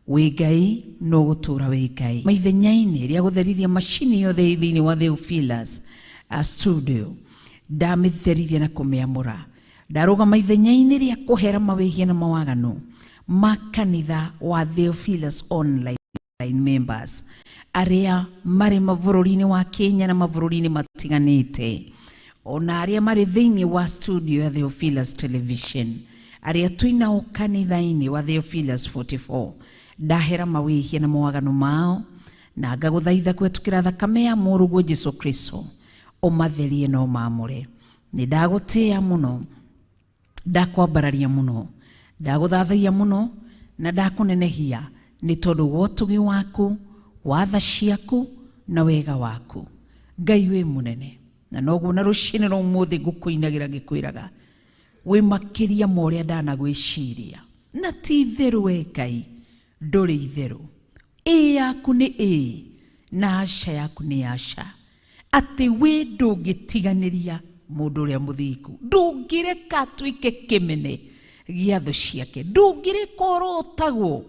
Wĩ Ngai no gũtũra wĩ Ngai. Maithenya-inĩ rĩa gũtherithia macini yothe ĩ thĩinĩ wa Theophilus studio, ndamĩtherithia na kũmĩamũra. Ndarũgama ithenya-inĩ rĩa kũhera mawĩhia na mawaganu ma kanitha wa Theophilus Online members arĩa marĩ mabũrũri-inĩ wa Kenya na mabũrũri-inĩ matiganĩte, ona arĩa marĩ thĩinĩ wa studio ya Theophilus Television, arĩa twĩnao kanitha-inĩ wa Theophilus 44. Ndahera mawĩhia na mawaganu mao, na ngagũthaitha kũhetũkĩra thakame ya mũrũguo Jesu Kristo, ũmatherie na ũmaamũre. Nĩ ndagũtĩĩa mũno, ndakwambararia mũno, ndagũthathaiya mũno na ndakũnenehia nĩ tondũ wa ũtugi waku, wa tha ciaku na wega waku. Ngai wĩ mũnene, na noguo na rũcinĩ rwa ũmũthĩ ngũkũinagĩra ngĩkwĩraga wĩ makĩria ma ũrĩa ndanagwĩciria. Na ti itherũ we Ngai ndũrĩ itherũ. Ĩĩ yaku nĩ ĩĩ na aca yaku nĩ aca. Atĩ wĩ ndũngĩtiganĩria mũndũ ũrĩa mũthingu, ndũngĩreka atuĩke kĩmene gĩa thũ ciake, ndũngĩreka orotagwo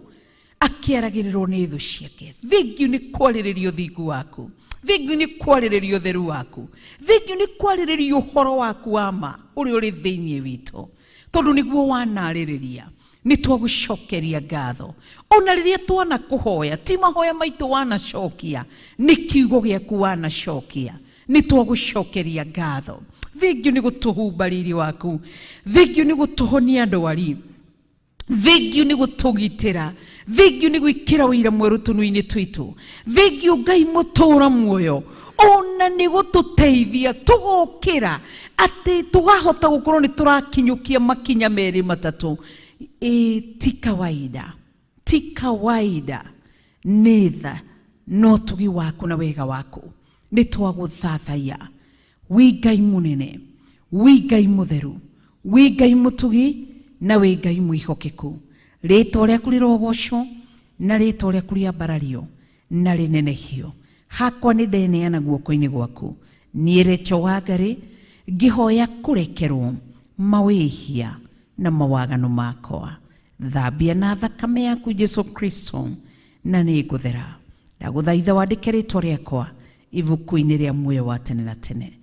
akĩaragĩrĩrwo nĩ thũ ciake. Thengiũ nĩ kwarĩrĩria ũthingu waku, thengiũ nĩ kwarĩrĩria ũtheru waku, thengiũ nĩ kwarĩrĩria ũhoro waku wa ma ũrĩa ũrĩ thĩinĩ witũ, tondũ nĩguo wanarĩrĩria. Nĩ twagũcokeria ngatho ona rĩrĩa twanakũhoya, ti mahoya maitũ wanacokia, nĩ kiugo gĩaku wanacokia. Nĩ twagũcokeria ngatho. Thengiũ nĩ gũtũhumba riri waku, thengiũ nĩ gũtũhonia ndwari, thengiũ nĩ gũtũgitĩra, thengiũ nĩ gwĩkĩra ũira mwerũ tũnua-inĩ twitũ, thengiũ Ngai mũtũra muoyo ona nĩ gũtũteithia tũgokĩra atĩ tũgahota gũkorwo nĩ tũrakinyũkia makinya merĩ matatũ. Ĩ ti kawaida, ti kawaida, nĩ tha na ũtugi waku na wega waku. Nĩ twagũthathaiya wĩ Ngai mũnene, wĩ Ngai mũtheru, wĩ Ngai mũtugi na wĩ Ngai mwĩhokeku. Rĩtwa rĩaku rĩrogocwo na rĩtwa rĩaku rĩambarario na rĩnenehio. Hakwa nĩ ndeneana guoko-inĩ gwaku, niĩ Rachel Wangari, ngĩhoya kũrekerwo mawĩhia na mawaganu makwa. Thambia na thakame yaku Jesu Kristo na nĩ ngũthera. Ndagũthaitha wandĩke rĩtwa rĩakwa ibuku-inĩ rĩa muoyo wa tene na tene.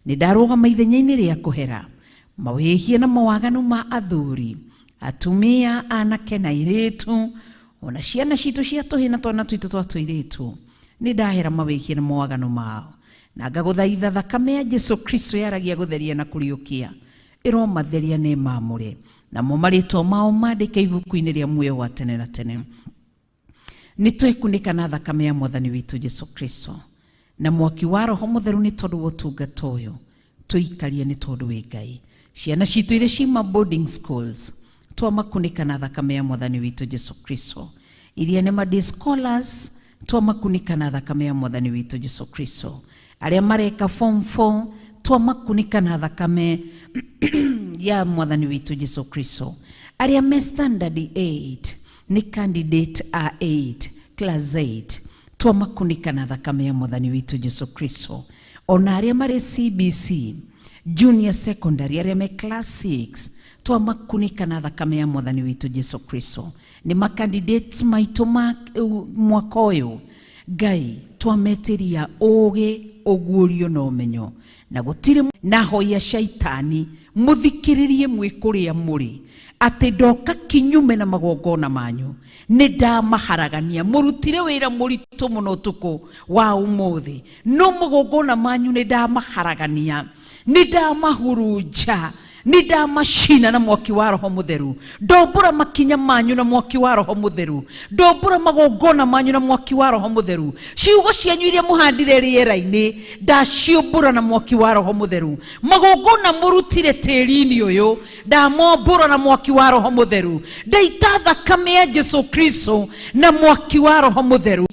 Nĩ ndarũgama ithenya-inĩ rĩa kũhera mawĩhia na mawaganu ma athuri, atumia, anake na airĩtu, ona ciana citũ cia tũhĩ na twana twitũ twa tũirĩtu. Nĩ ndahera mawĩhia na mawaganu mao, na ngagũthaitha thakame ya Jesu Kristo yaragia gũtheria na kũriũkia ĩromatheria na ĩmamũre, namo marĩtwa mao mandĩke ibuku-inĩ rĩa muoyo wa tene na tene. Nĩ twekunĩka na thakame ya Mwathani witũ Jesu Kristo na mwaki wa Roho Mũtheru nĩ tondũ wa ũtungata ũyũ tũikarie, nĩ tondũ wĩ Ngai. Ciana citũ iria ciuma boarding schools twamakunĩka na thakame ya Mwathani witũ Jesu Kristo. Iria nĩ ma day scholars twamakunĩka na thakame ya Mwathani witũ Jesu Kristo. Arĩa mareka form 4 twamakunĩka na thakame ya Mwathani witũ Jesu Kristo. Arĩa me standard 8 nĩ candidate a 8 class 8 twamakunĩka na thakame ya Mwathani witũ Jesu Kristo. Ona arĩa marĩ CBC junior secondary, arĩa me class 6 twamakunĩka na thakame ya Mwathani witũ Jesu Kristo. Nĩ ma candidates maitũ ma mwaka ũyũ, Ngai twametĩria ũũgĩ, ũguũrio na ũmenyo, na gũtirĩ na hoya shaitani mũthikĩrĩrie mwĩ kũrĩa mũrĩ atĩ ndoka kinyume na magongona manyu. Nĩ ndamaharagania. Mũrutire wĩra mũritũ mũno ũtukũ wa ũmũthĩ, no magongona manyu nĩ ndamaharagania, nĩ ndamahurunja, nĩ ndamacina na mwaki wa Roho Mũtheru. Ndombũra makinya manyu na mwaki wa Roho Mũtheru, ndombũra magongona manyu na mwaki wa Roho Mũtheru. Ciugo cianyu iria mũhandire rĩera-inĩ ndaciũmbũra na mwaki wa Roho Mũtheru. Magongona mũrutire tĩri-inĩ ũyũ ndamombũra na mwaki wa Roho Mũtheru. Ndaita thakame ya Jesu Kristo na mwaki wa Roho Mũtheru.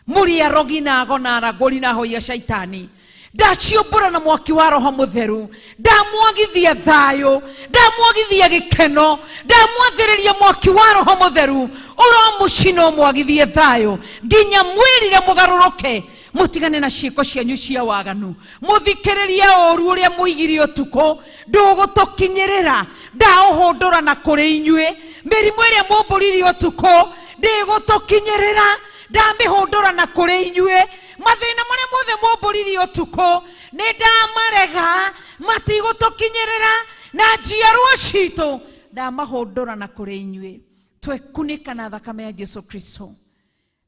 Mũrĩ arogi na ago na aragũri na ahoi a shaitani, ndaciũmbũra na mwaki wa Roho Mũtheru. Ndamwagithia thayũ, ndamwagithia gĩkeno, ndamwathĩrĩria mwaki wa Roho Mũtheru ũromũcina ũmwagithie thayũ nginya mwĩrire mũgarũrũke, mũtigane na ciĩko cianyu cia waganu, mũthikĩrĩrie ũũru ũrĩa mũigire ũtukũ ndũgũtũkinyĩrĩra. Ndaũhũndũra na kũrĩ inyuĩ mĩrimũ ĩrĩa mũmbũrire ũtukũ. Ndĩgũtũkinyĩrĩra. Ndamĩhũndũra na kũrĩ inyuĩ. Mathĩna marĩa mothe mwombũririe ũtukũ nĩ ndamarega, matigũtũkinyĩrĩra. Na njiarwa citũ ndamahũndũra na kũrĩ inyuĩ. Twekunĩka na thakame ya Jesu Kristo.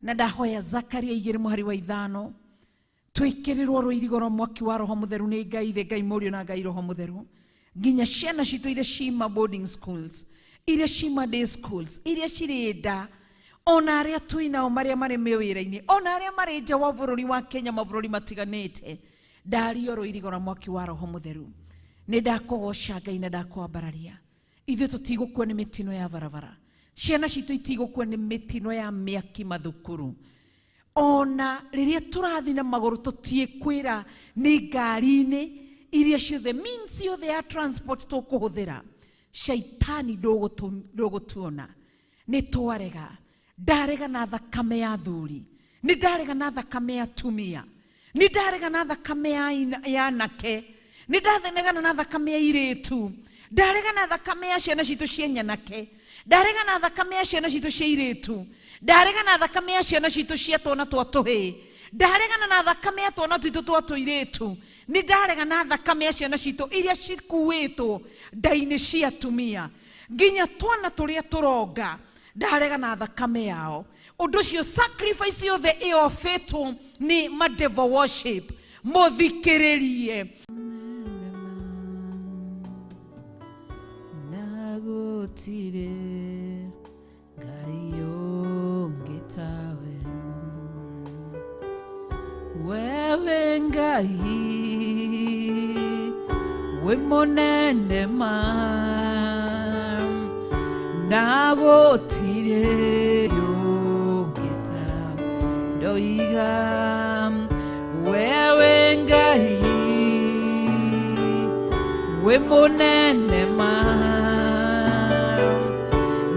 Na ndahoya Zakaria 2:5 twĩkĩrĩrwo rũirigo rwa mwaki wa Roho Mũtheru nĩ Ngai Ithe, Ngai Mũriũ na Ngai Roho Mũtheru, nginya ciana citũ iria cima boarding schools, iria cima day schools, iria cirĩ nda, ona arĩa twĩ nao marĩa marĩ mawĩra-inĩ, ona arĩa marĩ nja wa bũrũri wa Kenya, mabũrũri matiganĩte, ndario rũirigo rwa mwaki wa Roho Mũtheru. Nĩ ndakũgoca Ngai na ndakwambararia. Ithuĩ tũtigũkua nĩ mĩtino ya barabara, ciana citũ itigũkua nĩ mĩtino ya mĩaki mathukuru. Ona rĩrĩa tũrathiĩ na magũrũ tũtiĩkwĩra nĩ ngari-inĩ iria ciothe, means ciothe ya transport tũkũhũthĩra, shaitani ndũgũtuona. Nĩ twarega. Ndarega na thakame ya athuri, nĩ ndarega na thakame ya atumia, nĩ ndarega na thakame ya anake, nĩ ndaregana na thakame ya airĩtu, ndarega na thakame ya ciana citũ cia nyanake, ndarega na thakame ya ciana citũ cia airĩtu, ndarega na thakame ya ciana citũ cia twana twa tũhĩĩ, ndaregana na thakame ya twana twitũ twa tũirĩtu, nĩ ndarega na thakame ya ciana citũ iria cikuĩtwo nda-inĩ cia atumia, nginya twana tũrĩa tũronga, ndarega na thakame yao. Ũndũ ũcio sacrifice yothe ĩofĩtwo nĩ ma devil worship, mũthikĩrĩrie. Na gũtirĩ Ngai ũngĩ tawe, wewe Ngai wĩ mũnene ma, na gũtirĩ ũngĩ tawe. Ndoiga wewe Ngai wĩ mũnene ma,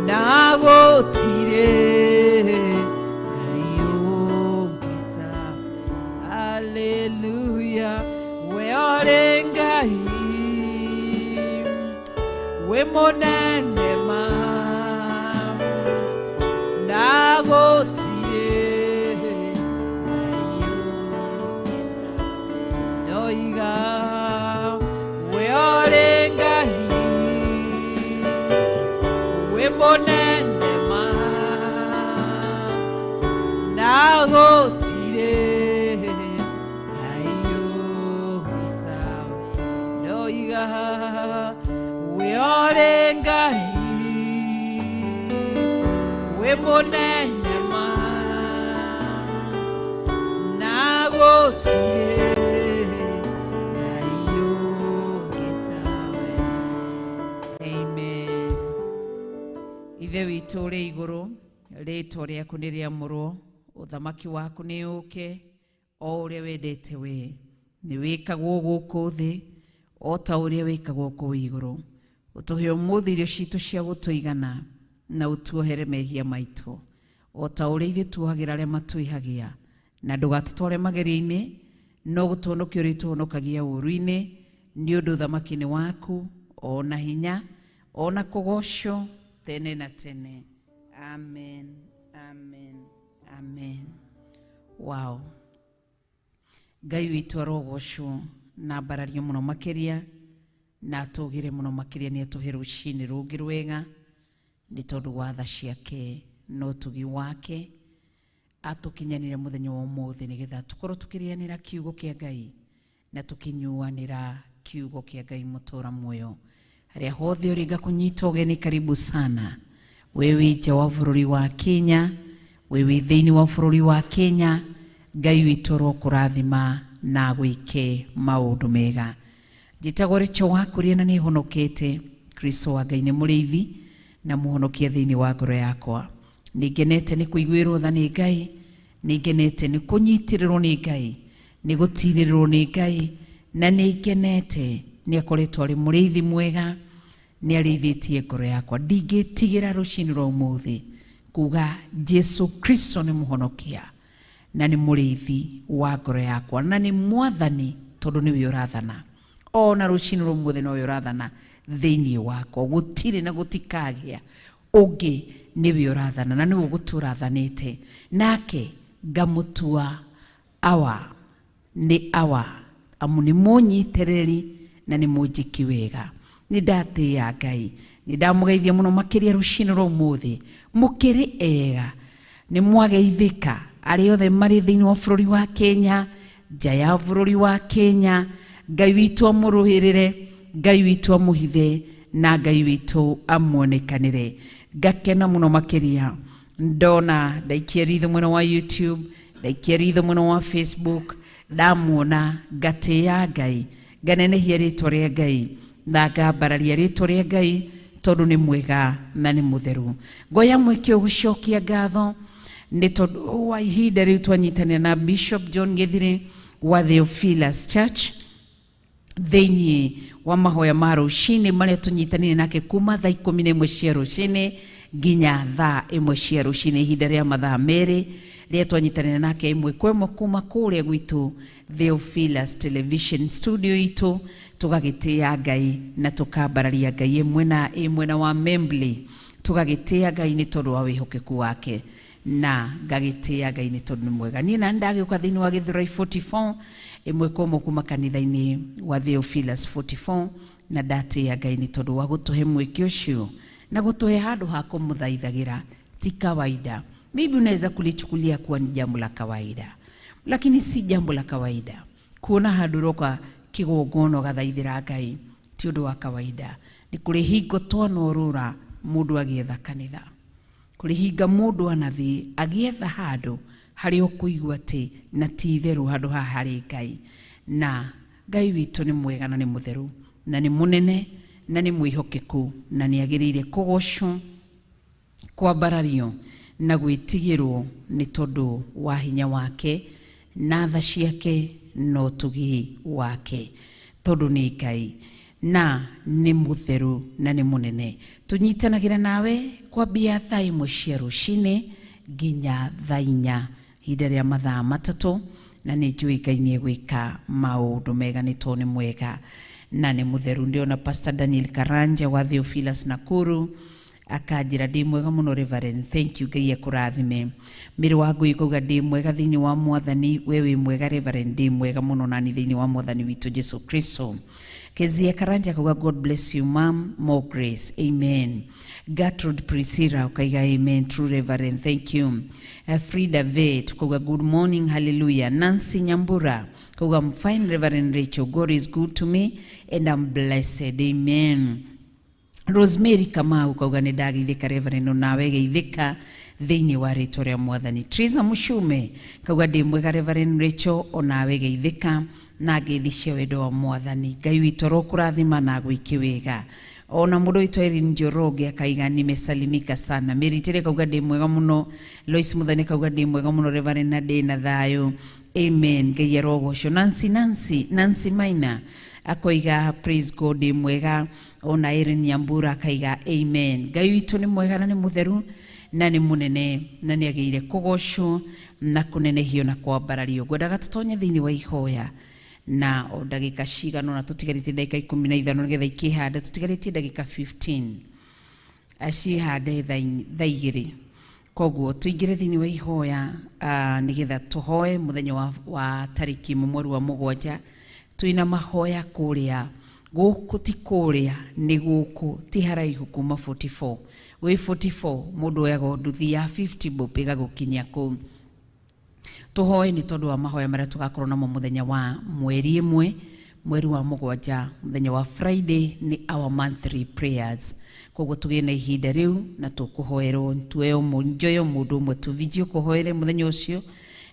na gũtirĩ Ngai ũngĩ tawe. Hallelujah, we ũrĩ Ngai wĩ mũnene ma, na gũtirĩ Ngai ũngĩ tawe. Ndoiga we ũrĩ Ngai wĩ mũnene ma, na gũtirĩ Ngai ũngĩ tawe. Ndoiga we ũrĩ Ngai wĩ mũnene ma, na gũtirĩ Ngai ũngĩ tawe. Amen. Ithe witũ ũrĩ igũrũ, rĩĩtwa rĩaku nĩ rĩamũrwo, ũthamaki waku nĩ ũũke, o ũrĩa wendete we nĩ wĩkagwo gũkũ thĩ o ta ũrĩa wĩkagwo kũu igũrũ. Ũtũhe ũmũthĩ irio citũ cia gũtũigana, na ũtuohere mehia maitũ o ta ũrĩa ithuĩ tuohagĩra arĩa matwĩhagia, na ndũgatũtware magerio-inĩ, no gũtũhonokia ũrĩtũhonokagia ũũru-inĩ, nĩ ũndũ ũthamaki nĩ waku, o na hinya, o na kũgocwo tene na tene. Amen, amen, amen. Wow. Ngai witũ arogocwo na ambarario mũno makĩria, na atũgĩre mũno makĩria, nĩ atũhe rũcinĩ rũngĩ rwega, nĩ tondũ wa tha ciake na ũtugi wake atũkinyanĩre mũthenya wa ũmũthĩ, nĩgetha tũkorwo tũkĩrĩanĩra kiugo kĩa Ngai na tũkĩnyuanĩra kiugo kĩa Ngai mũtũra muoyo. Harĩa hothe ũrĩ ngakũnyita ũgeni, karibu sana. We wĩ nja wa bũrũri wa Kenya, we wĩ thĩinĩ wa bũrũri wa Kenya, Ngai witũ arokũrathima na agwĩke maũndũ mega. Njĩtagwo Rachel wa Kuria na nĩ honokete. Kristo wa Ngai nĩ mũrĩithi na mũhonokia thĩinĩ wa ngoro yakwa. Nĩ ngenete nĩ kũiguĩrwo tha nĩ Ngai, nĩ ngenete nĩ kũnyitĩrĩrwo nĩ Ngai, nĩ gũtirĩrĩrwo nĩ Ngai, na nĩ ngenete nĩ akoretwo arĩ mũrĩithi mwega, nĩ arĩithĩtie ngoro yakwa. Ndingĩtigĩra rũcinĩ rwa ũmũthĩ kuga Jesu Kristo nĩ mũhonokia na nĩ mũrĩithi wa ngoro yakwa na nĩ mwathani, tondũ nĩwe ũrathana. Ona rũcinĩ rwa ũmũthĩ nowe ũrathana thĩinĩ wakwa, gũtirĩ na gũtikagĩa Ũngĩ nĩwe ũrathana na nĩwe ũgũtũra athanĩte, nake ngamũtua awa nĩ awa, amu nĩ mũnyitĩrĩri na nĩ mũnjĩki wega. Nĩ ndatĩĩa Ngai, nĩ ndamũgeithia mũno makĩria rũcinĩ rwa ũmũthĩ. Mũkĩrĩ ega, nĩ mwageithĩka arĩa othe marĩ thĩinĩ wa bũrũri wa Kenya, nja ya bũrũri wa Kenya. Ngai witũ amũrũĩrĩre, Ngai witũ amũhithe, na Ngai witũ amuonekanĩre. Ngakena mũno makĩria ndona ndaikia ritho mwena wa YouTube, ndaikia ritho mwena wa Facebook, ndamuona ngatĩĩa Ngai, nganenehia rĩtwa rĩa Ngai na ngambararia rĩtwa rĩa Ngai, tondũ nĩ mwega na nĩ mũtheru. Ngoya mweke ũgũcokia ngatho nĩ tondũ wa ihinda rĩu twanyitanĩra na Bishop John Githire wa Theophilus Church thĩinĩ wa mahoya ma rũcinĩ marĩa tũnyitanĩire nake kuma thaa 11 cia rũcinĩ nginya thaa 1 cia rũcinĩ, ihinda rĩa mathaa 2 rĩrĩa twanyitanĩra nake ĩmwe kwa ĩmwe kuma kũrĩa gwitũ Theophilus Television studio itũ, tũgagĩtĩĩa Ngai na tũkambararia Ngai ĩmwe na ĩmwe na wa Membley, tũgagĩtĩĩa Ngai nĩ tondũ wa wĩhokeku wake, na ngagĩtĩĩa Ngai nĩ tondũ nĩ mwega. Niĩ na ndagĩũka thĩinĩ wa Gĩthũrai 44 ĩmwe kwa ĩmwe kuma kanitha-inĩ wa Theophilus 44, na ndatĩĩa Ngai nĩ tondũ wa gũtũhe mweke ũcio na gũtũhe handũ ha kũmũthaithagĩra. Ti kawaida. Maybe unaweza kulichukulia kuwa ni jambo la kawaida, lakini si jambo la kawaida. Kuona handũ ũroka kĩgongona ũgathaithĩra Ngai ti ũndũ wa kawaida. Nĩ kũrĩ hingo twanorũra mũndũ agĩetha kanitha, kũrĩ hinga mũndũ anathiĩ agĩetha handũ harĩa ũkũigua atĩ na ti itherũ handũ haha harĩ Ngai. Na Ngai witũ nĩ mwega na nĩ mũtheru na nĩ mũnene na nĩ mwĩhokeku na nĩ agĩrĩire kũgocwo, kwambarario na gwĩtigĩrwo nĩ tondũ wa hinya wake na tha ciake na ũtugi wake, tondũ nĩ Ngai na nĩ mũtheru na nĩ mũnene. Tũnyitanagĩra nawe kwambia thaa 1 cia rũcinĩ nginya thaa 4, ihinda rĩa mathaa 3, na nĩ njũĩ Ngai nĩ egwĩka maũndũ mega nĩ tondũ nĩ mwega na nĩ mũtheru. Ndĩrona Pastor Daniel Karanja wa Theophilus Nakuru akanjĩra ndĩ mwega mũno Reverend, thank you, Ngai akũrathime. Mĩrĩ wa Ngũi kauga ndĩ mwega thĩinĩ wa Mwathani, we wĩ mwega Reverend, ndĩ mwega mũno nani thĩinĩ wa Mwathani witũ Jesu Kristo. Kezia Karanja kauga God bless you ma'am, more grace, amen. Gertrude Priscilla ukaiga amen, true Reverend, thank you. Frida Vet kauga good morning, hallelujah. Nancy Nyambura kauga I'm fine Reverend Rachel, God is good to me and I'm blessed, amen. Rosemary Kamau kauga nĩ ndageithĩka Reverend, nawe geithĩka thĩinĩ wa rĩtwa rĩa Mwathani. Triza Mushume kauga ndĩ mwega Reverend Rachel, onawe geithĩka na ngeithi cia wendo wa Mwathani. Ngai witũ arokũrathima na agwĩke wega. Ona mũndũ witũ Irene Njoroge akaiga nimesalimika sana. Mary Tere kauga ndĩ mwega mũno. Lois Muthani kauga ndĩ mwega mũno Reverend na ndĩ na thayũ, amen. Ngai arogocwo. Nancy Nancy Nancy Maina akoiga praise God, ndĩ mwega. Ona Irene Nyambura akaiga amen. Ngai witũ nĩ mwega na nĩ mũtheru na nĩ mũnene na nĩ agĩrĩire kũgocwo na kũnenehio na kwambarario. Ngwendaga tũtonye thĩinĩ wa ihoya na o ndagĩka cigana ũna, tũtigarĩtie ndagĩka 15 nĩgetha ikĩhande, tũtigarĩtie ndagĩka 15 acihande thaa 2. Koguo tũingĩre thĩinĩ wa ihoya nĩgetha tũhoe mũthenya wa tarĩki 1 mweri wa 7. Twĩna mahoya kũrĩa gũkũ, ti kũrĩa nĩ gũkũ, ti haraihu kuma 44. Wĩ 44 mũndũ oyaga nduthi ya 50 bob ĩgagũkinyia kũu. Tũhoe nĩ tondũ wa mahoya marĩa tũgakorwo namo mũthenya wa mweri 1 mweri wa 7, mũthenya wa Friday nĩ our monthly prayers. Koguo tũgĩe na ihinda rĩu na tũkũhoerwo, tuoe njoe mũndũ ũmwe tũbinjie kũhoere mũthenya ũcio,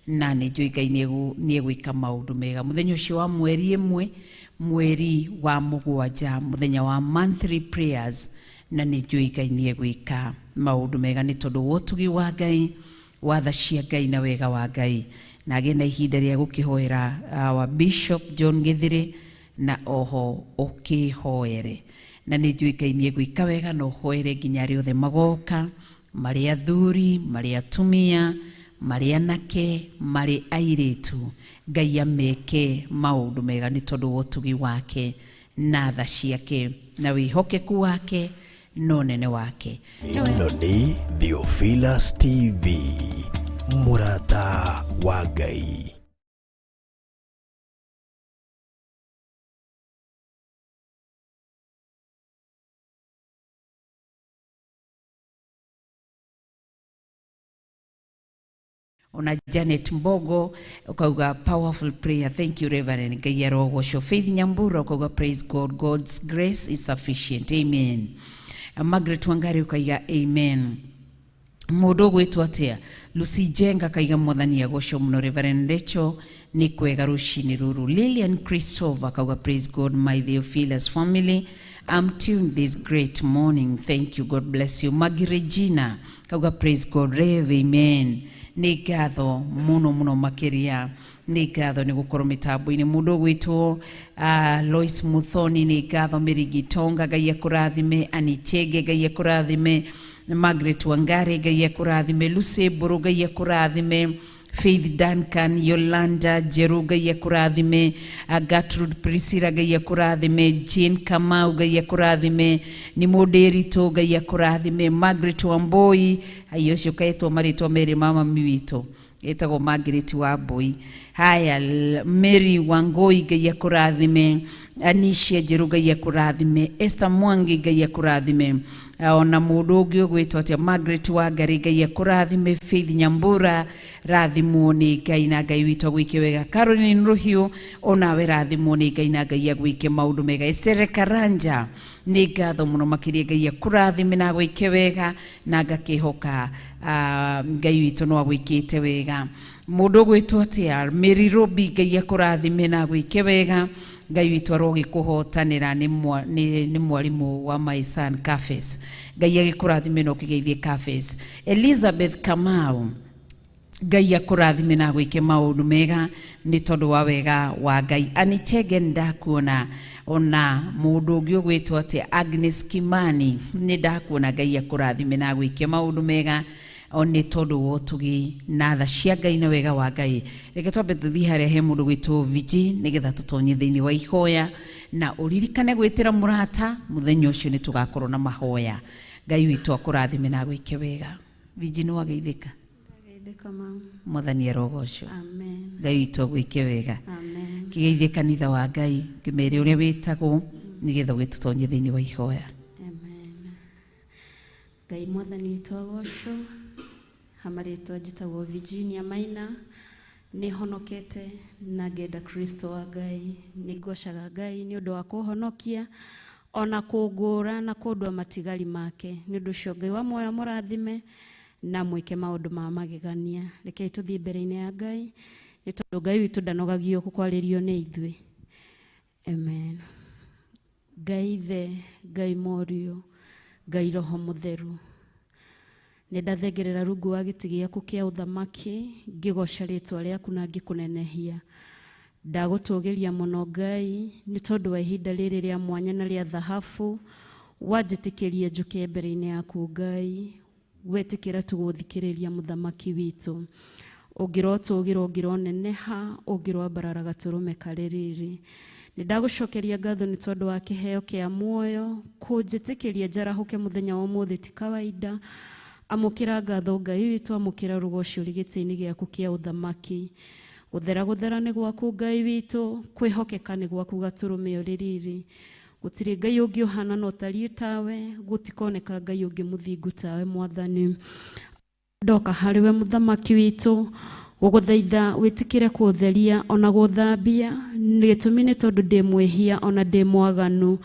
na nĩ njũĩ Ngai nĩ egwĩka maũndũ mega mũthenya ũcio wa mweri 1 mweri wa 7, mũthenya wa monthly prayers, na nĩ njũĩ Ngai nĩ egwĩka maũndũ mega nĩ tondũ wa ũtugi wa Ngai, wa tha cia Ngai na wega wa Ngai. Na agĩe na ihinda rĩa gũkĩhoera wa Bishop John Githire na oho ũkĩhoere, na nĩ njũĩ Ngai nĩ egwĩka wega na ũhoere nginya arĩa othe magoka, marĩ athuri, marĩ atumia, marĩ anake, marĩ airĩtu. Ngai ameke maũndũ mega nĩ tondũ wa ũtugi wake na tha ciake na wĩhokeku wake no nene wake. Ĩno nĩ Theophilus TV, mũrata wa Ngai. Ona Janet Mbogo ukauga powerful prayer, thank you Reverend. Ngai arogocwo. Faith Nyambura ukauga praise God, God's grace is sufficient, amen. Margaret Wangari ukaiga amen. Mundu ugwitwo atia, Lucy Jenga kaiga mwathani agocwo muno. Reverend Rachel ni kwega rucini ruru. Lilian Christopher kauga praise God, my Theophilus family, I'm tuned this great morning, thank you, God bless you. Maggie Regina kauga praise God, Rev, amen. Nĩ ngatho muno muno makiria, nĩ ngatho nĩ gũkorwo mĩtambo-inĩ. Mũndũ ũgwĩtwo Lois Muthoni, nĩ ngatho. Mary Gitonga, Ngai akũrathime. Anichege, Ngai akũrathime. Margaret Wangari, Ngai akũrathime. Lucy Mbũrũ, Ngai akũrathime. Faith Duncan, Yolanda Jeru, Ngai akũrathime. Gertrude Priscilla, Ngai akũrathime. Jane Kamau, Ngai akũrathime. Nĩ mũndĩritũ, Ngai akũrathime. Margaret Wambui, ai ũcio kaĩtwo marĩtwa merĩ mama mi witũ ĩtagwo Margaret Wambui. Haya, Mary Wangui, Ngai akũrathime. Anisha Njeru, Ngai akũrathime. Esther Mwangi, Ngai akũrathime. Ona mũndũ ũngĩ ũgwĩtwo atĩa, Margaret Wangari, Ngai akũrathime. Faith Nyambura, rathimwo nĩ Ngai na Ngai witũ agwĩke wega. Caroline Rũhiũ, onawe rathimwo nĩ Ngai na Ngai agwĩke maũndũ mega. Esere Karanja, nĩ ngatho mũno makĩria, Ngai akũrathime na agwĩke wega, na ngakĩhoka Ngai witũ no agwĩkĩte wega. Mũndũ ũgwĩtwo atĩa, Mary Robi, Ngai akũrathime na agwĩke wega. Ngai witũ arogĩkũhotanĩra. Nĩ mwarimũ wa my son Cafes, Ngai agĩkũrathime na ũkĩgeithie Cafes. Elizabeth Kamau, Ngai akũrathime na agwĩke maũndũ mega nĩ tondũ wa wega wa Ngai. Anichege, ndakuona. Ona mũndũ ũngĩ ũgwĩtwo atĩa, Agnes Kimani, nĩ ndakuona. Ngai akũrathime na agwĩke maũndũ mega o nĩ tondũ wa ũtugi na tha cia Ngai na wega wa Ngai. Reke twambe tũthiĩ harĩa he mũndũ gwĩtwo Viji nĩgetha tũtonye thĩinĩ wa ihoya, na ũririkane gwĩtĩra mũrata mũthenya ũcio nĩ tũgakorwo na mahoya. Ngai witũ akũrathime na agwĩke wega. Viji, nĩ wageithĩka? Geithĩka, mama. Mwathani arogocwo. Amen. Ngai witũ agwĩke wega. Amen. Kĩgeithie kanitha wa Ngai, kĩmere ũrĩa wĩtagwo nĩgetha ũgĩtũtonye thĩinĩ wa ihoya. Amen. Ngai mwathani witũ agocwo. Hamarĩtwa njĩtagwo Virginia Maina, nĩ honokete na ngenda Kristo wa Ngai. Nĩ ngocaga Ngai nĩ ũndũ wa kũhonokia ona kũngũra na kũndua matigari make. Nĩ ũndũ ũcio Ngai wa muoyo mũrathime na mwĩke maũndũ ma magegania. Rekei tũthiĩ mbere-inĩ ya Ngai nĩ tondũ Ngai witũ ndanogagio kũkwarĩrio nĩ ithuĩ. Amen. Ngai Ithe, Ngai Mũriũ, Ngai Roho Mũtheru, nĩ ndathengerera rungu wa gĩtĩ gĩaku kĩa ũthamaki ngĩgoca rĩtwa rĩaku na ngĩkũnenehia. Ndagũtũgĩria mũno Ngai nĩ tondũ wa ihinda rĩrĩ rĩa mwanya na rĩa thahabu wanjĩtĩkĩrie njũke mbere-inĩ yaku Ngai, wetĩkĩra tũgũthikĩrĩria mũthamaki witũ. Ũngĩrotũgĩra, ũngĩroneneha, ũngĩroambarara gatũrũme karĩ riri. Nĩ ndagũcokeria ngatho nĩ tondũ wa kĩheo kĩa muoyo kũnjĩtĩkĩria njarahũke mũthenya wa ũmũthĩ ti kawaida. Amũkĩra ngatho Ngai witũ, amũkĩra rũgoco ũrĩ gĩtĩ-inĩ gĩaku kĩa ũthamaki. Gũthera gũthera nĩ gwaku Ngai witũ, kwĩhokeka nĩ gwaku gatũrũme ũrĩ riri. Gũtirĩ Ngai ũngĩ ũhana na ũtariĩ tawe, gũtikoneka Ngai ũngĩ mũthingu tawe mwathani. Ndoka harĩ we mũthamaki witũ gũgũthaitha wĩtĩkĩre kũtheria ona gũthambia, gĩtũmi nĩ tondũ ndĩ mwĩhia ona ndĩ mwaganu.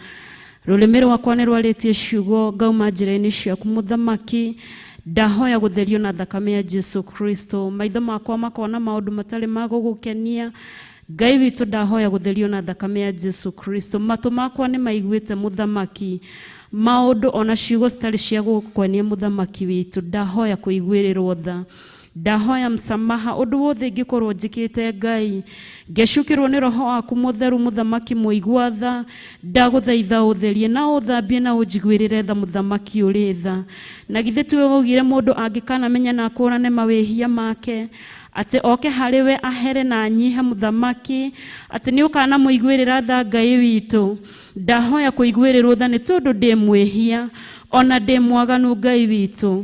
Rũrĩmĩ rwakwa nĩ rwarĩtie ciugo ngauma njĩra-inĩ ciaku mũthamaki. Ndahoya gũtherio na thakame ya Jesu Kristo. Maitho makwa makona maũndũ matarĩ ma gũgũkenia Ngai witũ, ndahoya gũtherio na thakame ya Jesu Kristo. Matũ makwa nĩ maiguĩte mũthamaki maũndũ ona ciugo citarĩ cia gũkwenia mũthamaki witũ, ndahoya kũiguĩrĩrwo tha. Ndahoya msamaha ũndũ wothe ingĩkorwo njĩkĩte Ngai, ngecukĩrwo nĩ roho waku mũtheru mũthamaki mũigua tha. Ndagũthaitha ũtherie na ũthambie na ũnjiguĩrĩre tha mũthamaki ũrĩ tha. Na githĩ tiwe waugire mũndũ angĩkanamenya na akũrane mawĩhia make, atĩ oke harĩ we ahere na anyihe mũthamaki, atĩ nĩ ũkanamũiguĩrĩra tha Ngai witũ. Ndahoya kũiguĩrĩrwo tha nĩ tondũ ndĩ mwĩhia ona ndĩ mwaganu Ngai witũ.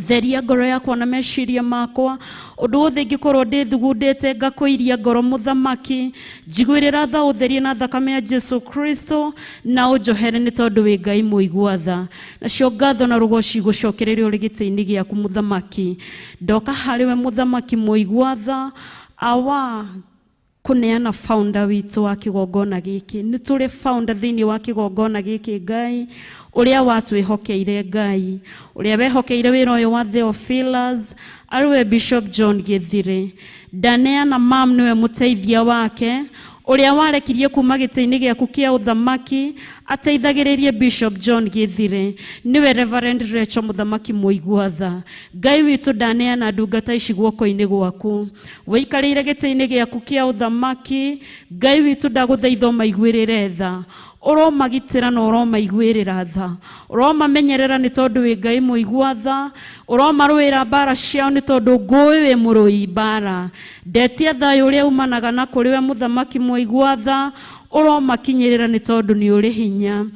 Theria ngoro yakwa na meciria makwa, ũndũ wothe ingĩkorwo ndĩthugundĩte ngakũiria ngoro mũthamaki, njiguĩrĩra tha ũtherie na thakame ya Jesu Kristo na ũnjohere nĩ tondũ wĩ Ngai mũigua tha. Nacio ngatho na rũgoci igũcokererio ũrĩ gĩtĩ-inĩ gĩaku mũthamaki. Ndoka harĩ we mũthamaki mũigua tha, awa kũneana founder witũ wa kĩgongona gĩkĩ. Nĩ tũrĩ founder thĩinĩ wa kĩgongona gĩkĩ Ngai, ũrĩa watwĩhokeire Ngai, ũrĩa wehokeire wĩra ũyũ wa Theophilus, arĩ we Bishop John Gĩthire. Ndaneana mam nĩwe mũteithia wake, ũrĩa warekirie kuma gĩtĩ-inĩ gĩaku kĩa ũthamaki ateithagĩrĩrie Bishop John Gĩthire, nĩwe Reverend Rachel mũthamaki mũigua tha. Ngai witũ, ndaneana ndungata ici guoko-inĩ gwaku, wĩikarĩire gĩtĩ-inĩ gĩaku kĩa ũthamaki. Ngai witũ, ndagũthaitha ũmaiguĩrĩre tha, ũromagitĩra na ũromaiguĩrĩra tha, ũromamenyerera nĩ tondũ wĩ Ngai mũigua tha, ũromarũĩra mbara ciao nĩ tondũ ngũĩ wĩ mũrũi mbara. Ndetia thayũ ũrĩa umanaga na kũrĩ we mũthamaki mũigua tha, ũromakinyĩrĩra nĩ tondũ nĩ ũrĩ hinya.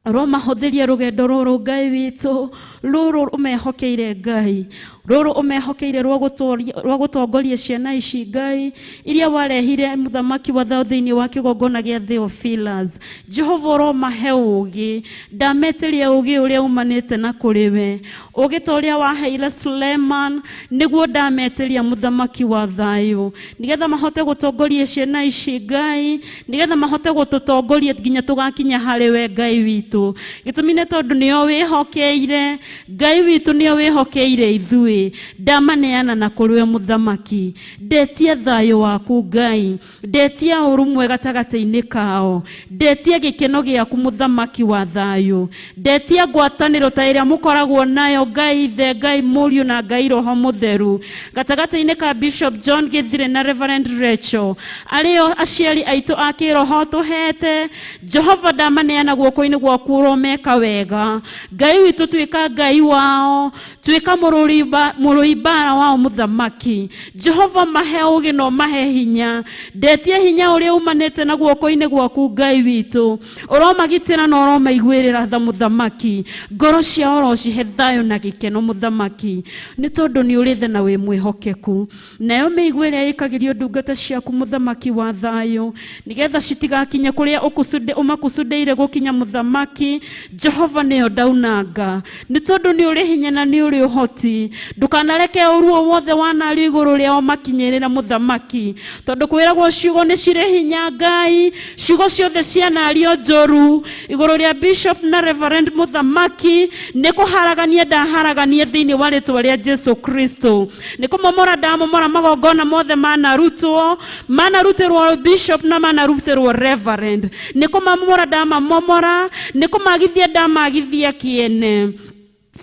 Ũromahũthĩria rũgendo rũrũ Ngai witũ, rũrũ ũmehokeire Ngai, rũrũ ũmehokeire rwa gũtongoria ciana ici Ngai, iria warehire mũthamaki wa thayũ thĩinĩ wa kĩgongona gĩa Theophilus. Jehova, ũromahe ũũgĩ, ndametĩria ũũgĩ ũrĩa umanĩte na kũrĩ we, ũũgĩ ta ũrĩa waheire Suleiman, nĩguo ndametĩria mũthamaki wa thayũ, nĩgetha mahote gũtongoria ciana ici Ngai, nĩgetha mahote gũtũtongoria nginya tũgakinya harĩ we Ngai witũ. Gĩtũmi nĩ tondũ nĩo wĩhokeire Ngai witũ, nĩo wĩhokeire ithuĩ. Ndamaneana na kũrĩ we mũthamaki, ndetia thayũ waku Ngai, ndetia ũrũmwe gatagatĩ-inĩ kao, ndetia gĩkeno gĩaku mũthamaki wa thayũ, ndetia ngwatanĩro ta ĩrĩa mũkoragwo nayo Ngai Ithe, Ngai Mũriũ na Ngai Roho Mũtheru gatagatĩ-inĩ ka Bishop John Gĩthire na Reverend Rachel, arĩo aciari aitũ a kĩroho tũhete. Jehova, ndamaneana guoko-inĩ gwaku, ũromeka wega Ngai witũ, tuĩka Ngai wao, tuĩka mũrũi mbara wao mũthamaki. Jehova, mahe ũũgĩ na ũmahe hinya, ndetie hinya ũrĩa umanĩte na guoko-inĩ gwaku Ngai witũ, ũromagitĩra na ũromaiguĩrĩra tha mũthamaki, ngoro ciao ũrocihe thayũ na gĩkeno mũthamaki, nĩ tondũ nĩ ũrĩ tha na wĩ mwĩhokeku. Nayo mĩigua ĩrĩa ĩkagĩrio ndungata ciaku mũthamaki wa thayũ, nĩgetha citigakinye kũrĩa ũmakucundĩire gũkinya mũthamaki, Jehova, nĩyo ndaunanga, nĩ tondũ nĩ ũrĩ hinya na nĩ ũrĩ ũhoti. Ndũkanareke ũru o wothe wanario igũrũ rĩao makinyĩrĩra mũthamaki, tondũ kwĩragwo ciugo nĩ cirĩ hinya Ngai. Ciugo ciothe cianario njũru igũrũ rĩa Bishop na Reverend mũthamaki, nĩ kũharagania ndaharagania thĩinĩ wa rĩtwa rĩa Jesu Kristo, nĩ kũmomora ndamomora magongona mothe manarutwo, manarutĩrwo Bishop na manarutĩrwo Reverend, nĩ kũmamomora ndamamomora, nĩ kũmagithia ndamagithia kĩene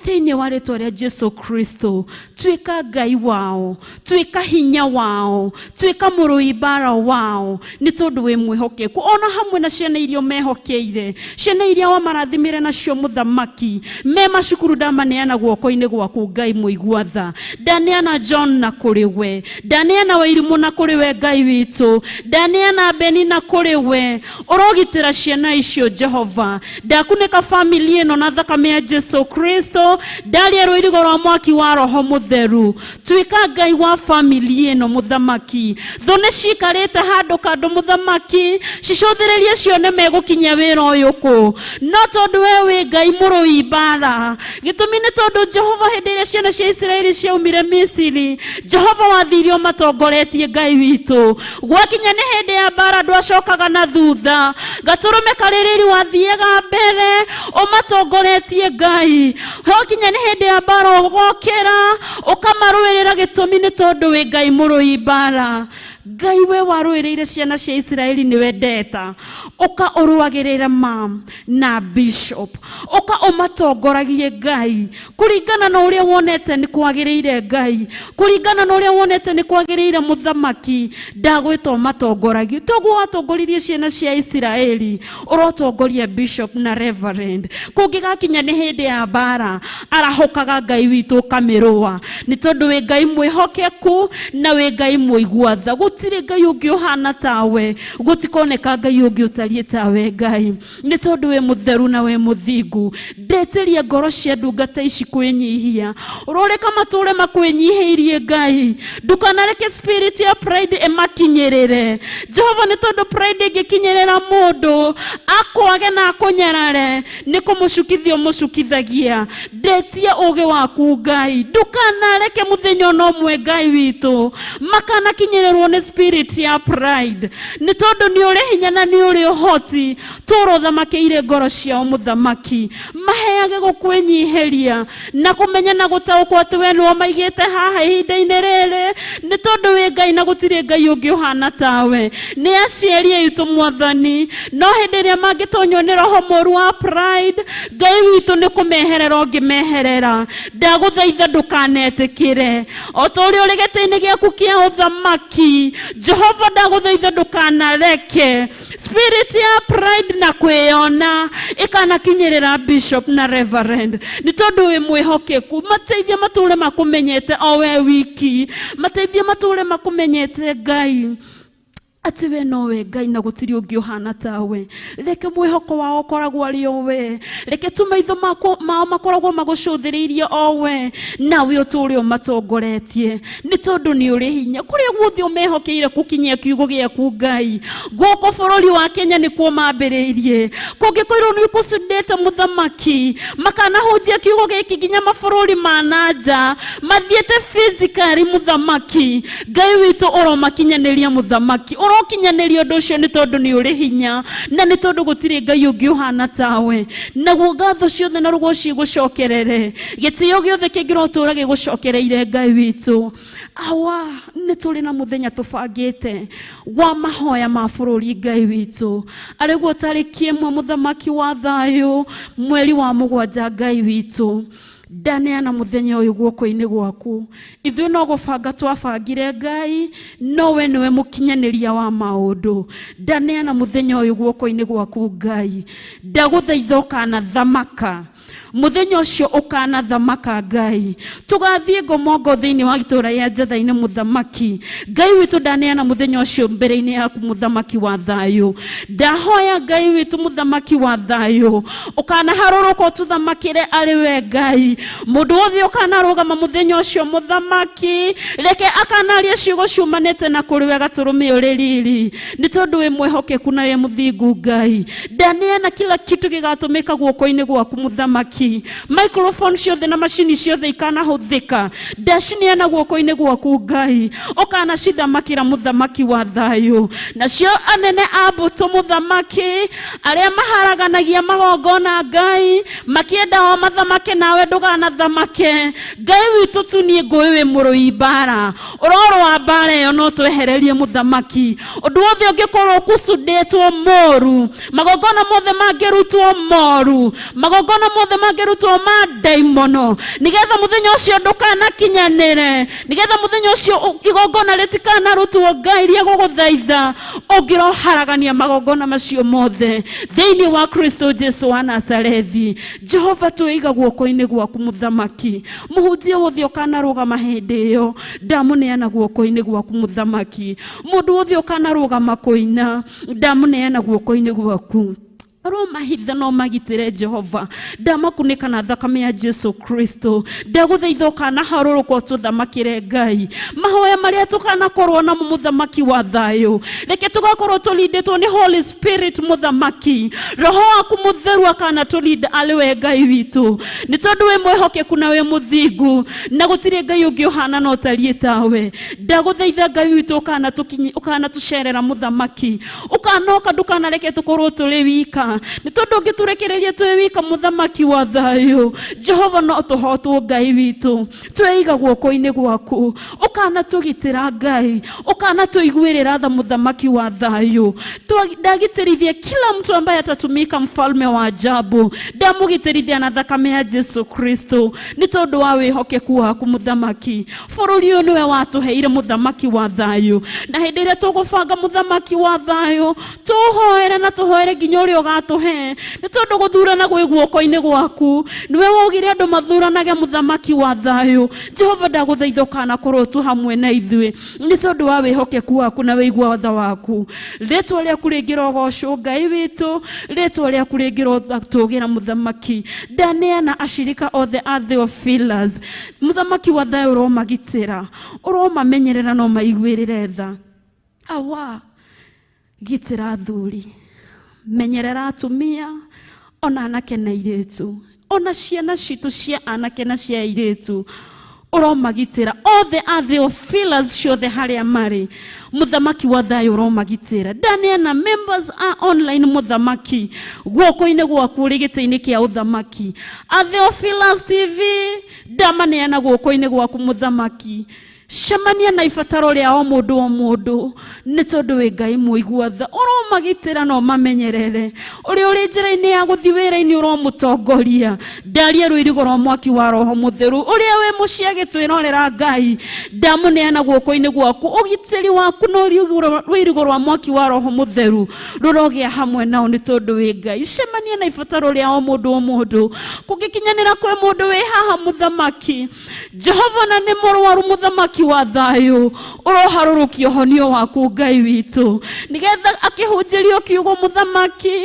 thĩinĩ wa rĩtwa rĩa Jesu Kristo. Tuĩka Ngai wao, tuĩka hinya wao, tuĩka mũrũi mbara wao, nĩ tondũ wĩ mwĩhokeku, ona hamwe na ciana iria ũmehokeire, ciana iria wamarathimire nacio mũthamaki me macukuru. Ndamaneana guoko-inĩ gwaku Ngai mũigua tha, ndaneana John na kũrĩ we, ndaneana Wairimũ na kũrĩ we Ngai witũ, ndaneana Beni na kũrĩ we, ũrogitĩra ciana icio Jehova. Ndakunĩka family ĩno na thakame ya Jesu Kristo, ndaria rũirigo rwa mwaki wa Roho Mũtheru. Tuĩka Ngai wa family ĩno mũthamaki. Thũ nĩ cikarĩte handũ kandũ mũthamaki, cicũthĩrĩrie cione megũkinyia wĩra ũyũ kũ, no tondũ we wĩ Ngai mũrũi mbara. Gĩtũmi nĩ tondũ Jehova, hĩndĩ ĩrĩa ciana cia Isiraeli ciaumire Misiri, Jehova wathire ũmatongoretie Ngai witũ, gwakinya nĩ hĩndĩ ya mbara ndwacokaga na thutha, gatũrũme karĩrĩri wathiaga mbere ũmatongoretie Ngai. Gwakinya nĩ hĩndĩ ya mbara ũgokĩra ũkamarũĩrĩra, gĩtũmi nĩ tondũ wĩ Ngai mũrũi mbara. Ngai we warũĩrĩire ciana cia Isiraeli nĩwe ndeta. Ũka ũrũagĩrĩre mam na bishop, ũka ũmatongoragie Ngai kũringana na ũrĩa wonete nĩ kwagĩrĩire. Ngai, kũringana na ũrĩa wonete nĩ kwagĩrĩire, mũthamaki, ndagwĩta ũmatongoragie toguo watongoririe ciana cia Isiraeli. Ũrotongoria bishop na reverend. Kũngĩgakinya nĩ hĩndĩ ya mbara, arahũkaga Ngai witũ ũkamĩrũa, nĩ tondũ wĩ Ngai mwĩhokeku na wĩ Ngai mũigua tha. Gũtirĩ Ngai ũngĩ ũhana tawe, gũtikoneka Ngai ũngĩ ũtariĩ tawe Ngai, nĩ tondũ wĩ mũtheru na wĩ mũthingu. Ndetĩria ngoro cia ndungata ici kwĩnyihia, ũroreka matũre makwĩnyihĩirie Ngai. Ndũkanareke spirit ya pride ĩmakinyĩrĩre, Jehova, nĩ tondũ pride ĩngĩkinyĩrĩra mũndũ akwage na akũnyarare, nĩ kũmũcukithia ũmũcukithagia. Ndetia ũgĩ waku Ngai, ndũkanareke mũthenya ona ũmwe, Ngai witũ, makanakinyĩrĩrwo nĩ spirit ya pride, nĩ tondũ nĩ ũrĩ hinya na nĩ ũrĩ ũhoti. Tũra ũthamakĩire ngoro ciao mũthamaki, maheage gũkwĩnyihĩria na kũmenya na gũtaũkwo atĩ we nĩwe maigĩte haha ihinda-inĩ rĩrĩ, nĩ tondũ wĩ Ngai na gũtirĩ Ngai ũngĩ ũhana tawe. Nĩ aciari aitũ mwathani, no hĩndĩ ĩrĩa mangĩtonywo nĩ roho mũru wa pride, Ngai witũ, nĩ kũmeherera ũngĩmeherera. Ndagũthaitha ndũkanetĩkĩre. O ta ũrĩa ũrĩ gĩtĩ-inĩ gĩaku kĩa ũthamaki, Jehova, ndagũthaitha ndũkanareke spirit ya pride na kwĩyona ĩkanakinyĩrĩra bishop na reverend, nĩ tondũ wĩ mwĩhokeku. Mateithie matũre makũmenyete o we wiki, mateithie matũre makũmenyete Ngai, atĩ we nowe Ngai na gũtirĩ ũngĩ ũhana tawe. Reke mwĩhoko wao ũkoragwo arĩ o we, reke tu maitho mao makoragwo magũcũthĩrĩirie o we, nawe ũtũũre ũmatongoretie, nĩ tondũ nĩ ũrĩ hinya. Kũrĩa guothe ũmehokeire gũkinyia kiugo gĩaku Ngai, gũkũ bũrũri wa Kenya nĩkuo mambĩrĩirie. Kũngĩkoirwo nĩ ũkũcindĩte mũthamaki, makanahunjia kiugo gĩkĩ nginya mabũrũri ma na nja mathiĩte physically, mũthamaki Ngai witũ, ũromakinyanĩria mũthamaki, ũrokinyanĩria ũndũ ũcio, nĩ tondũ nĩ ũrĩ hinya na nĩ tondũ gũtirĩ Ngai ũngĩ ũhana tawe. Naguo ngatho ciothe na rũgo cigũcokerere, gĩtĩo gĩothe kĩngĩrotũra gĩgũcokereire Ngai witũ. Awa, nĩ tũrĩ na mũthenya tũbangĩte wa mahoya ma bũrũri, Ngai witũ, arĩguo tarĩki 1, mũthamaki wa thayũ, mweri wa 7. Ngai witũ, ndaneana mũthenya ũyũ guoko-inĩ gwaku. Ithuĩ no gũbanga twabangire Ngai, no we nĩwe mũkinyanĩria wa maũndũ. Ndaneana mũthenya ũyũ guoko-inĩ gwaku Ngai, ndagũthaitha ũkanathamaka mũthenya ũcio, ũkanathamaka Ngai. Tũgathiĩ ngomongo thĩinĩ wa itũũra rĩa Njetha-inĩ mũthamaki Ngai witũ. Ndaneana mũthenya ũcio mbere-inĩ yaku, mũthamaki wa thayũ. Ndahoya Ngai witũ, mũthamaki wa thayũ, ũkanaharũrũka ũtũthamakĩre arĩ we Ngai. Mũndũ wothe ũkanarũgama mũthenya ũcio mũthamaki, reke akanaria ciugo ciumanĩte na kũrĩ we, gatũrũme ũrĩ riri, nĩ tondũ wĩ mwĩhokeku na wĩ mũthingu Ngai. Ndaneana kila kitu gĩgatũmĩka guoko-inĩ gwaku mũthamaki. Microphone ciothe na macini ciothe ikanahũthĩka, ndacineana guoko-inĩ gwaku Ngai, ũkanacithamakĩra mũthamaki wa thayũ. Nacio anene a mbũtũ mũthamaki, arĩa maharaganagia magongona Ngai, makĩenda o mathamake nawe ndũkanathamake, Ngai witũ, tu niĩ ngũĩ wĩ mũrũi mbara, ũrorũa mbara ĩyo no twehererie mũthamaki. Ũndũ wothe ũngĩkorwo ũkucundĩtwo mũru, magongona mothe mangĩrutwo moru, magongona mothe mangĩrutwo ma ndaimono, nĩgetha mũthenya ũcio ndũkanakinyanĩre, nĩgetha mũthenya ũcio igongona rĩtikanarutwo Ngai rĩa gũgũthaitha, ũngĩroharagania magongona macio mothe thĩinĩ wa Kristo Jesu wa Nazarethi. Jehova, twĩiga guoko-inĩ gwaku mũthamaki. Mũhunjia wothe ũkanarũgama hĩndĩ ĩyo, ndamũneana guoko-inĩ gwaku mũthamaki. Mũndũ wothe ũkanarũgama kũina, ndamũneana guoko-inĩ gwaku. Romahitha no magitĩre Jehova, ndamakunĩka na thakame ya Jesu Kristo. Ndagũthaitha ũkanaharũrũka ũtũthamakĩre Ngai. Mahoya marĩa tũkanakorwo namo, mũthamaki wa thayũ, reke tũgakorwo tũlindĩtwo nĩ Holy Spirit mũthamaki. Roho waku mũtheru akanatũlinda arĩ we Ngai witũ, nĩ tondũ wĩ mwĩhokeku na wĩ mũthingu na gũtirĩ Ngai ũngĩ ũhana na ũtariĩ tawe. Ndagũthaitha Ngai witũ, ũkanatũcerera mũthamaki, ũkanoka, ndũkanareke tũkorwo tũrĩ wika. wika nĩ tondũ ũngĩtũrekereria twĩ wika mũthamaki wa thayũ Jehova no tũhotwo Ngai witũ tweiga guoko-inĩ gwaku ũkanatũgitĩra Ngai ũkanatũiguĩrĩra tha mũthamaki wa thayũ ndagitĩrithia kila mtu ambaye atatumika mfalme wa ajabu ndamũgitĩrithia na thakame ya Jesu Kristo nĩ tondũ wa wĩhokeku waku mũthamaki bũrũri ũyũ nĩwe watũheire mũthamaki wa thayũ na hĩndĩ ĩrĩa tũgũbanga mũthamaki wa thayũ tũhoere na tũhoere nginya ũrĩa ũgatũhe nĩ tondũ gũthurana gwĩ guoko-inĩ gwaku nĩwe waugire andũ mathuranage mũthamaki wa thayũ Jehova ndagũthaitha ũkanakorwo tu hamwe na ithuĩ nĩ tondũ wa wĩhokeku waku na wĩigua tha waku rĩtwa rĩaku rĩngĩrogocwo Ngai witũ rĩtwa rĩaku rĩngĩrotũgĩra mũthamaki ndaneana ashirika othe a Theophilus mũthamaki wa thayũ ũromagitĩra ũromamenyerera no maiguĩrĩre tha awa gitĩra athuri menyerera atumia ona anake na airĩtu ona ciana citũ cia anake na cia airĩtu ũromagitĩra othe a Theophilus ciothe harĩa marĩ mũthamaki wa thayũ ũromagitĩra ndaneana members a online mũthamaki guoko-inĩ gwaku ũrĩ gĩtĩ-inĩ kĩa ũthamaki a Theophilus TV ndamaneana guoko-inĩ gwaku mũthamaki cemania na ibataro rĩa o mũndũ o mũndũ nĩ tondũ wĩ Ngai mũigua tha ũromagitĩra no mamenyerere ũrĩa ũrĩ njĩra-inĩ ya gũthiĩ wĩra-inĩ ũromũtongoria ndaria rũirigo rwa mwaki wa roho mũtheru ũrĩa wĩ mũciĩ agĩtwĩrorera Ngai ndamũneana guoko-inĩ gwaku ũgitĩri waku na rũirigo rwa mwaki wa roho mũtheru rũrogĩa hamwe nao nĩ tondũ wĩ Ngai cemania na ibataro rĩa o mũndũ o mũndũ kũngĩkinyanĩra kwĩ mũndũ wĩ haha mũthamaki Jehova na nĩ mũrwaru mũthamaki wa thayũ ũroharũrũkia ũhonio waku Ngai witũ nĩgetha akĩhunjĩrio kiugo mũthamaki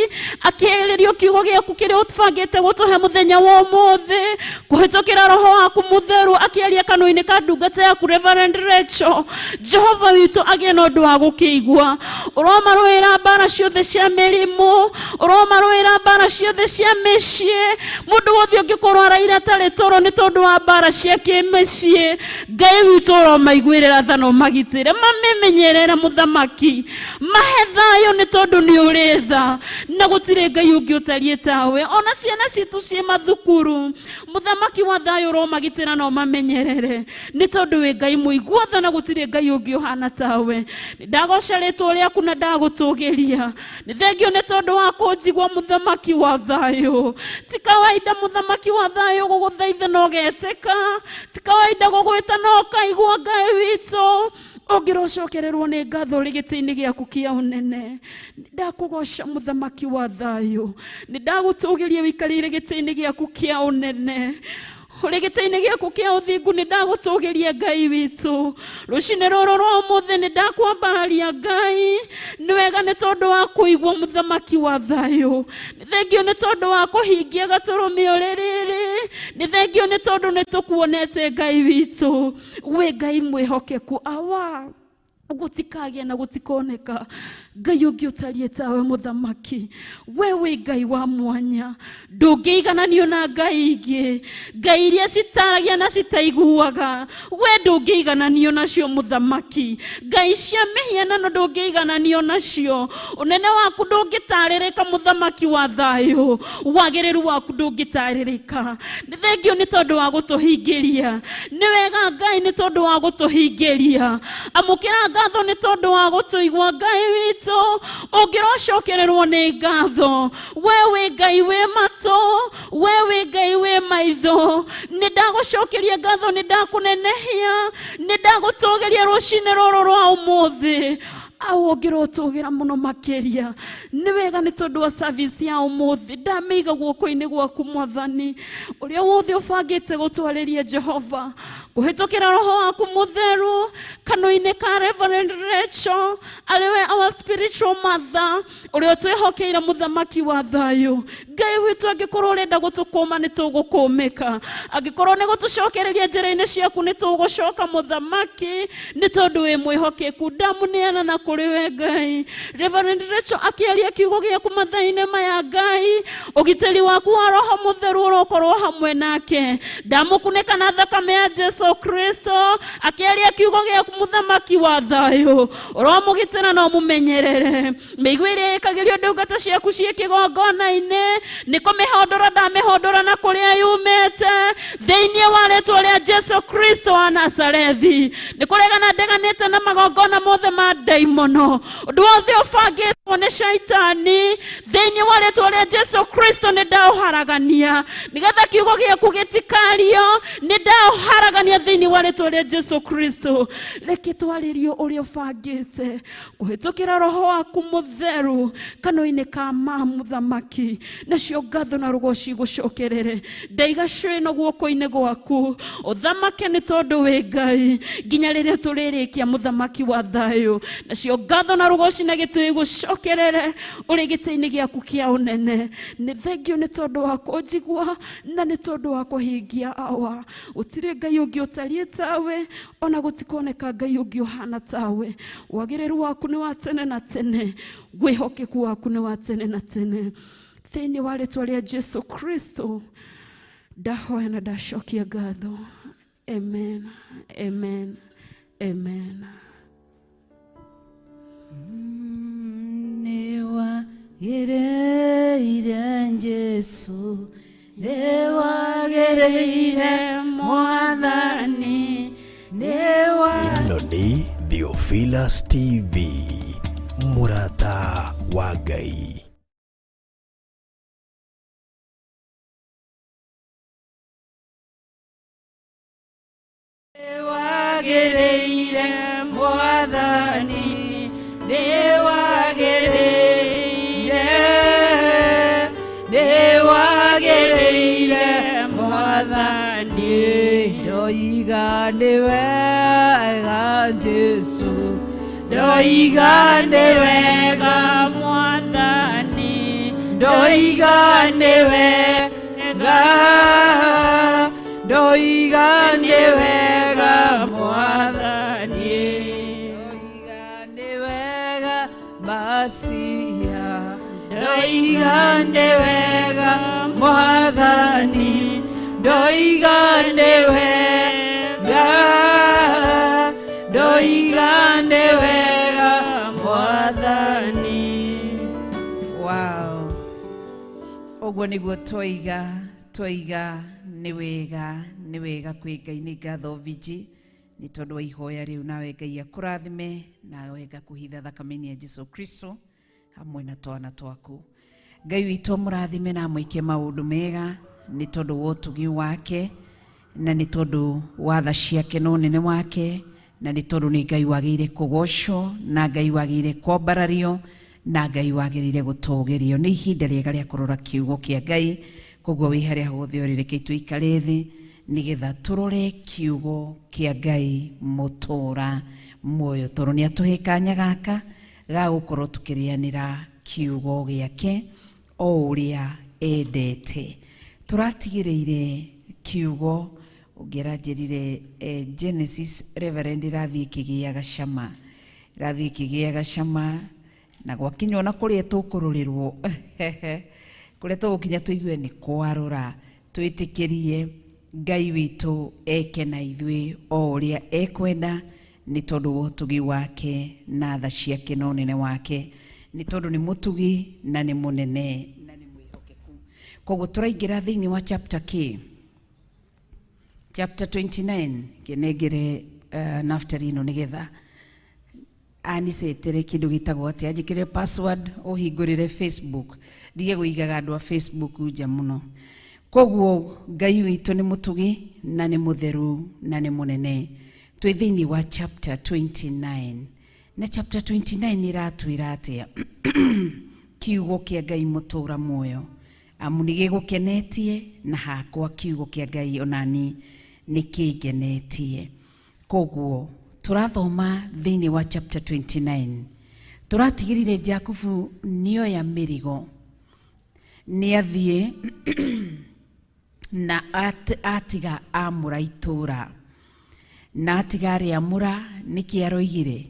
akĩarĩrio kiugo gĩaku kĩrĩa ũbangĩte gũtũhe mũthenya wa ũmũthĩ kũhĩtũkĩra roho waku mũtheru akĩaria kanua-inĩ ka ndungata yaku Reverend Rachel Jehova witũ agĩe na ũndũ wa gũkĩigua ũromarũĩra mbara ciothe cia mĩrimũ ũromarũĩra mbara ciothe cia mĩciĩ mũndũ wothe ũngĩkorwo araire atarĩ toro nĩ tondũ wa mbara cia kĩmĩciĩ Ngai witũ ũromaiguĩrĩra tha na ũmagitĩre mamemenyerere mũthamaki mahe thayũ nĩ tondũ nĩ ũrĩ tha na gũtirĩ Ngai ũngĩ ũtariĩ tawe ona ciana citũ ciĩ mathukuru mũthamaki wa thayũ ũromagitĩra na ũmamenyerere nĩ tondũ wĩ Ngai mũigua tha na gũtirĩ Ngai ũngĩ ũhana tawe ndagoca rĩtwa rĩaku na ndagũtũgĩria nĩ thengio nĩ tondũ wa kũnjigua mũthamaki wa thayũ ti kawaida mũthamaki wa thayũ gũgũthaitha na ũgetĩka ti kawaida gũgwĩta na ũkaigua Ngai witũ ũngĩrocokererwo nĩ ngatho ũrĩ gĩtĩ-inĩ gĩaku kĩa ũnene ndakũgoca mũthamaki wa thayũ nĩ ndagũtũgĩria ũikarĩire gĩtĩ-inĩ gĩaku kĩa ũnene ũrĩ gĩtĩ-inĩ gĩaku kĩa ũthingu nĩ ndagũtũgĩria Ngai witũ rũcinĩ rũrũ rwa ũmũthĩ nĩ ndakwambararia Ngai nĩ wega nĩ tondũ wa kũigua mũthamaki wa thayũ nĩ thengio nĩ tondũ wa kũhingia gatũrũme ũrĩ rĩrĩ nĩ thengio nĩ tondũ nĩ tũkuonete Ngai witũ wĩ Ngai mwĩhokeku awa gũtikagĩa na gũtikoneka Ngai ũngĩ ũtariĩ tawe mũthamaki we wĩ Ngai wa mwanya ndũngĩigananio na ngai ingĩ ngai iria citaragia na citaiguaga we ndũngĩigananio nacio mũthamaki ngai cia mĩhianano ndũngĩigananio nacio ũnene waku ndũngĩtarĩrĩka mũthamaki wa thayũ wagĩrĩru waku ndũngĩtarĩrĩka nĩ thengio nĩ tondũ wa gũtũhingĩria nĩ wega Ngai nĩ tondũ wa gũtũhingĩria amũkĩra ngatho nĩ tondũ wa gũtũigua Ngai witũ ũngĩrocokererwo nĩ ngatho we wĩ Ngai wĩ matũ we wĩ Ngai wĩ maitho nĩ ndagũcokeria ngatho nĩ ndakũnenehia nĩ ndagũtũgĩria rũcinĩ rũrũ rwa ũmũthĩ au ũngĩrotũgĩra mũno makĩria nĩ wega nĩ tondũ wa service ya ũmũthĩ ndamĩiga guoko-inĩ gwaku mwathani ũrĩa wothe ũbangĩte gũtwarĩria Jehova kũhĩtũkĩra roho waku mũtheru kanua-inĩ ka Reverend Rachel arĩ we our spiritual mother ũrĩa ũtwĩhokeire mũthamaki wa thayũ Ngai witũ angĩkorwo ũrenda gũtũkũma nĩ tũgũkũmĩka angĩkorwo nĩ gũtũcokereria njĩra-inĩ ciaku nĩ tũgũcoka mũthamaki nĩ tondũ wĩ mwĩhokeku ndamũneana na kũrĩ we Ngai. Reverend Rachel akĩaria kiugo gĩaku mathaa-inĩ maya Ngai, ũgitĩri waku wa Roho Mũtheru ũrokorwo hamwe nake. Ndamũkunĩka na thakame ya Jesu Kristo akĩaria kiugo gĩaku mũthamaki wa thayũ, ũromũgitĩra na ũmũmenyerere. Mĩigua ĩrĩa ĩkagĩrio ndungata ciaku ciĩ kĩgongona-inĩ nĩ kũmĩhondora ndamĩhondora na kũrĩa yumĩte thĩinĩ wa rĩtwa rĩa Jesu Kristo wa Nazarethi. Nĩ kũregana ndeganĩte na magongona mothe ma ndaimono, ũndũ wothe ũbangĩtwo nĩ shaitani thĩinĩ wa rĩtwa rĩa Jesu Kristo nĩ ndaũharagania, nĩgetha kiugo gĩaku gĩtikario, nĩ ndaũharagania thĩinĩ wa rĩtwa rĩa Jesu Kristo. Reke twarĩrio ũrĩa ũbangĩte kũhĩtũkĩra Roho waku Mũtheru kanua-inĩ ka ma mũthamaki, nacio ngatho na rũgoci gũcokerere. Ndaiga ĩno guoko-inĩ gwaku, ũthamake nĩ tondũ wĩ Ngai nginya rĩrĩa tũrĩrĩkia mũthamaki wa thayũ. Nacio ngatho na rũgoci na gĩtĩo igũcokerere ũrĩ gĩtĩ-inĩ gĩaku kĩa ũnene. Nĩ thengio nĩ tondũ wa kũnjigua na nĩ tondũ wa kũhingia awa. Gũtirĩ Ngai ũngĩ ũtariĩ tawe, ona gũtikoneka Ngai ũngĩ ũhana tawe. Wagĩrĩru waku nĩ wa tene na tene, wĩhokeku waku nĩ wa tene na tene. Thĩinĩ wa rĩtwa rĩa Jesu Kristo ndahoya na ndacokia ngatho. Amen, amen, amen. Nĩwagĩrĩire Jesu, nĩwagĩrĩire Mwathani, nĩwa Ĩno nĩ Theophilus TV, mũrata wa Ngai. Nĩwagĩrĩire Mwathani, nĩwagĩrĩire, nĩwagĩrĩire Mwathani. Ndoiga nĩ wega Jesu, ndoiga nĩ wega Mwathani, ndoiga nĩ wega, ndoiga nĩ wega Mwathani, ndoiga nĩ wega Masia, ndoiga nĩ wega Mwathani, ndoiga nĩ wega, ndoiga nĩ wega Mwathani. Wow. Ũguo nĩguo twaiga, twaiga nĩ wega, nĩ wega kwĩ Ngai. Nĩ ngatho Viji nĩ tondũ wa ihoya rĩu, nawe Ngai akũrathime, nawe ngakũhitha thakame-inĩ ya Jesu Kristo hamwe na twana twaku. Ngai witũ amũrathime na amwĩke maũndũ mega nĩ tondũ wa ũtugi wake na nĩ tondũ wa tha ciake na ũnene wake, na nĩ tondũ nĩ Ngai wagĩrĩire kũgocwo na Ngai wagĩrĩire kwambarario na Ngai wagĩrĩire gũtũgĩrio. Nĩ ihinda rĩega rĩa kũrora kiugo kĩa Ngai, koguo wĩ harĩa hothe ũrĩ reke tũikare thĩ nĩgetha tũrore kiugo kĩa Ngai mũtũra muoyo, tondũ nĩ atũhe kanya gaka ga gũkorwo tũkĩrĩanĩra kiugo gĩake o ũrĩa endete. Tũratigĩrĩire kiugo ũngĩranjĩrire Genesis, Reverend, ĩrathiĩ ĩkĩgĩaga cama, ĩrathiĩ ĩkĩgĩaga cama, na gwakinywo na kũrĩa tũkũrũrĩrwo kũrĩa tũgũkinya tũigue nĩ kwarũra. Twĩtĩkĩrie Ngai witũ eke na ithuĩ o ũrĩa ekwenda nĩ tondũ wa ũtugi wake na tha ciake na ũnene wake, nĩ tondũ nĩ mũtugi na nĩ mũnene na nĩ mwĩhokeku. Koguo tũraingĩra thĩinĩ wa chapter K, chapter 29. Kĩnengere naftari ĩno nĩgetha anicetere kĩndũ gĩtagwo atĩa, anjĩkĩre password ũhingũrĩre Facebook, ndige gũigaga andũ a Facebook nja mũno. Koguo Ngai witũ nĩ mũtugi na nĩ mũtheru na nĩ mũnene. Twĩ thĩinĩ wa chapter 29, na chapter 29 ĩratwĩra atĩa? Kiugo kĩa Ngai mũtũra muoyo, amu nĩ gĩgũkenetie, na hakwa kiugo kĩa Ngai onani nĩ kĩngenetie. Koguo tũrathoma thĩinĩ wa chapter 29. Tũratigĩrire Jakubu nĩoya mĩrigo, nĩ athiĩ na atiga amũra itũra, na atiga arĩamũra. Nĩkĩ aroigire?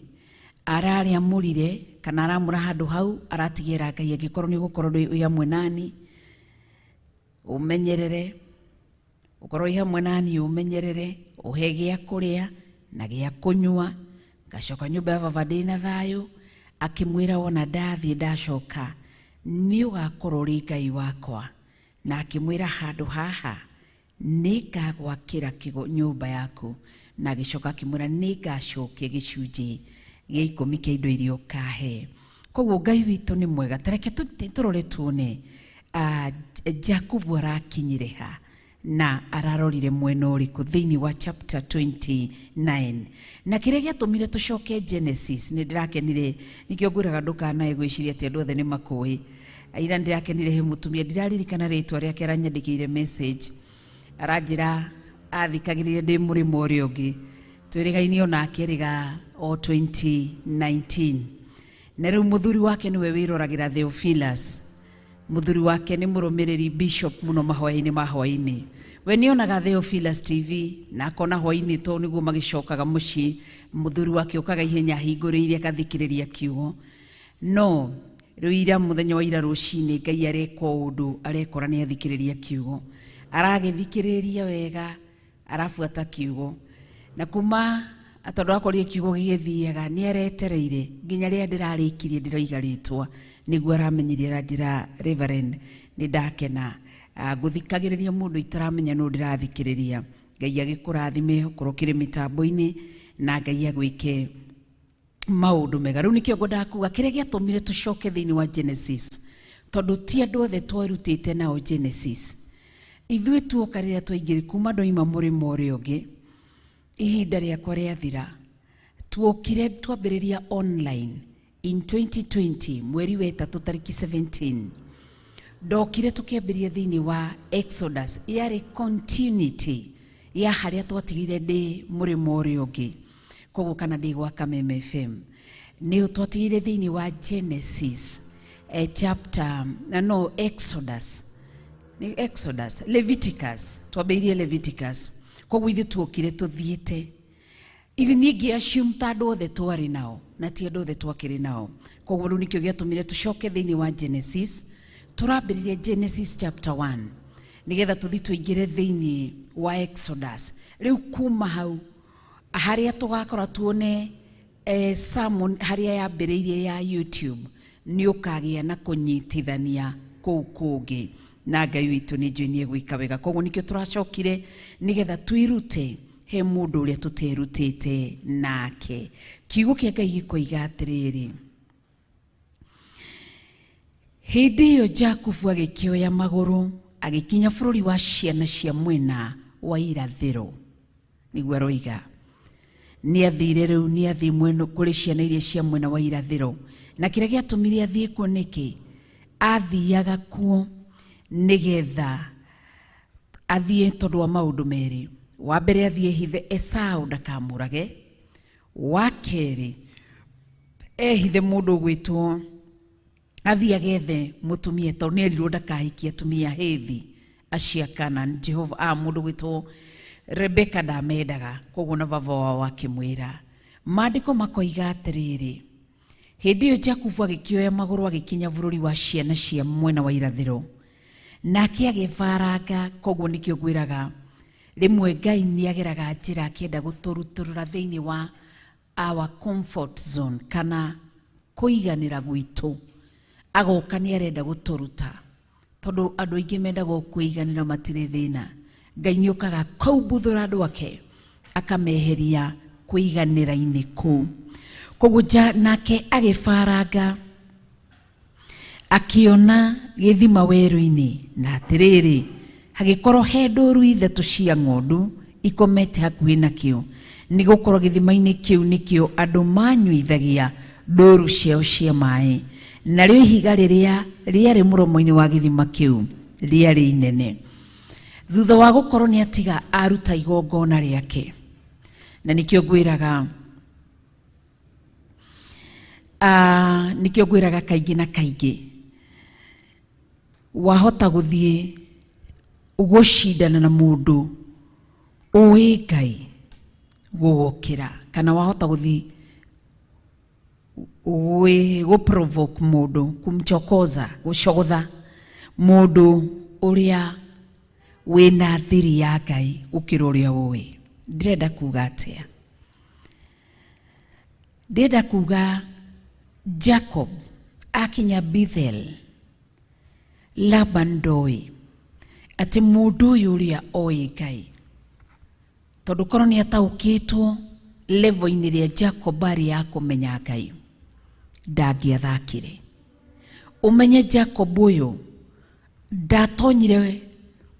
Ararĩamũrire kana aramũra handũ hau, aratigĩra Ngai angĩkorwo nĩ ũgũkorwo wĩ hamwe nani ũmenyerere, ũkorwo wĩ hamwe nani ũmenyerere, ũhe gĩa kũrĩa na gĩa kũnyua, ngacoka nyũmba ya baba ndĩna thayũ. Akĩmwĩra wona ndathiĩ ndacoka nĩ ũgakorwo ũrĩ Ngai wakwa, na akĩmwĩra handũ haha nĩngagwakĩra nyũmba yaku, na agĩcoka akĩmwĩra nĩngacokia gĩcunjĩ gĩa 10 kĩa indo iria ũkahe. Koguo Ngai witũ nĩ mwega. Ta reke tũrore tuone Jakubu arakinyire ha na ararorire mwena ũrĩkũ thĩinĩ wa chapter 29. Na kĩrĩa gĩatũmire tũcoke Genesis, nĩ ndĩrakenire, nĩkĩo ngwĩraga ndũkanae gwĩciria atĩ andũ othe nĩ makũĩ. Ira ndĩrakenire he mũtumia, ndiraririkana rĩtwa rĩake, aranyandĩkĩire message aranjĩra athikagĩrĩria ndĩ mũrĩmo ũrĩa ũngĩ, twĩrĩgaine onake rĩga o 2019, na rĩu mũthuri wake nĩwe wĩroragĩra Theophilus. Mũthuri wake nĩ mũrũmĩrĩri bishop mũno mahoya-inĩ ma hwaĩ-inĩ. We nĩonaga Theophilus TV na akona hwaĩ-inĩ to nĩguo magĩcokaga mũciĩ, mũthuri wake okaga ihenya ahingũrĩire akathikĩrĩria kiugo. No rĩu ira mũthenya wa ira rũcinĩ Ngai areka ũndũ, arekora nĩ athikĩrĩria kiugo, aragĩthikĩrĩria wega, arabuata kiugo, na kuma tondũ akorire kiugo gĩgĩthiaga nĩ aretereire nginya rĩrĩa ndĩrarĩkirie ndĩroiga rĩtwa nĩguo aramenyirie. Aranjĩra, "Reverend, nĩ ndakena ngũthikagĩrĩria mũndũ itaramenya nũ ndĩrathikĩrĩria." Ngai agĩkũrathime ũkorwo ũkĩrĩ mĩtambo-inĩ na Ngai agwĩke maũndũ mega. Rĩu nĩkĩo ngwendaga kuga kĩrĩa gĩatũmire tũcoke thĩinĩ wa Genesis, tondũ ti andũ othe twerutĩte nao Genesis. Ithuĩ tuoka rĩrĩa twaingĩrĩ kuma ndoima mũrĩmo ũrĩa ũngĩ, ihinda rĩakwa rĩathira, tuokire twambĩrĩria online in 2020 mweri wa 3 tarĩki 17. Ndokire tũkĩambĩrĩria thĩinĩ wa Exodus, yarĩ continuity ya harĩa twatigire ndĩ mũrĩmo ũrĩa ũngĩ, koguo kana ndĩ gwa Kameme FM nĩ twatigire thĩinĩ wa Genesis chapter na no Exodus, nĩ Exodus, Leviticus, twambĩrĩirie Leviticus. Koguo ithuĩ tuokire tũthiĩte ithuĩ, niĩ ngĩ assume ta andũ othe twarĩ nao, na ti andũ othe twakĩrĩ nao. Koguo rĩu nĩkĩo gĩatũmire tũcoke thĩinĩ wa Genesis. Tũrambĩrĩria Genesis chapter 1 nĩgetha tũthi tũingĩre thĩinĩ wa Exodus. Rĩu kuma hau harĩa tũgakora tuone sermon harĩa yambĩrĩirie ya YouTube, nĩ ũkagĩa na kũnyitithania kũu kũngĩ, na Ngai witũ nĩ njũĩ nĩ egwĩka wega. Koguo nĩkĩo tũracokire, nĩgetha twĩrute he mũndũ ũrĩa tũterutĩte nake. Kiugo kĩa Ngai gĩkoiga atĩrĩrĩ, hĩndĩ ĩyo Jakubu agĩkĩoya magũrũ agĩkinya bũrũri wa ciana cia mwena wa irathĩro. Nĩguo aroiga nĩ athire, rĩu nĩ athiĩ mwena kũrĩ ciana iria cia mwena wa irathĩro. Na kĩrĩa gĩatũmire athiĩ kuo nĩkĩ? Athiaga kuo nĩgetha athiĩ tondũ wa maũndũ merĩ. Wa mbere, athiĩ hithe Esau ndakamũrage. Wa kerĩ, ehithe mũndũ ũgwĩtwo, athiĩ agethe mũtumia, tondũ nĩ erirwo ndakahikie atumia Hethi acio a Canaan. Jehova a mũndũ gwĩtwo Rebeka ndamendaga, koguo na baba wao akĩmwĩra. Maandĩko makoiga atĩrĩrĩ, hĩndĩ ĩyo Jakubu agĩkĩoya magũrũ agĩkinya bũrũri wa ciana cia mwena wa irathĩro, nake agĩbaranga. Koguo nĩkĩo ngwĩraga rĩmwe Ngai nĩ ageraga njĩra akĩenda gũtũrutũrũra thĩinĩ wa our comfort zone kana kũiganĩra gwitũ, agoka nĩ arenda gũtũruta, tondũ andũ aingĩ mendaga o kũiganĩra, matirĩ thĩna. Ngai nĩ okaga akaumbuthũra andũ ake, akameheria kũiganĩra-inĩ kũu. Koguo nake agĩbaranga akĩona gĩthima werũ-inĩ, na atĩrĩrĩ, hagĩkorwo he ndũru 3 cia ng'ondu ikomete hakuhĩ nakĩo, nĩ gũkorwo gĩthima-inĩ kĩu nĩkĩo andũ manyuithagia ndũru ciao cia maĩ. Narĩo ihiga rĩrĩa rĩarĩ mũromo-inĩ wa gĩthima kĩu rĩarĩ inene. Thutha wa gũkorwo nĩ atiga aruta igongona rĩake, na nĩkĩo ngwĩraga kaingĩ na kaingĩ, wahota gũthiĩ gũcindana na mũndũ ũĩ Ngai gũgũkĩra, kana wahota gũthiĩ Gũ provoke mũndũ, kumchokoza, gũcogotha mũndũ ũrĩa wĩna thiri ya Ngai gũkĩra ũrĩa ũĩ. Ndĩrenda kuga atĩa? Ndĩrenda kuga Jacob akinya Bethel, Laban ndoĩ atĩ mũndũ ũyũ ũrĩa oĩ Ngai, tondũ korwo nĩ ataũkĩtwo level-inĩ rĩa Jacob arĩ ya kũmenya Ngai, ndangĩathakire. Ũmenye Jacob ũyũ ndatonyire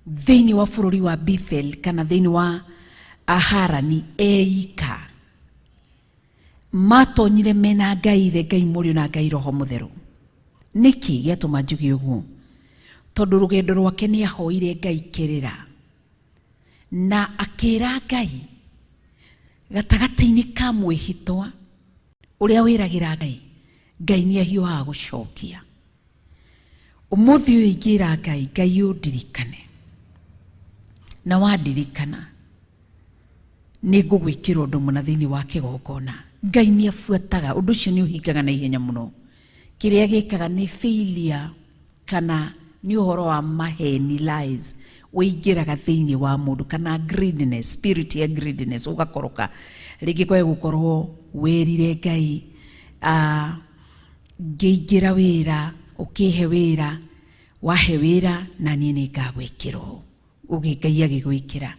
thĩinĩ wa bũrũri wa Bethel kana thĩinĩ wa Harani eika. Matonyire mena Ngai Ithe, Ngai Mũriũ na Ngai Roho Mũtheru. Nĩkĩ gĩatũma njuge ũguo? Tondũ rũgendo rwake nĩ ahoire Ngai kĩrĩra na akĩra Ngai gatagatĩ-inĩ ka mwĩhĩtwa ũrĩa wĩragĩra Ngai, Ngai nĩ ahiũhaga gũcokia. Ũmũthĩ ũyũ ingĩra Ngai, Ngai ũndirikane, na wandirikana nĩ ngũgwĩkĩra ũndũ mũna thĩinĩ wa kĩgongona. Ngai nĩ abuataga ũndũ ũcio, nĩ ũhingaga na ihenya mũno. Kĩrĩa gĩkaga nĩ failure kana nĩ ũhoro wa maheni, lies, ũingĩraga thĩinĩ wa mũndũ, kana greediness, spirit ya greediness, ũgakoroka rĩngĩ kwae gũkorwo wĩrire Ngai, ngĩingĩra wĩra, ũkĩhe wĩra, wahe wĩra na niĩ nĩ ngagwĩkĩra ũũ. Ũgĩ Ngai agĩgwĩkĩra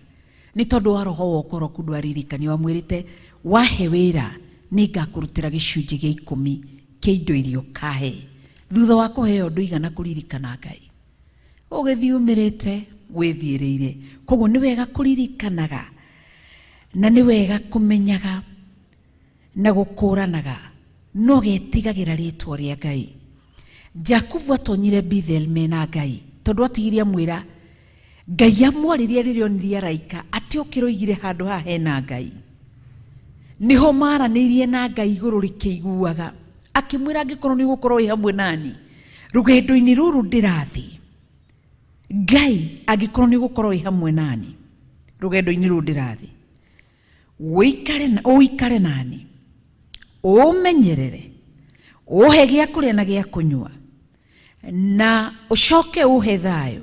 nĩ tondũ wa roho wa ũkoroku, ndwaririkanio wamwĩrĩte wahe wĩra nĩ ngakũrutĩra gĩcunjĩ gĩa 10 kĩa indo iria ũkahe. Thutha wa kũheo ndũigana kũririkana Ngai, ũgĩthiĩ umĩrĩte wĩthiĩrĩire. Koguo nĩ wega kũririkanaga na nĩ wega kũmenyaga na gũkũranaga no getigagĩra rĩtwa rĩa Ngai. Jakubu atonyire Bethel mena Ngai tondũ atigirie amwĩra Ngai amwarĩria rĩrĩa onirie araika atĩ ũkĩra ũigire handũ haha hena Ngai. Niho maranĩirie na Ngai igũrũ rĩkĩiguaga, akĩmwĩra angĩkorwo nĩ ũgũkorwo wĩ hamwe nani rũgendo-inĩ rũrũ ndĩrathiĩ, Ngai angĩkorwo nĩ ũgũkorwo wĩ hamwe nani rũgendo-inĩ rũrũ ndĩrathiĩ, ũikare nani, ũmenyerere, ũhe gĩa kũrĩa na gĩa kũnyua, na ũcoke ũhe thayũ.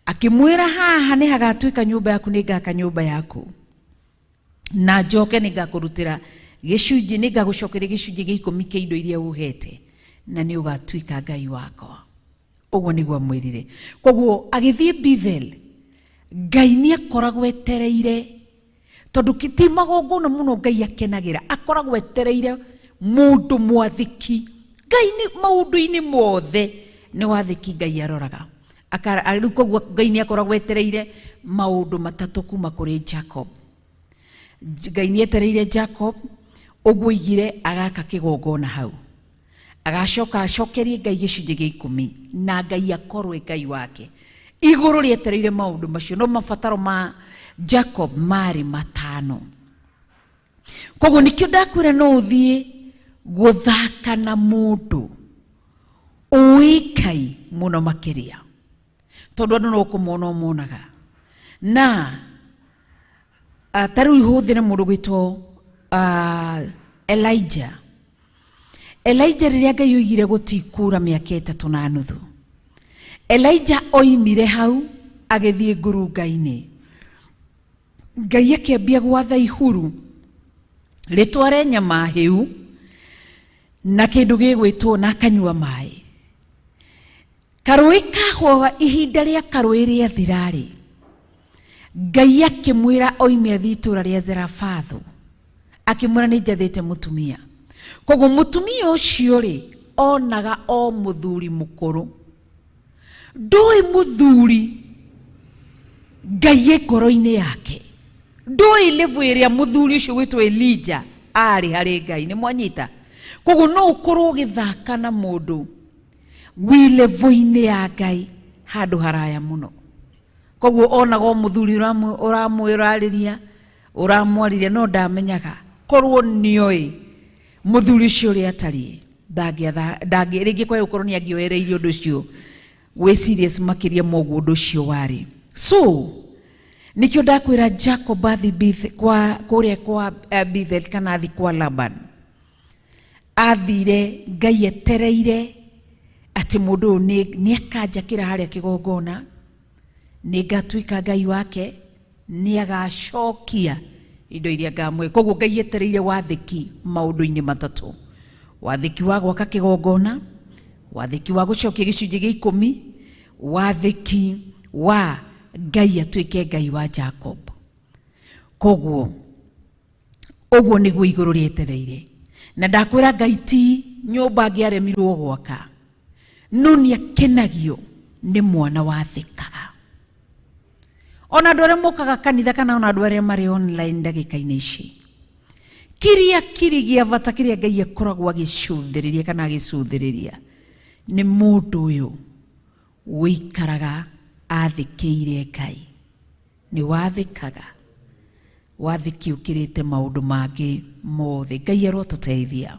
Akĩmwĩra haha nĩ hagatuĩka nyũmba yaku, nĩ ngaka nyũmba yaku, na njoke nĩ ngakũrutĩra gĩcunjĩ, nĩ ngagũcokeria gĩcunjĩ gĩa 10 kĩa indo iria ũhete, na nĩ ũgatuĩka Ngai wakwa. Ũguo nĩguo amwĩrire. Koguo agĩthiĩ Bethel, Ngai nĩ akoragwo etereire, tondũ ti magongona mũno Ngai akenagĩra, akoragwo etereire mũndũ mwathĩki. Ngai nĩ maũndũ-inĩ mothe nĩ wathĩki Ngai aroraga. Rĩu koguo Ngai nĩ akoragwo etereire maũndũ matatũ kuma kũrĩ Jacob. Ngai nĩ etereire Jacob ũguo oigire agaka kĩgongona hau, agacoka acokerie Ngai gĩcunjĩ gĩa 10, na Ngai akorwo e Ngai wake. Igũrũ rĩetereire maũndũ macio, no mabataro ma Jacob marĩ 5. Koguo nĩkĩo ndakwĩra no ũthiĩ gũthaka na mũndũ ũĩ Ngai mũno makĩria, tondũ andũ no kũmona ũmonaga. Na ta rĩu hũthĩre mũndũ gwĩtwo Elijah. Elijah rĩrĩa Ngai oigire gũtikura mĩaka 3.5, Elijah oimire hau agĩthiĩ ngurunga-inĩ. Ngai akĩambia gwatha ihuru rĩtware nyama hĩu na kĩndũ gĩgwĩtwo na akanyua maĩ. Karũĩ kahũaga, ihinda rĩa karũĩ rĩathira-rĩ, Ngai akĩmwĩra oime athiĩ itũũra rĩa Zerafathu, akĩmwĩra nĩ njathĩte mũtumia. Koguo mũtumia ũcio rĩ, onaga o mũthuri mũkũrũ. Ndũĩ mũthuri Ngai e ngoro-inĩ yake, ndũĩ level ĩrĩa mũthuri ũcio gwĩtwo Elijah arĩ harĩ Ngai. Nĩ mwanyita? Koguo no ũkorwo ũgĩthaka na mũndũ wĩ level-inĩ ya Ngai handũ haraya mũno. Koguo onaga o mũthuri ũramwĩrarĩria, ũramwarĩria, no ndamenyaga. Korwo nĩoĩ mũthuri ũcio ũrĩa atariĩ, rĩngĩ kwa gũkorwo nĩ angĩoereirie ũndũ ũcio wĩ serious makĩria ma ũguo ũndũ ũcio warĩ. So nĩkĩo ndakwĩra Jacob athi kũrĩa kwa Bethel kana athi kwa Laban, Athire Ngai etereire atĩ mũndũ ũyũ nĩ akanjakĩra harĩa kĩgongona, nĩ ngatuĩka Ngai wake, nĩ agacokia indo iria ngamũhe. Koguo Ngai etereire wathĩki maũndũ-inĩ matatũ: wathĩki wa gwaka kĩgongona, wathĩki wa gũcokia gĩcunjĩ gĩa 10, wathĩki wa Ngai atuĩke Ngai wa Jacob. Koguo ũguo nĩguo igũrũ rĩetereire. Na ndakwĩra Ngai ti nyũmba angĩaremirwo gwaka, no nĩ akenagio nĩ mwana wathĩkaga. Ona andũ arĩa mokaga kanitha kana ona andũ arĩa marĩ online ndagĩka-inĩ ici, kiria kiri gĩa bata kĩrĩa Ngai akoragwo agĩcũthĩrĩria kana agĩcũthĩrĩria nĩ mũndũ ũyũ wĩikaraga athĩkĩire Ngai. Nĩ wathĩkaga, wathĩki ũkĩrĩte maũndũ mangĩ mothe. Ngai arotũteithia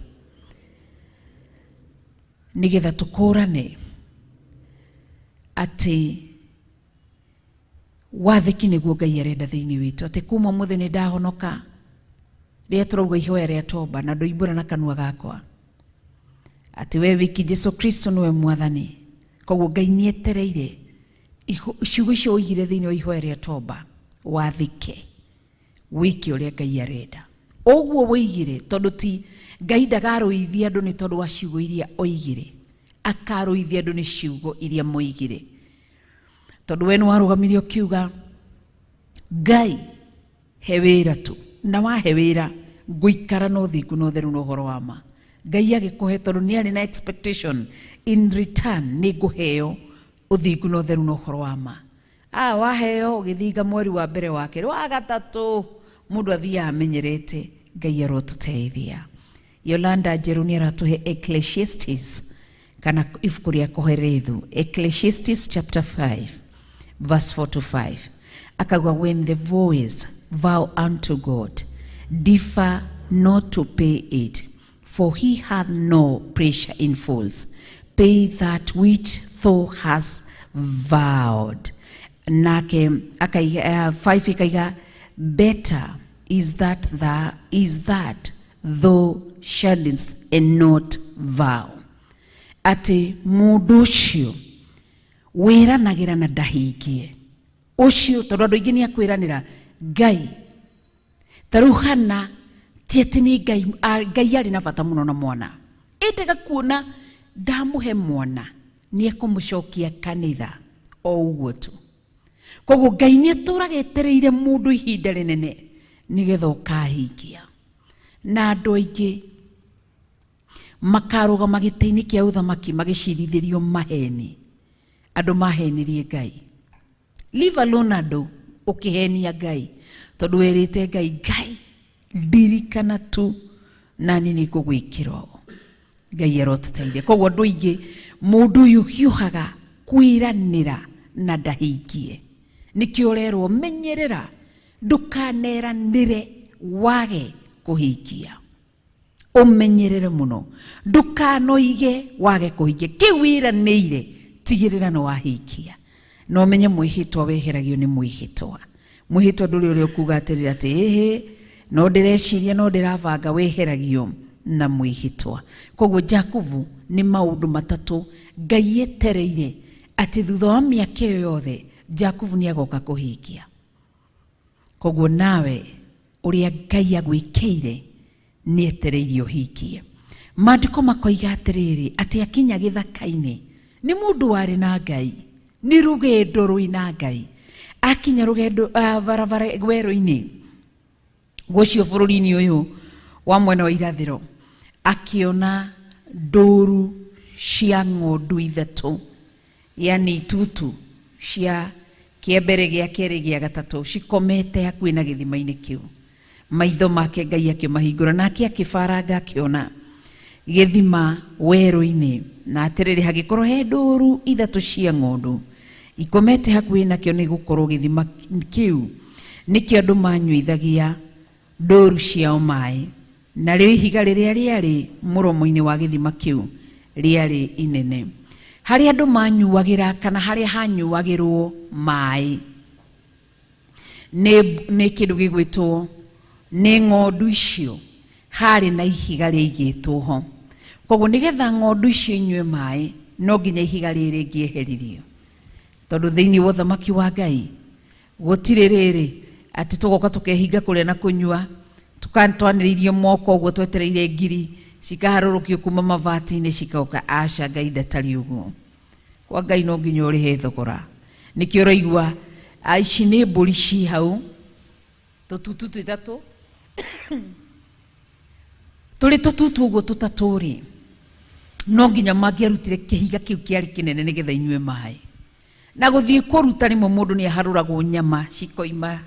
nĩgetha tũkũrane atĩ wathĩki nĩguo Ngai arenda thĩinĩ witũ, atĩ kuma ũmũthĩ nĩ ndahonoka, rĩrĩa tũrauga ihoya rĩa toba na ndoimbũra na kanua gakwa atĩ we wiki Jesu Kristo nĩwe mwathani. Koguo Ngai nĩ etereire ciugo icio oigire thĩinĩ wa ihoya rĩa toba, wathĩke wĩke ũrĩa Ngai arenda. Ũguo woigire, tondũ ti Ngai ndagarũithia andũ nĩ tondũ wa ciugo iria oigire, akarũithia andũ nĩ ciugo iria moigire. Tondũ we nĩ warũgamire ũkiuga Ngai he wĩra tu, na wahe wĩra ngũikara na ũthingu na ũtheru na ũhoro wa ma. Ngai agĩkũhe tondũ nĩ arĩ na expectation in return nĩ ngũheo ũthingu na ũtheru na ũhoro wa ma. Waheo ũgĩthinga mweri wa mbere, wa kerĩ, wa gatatũ, mũndũ athiaga amenyerete. Ngai arotũteithia. Yolanda Njerũ nĩ aratũhe Ecclesiastes kana ibuku rĩa Kohelethu, Ecclesiastes chapter 5 verse 4 to 5, akauga, "When the voice vow unto God, defer not to pay it, for he hath no pleasure in fools. Pay that which thou hast vowed." Nake akaiga 5 ikaiga, "Better is that thou shouldst and not vow." Atĩ mũndũ ũcio wĩranagĩra na ndahingie ũcio, tondũ andũ aingĩ nĩ akwĩranĩra Ngai. Ta rĩu Hana, ti atĩ nĩ Ngai, Ngai arĩ na bata mũno na mwana, endaga kuona ndamũhe mwana nĩ ekũmũcokia kanitha o ũguo tu. Koguo Ngai nĩ atũraga etereire mũndũ ihinda rĩnene nĩgetha ũkahingia. Na andũ aingĩ makarũgama gĩtĩ-inĩ kĩa ũthamaki magĩcirithĩrio maheni. Andũ mahenirie Ngai, leave alone andũ ũkĩhenia Ngai, tondũ werĩte Ngai, "Ngai, ndirikana tu nani nĩ ngũgwĩkĩra ũũ." Ngai arotũteithia. Koguo andũ aingĩ, mũndũ ũyũ ũhiũhaga kwĩranĩra na ndahingie, nĩkĩo ũrerwo menyerera ndũkaneranĩre wage kũhingia. Ũmenyerere mũno ndũkanoige wage kũhingia kĩu wĩranĩire, tigĩrĩra nĩ wahingia. Na ũmenye mwĩhĩtwa weheragio nĩ mwĩhĩtwa. Mwĩhĩtwa ndũrĩ ũrĩa ũkuga atĩrĩrĩ atĩ ĩhĩ no ndĩreciria no ndĩrabanga, weheragio na mwĩhĩtwa. Koguo Jakubu nĩ maũndũ matatũ Ngai etereire atĩ thutha wa mĩaka ĩyo yothe Jakubu nĩ agoka kũhingia. Koguo nawe ũrĩa Ngai agwĩkĩire nĩ etereirie ũhingie. Maandĩko makoiga atĩrĩrĩ, atĩ akinya gĩthaka-inĩ, nĩ mũndũ warĩ na Ngai, nĩ rũgendo rwĩna Ngai. Akinya rũgendo barabara werũ-inĩ gũcio bũrũri-inĩ ũyũ wa mwena wa irathĩro, akĩona ndũru cia ng'ondu ithatũ, yani itutu cia kĩa mbere, gĩa kerĩ, gĩa gatatũ, cikomete hakuhĩ na gĩthima-inĩ kĩu. Maitho make Ngai akĩmahingũra, nake akĩbaranga akĩona gĩthima werũ-inĩ, na atĩrĩrĩ, hagĩkorwo he ndũru ithatũ cia ng'ondu ikomete hakuhĩ nakĩo, nĩ gũkorwo gĩthima kĩu nĩkĩo andũ manyuithagia ndũru ciao maĩ. Narĩo ihiga rĩrĩa rĩarĩ mũromo-inĩ wa gĩthima kĩu rĩarĩ inene. Harĩa andũ manyuagĩra kana harĩa hanyuagĩrwo maĩ nĩ kĩndũ gĩgwĩtwo nĩ ng'ondu icio, harĩ na ihiga rĩaigĩtwo ho. Koguo nĩgetha ng'ondu icio inyue maĩ no nginya ihiga rĩrĩ rĩngĩeheririo, tondũ thĩinĩ wa ũthamaki wa Ngai gũtirĩ rĩrĩ atĩ tũgoka tũkehinga kũrĩa na kũnyua, twanĩrĩirie moko ũguo twetereire ngiri cikaharũrũkio kuma mabati-inĩ cikoka. Aca, Ngai ndatariĩ ũguo. Kwa Ngai no nginya ũrĩhe thogora. Nĩkĩo ũraigua ici nĩ mbũri ci hau, tũtutu twĩtatũ tũrĩ tũtutu ũguo tũtatũ rĩ, no nginya mangĩarutire kĩhiga kĩu kĩarĩ kĩnene nĩgetha inyue maĩ. Na gũthiĩ kũruta rĩmwe mũndũ nĩ aharũragwo nyama cikoima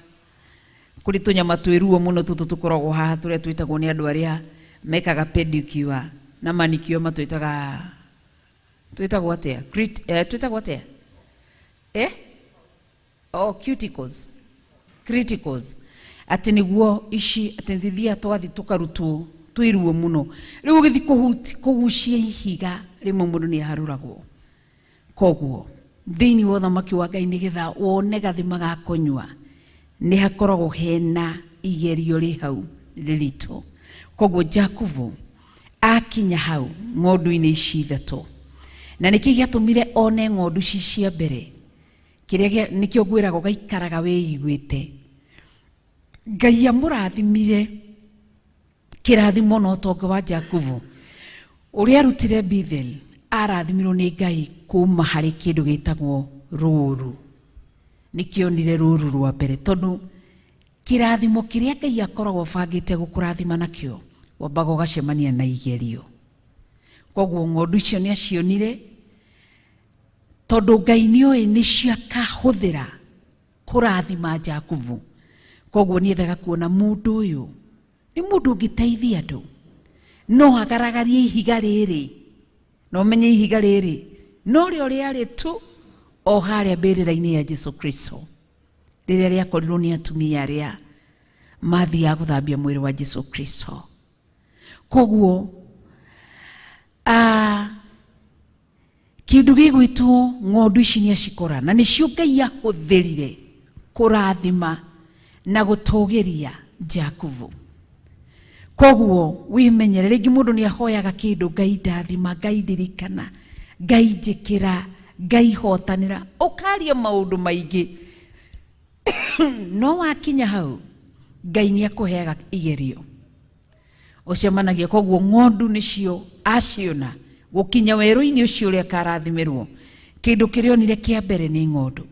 kũrĩ tũnyama twĩ ruo mũno tũtũ tũkoragwo haha tũrĩa twĩtagwo nĩ andũ arĩa mekaga pedicure na manicure, matwĩtaga twĩtagwo atĩa? Twĩtagwo atĩa? Oh, cuticles, criticals, atĩ nĩguo ici atĩ thithia twathi tũkarutwo twĩ ruo mũno. Rĩu ũgĩthiĩ kũgucia ihiga rĩmwe mũndũ nĩ aharũragwo. Koguo thĩinĩ wa ũthamaki wa Ngai nĩgetha wone gathima ga kũnyua nĩ hakoragwo hena igerio rĩ hau rĩritũ. Koguo Jakubu akinya hau ng'ondu-inĩ ici ithatũ, na nĩkĩ gĩatũmire one ng'ondu ici cia mbere? Kĩrĩa nĩkĩo ngwĩraga ũgaikaraga wĩiguĩte. Ngai amũrathimire kĩrathimo na ũtonga wa Jakubu ũrĩa arutire Bethel, arathimirwo nĩ Ngai kuma harĩ kĩndũ gĩtagwo rũũru. Nĩkĩonire rũũru rwa mbere, tondũ kĩrathimo kĩrĩa Ngai akoragwo abangĩte gũkũrathima nakĩo wambaga ũgacemania na igerio. Koguo ng'ondu icio nĩ acionire, tondũ Ngai nĩoĩ nĩcio akahũthĩra kũrathima Jakubu. Koguo nĩendaga kuona mũndũ ũyũ nĩ mũndũ ũngĩteithia andũ, no agaragarie ihiga rĩrĩ, na ũmenye ihiga rĩrĩ no rĩo rĩarĩ tu o harĩa mbĩrĩra-inĩ ya Jesu Kristo, rĩrĩa rĩakorirwo nĩ atumia arĩa mathiaga gũthambia mwĩrĩ wa Jesu Kristo. Koguo kĩndũ gĩgwĩtwo ng'ondu ici nĩ acikora, na nĩcio Ngai ahũthĩrire kũrathima na gũtũgĩria Jakubu. Koguo wĩmenyere, rĩngĩ mũndũ nĩ ahoyaga kĩndũ, Ngai ndathima, Ngai ndirikana, Ngai njĩkĩra, Ngai hotanĩra, ũkaria maũndũ maingĩ no wakinya hau Ngai nĩ akũheaga igerio ũcemanagia. Koguo ng'ondu nĩcio aciona gũkinya werũ-inĩ ũcio ũrĩa akarathimĩrwo, kĩndũ kĩrĩa onire kĩa mbere nĩ ng'ondu.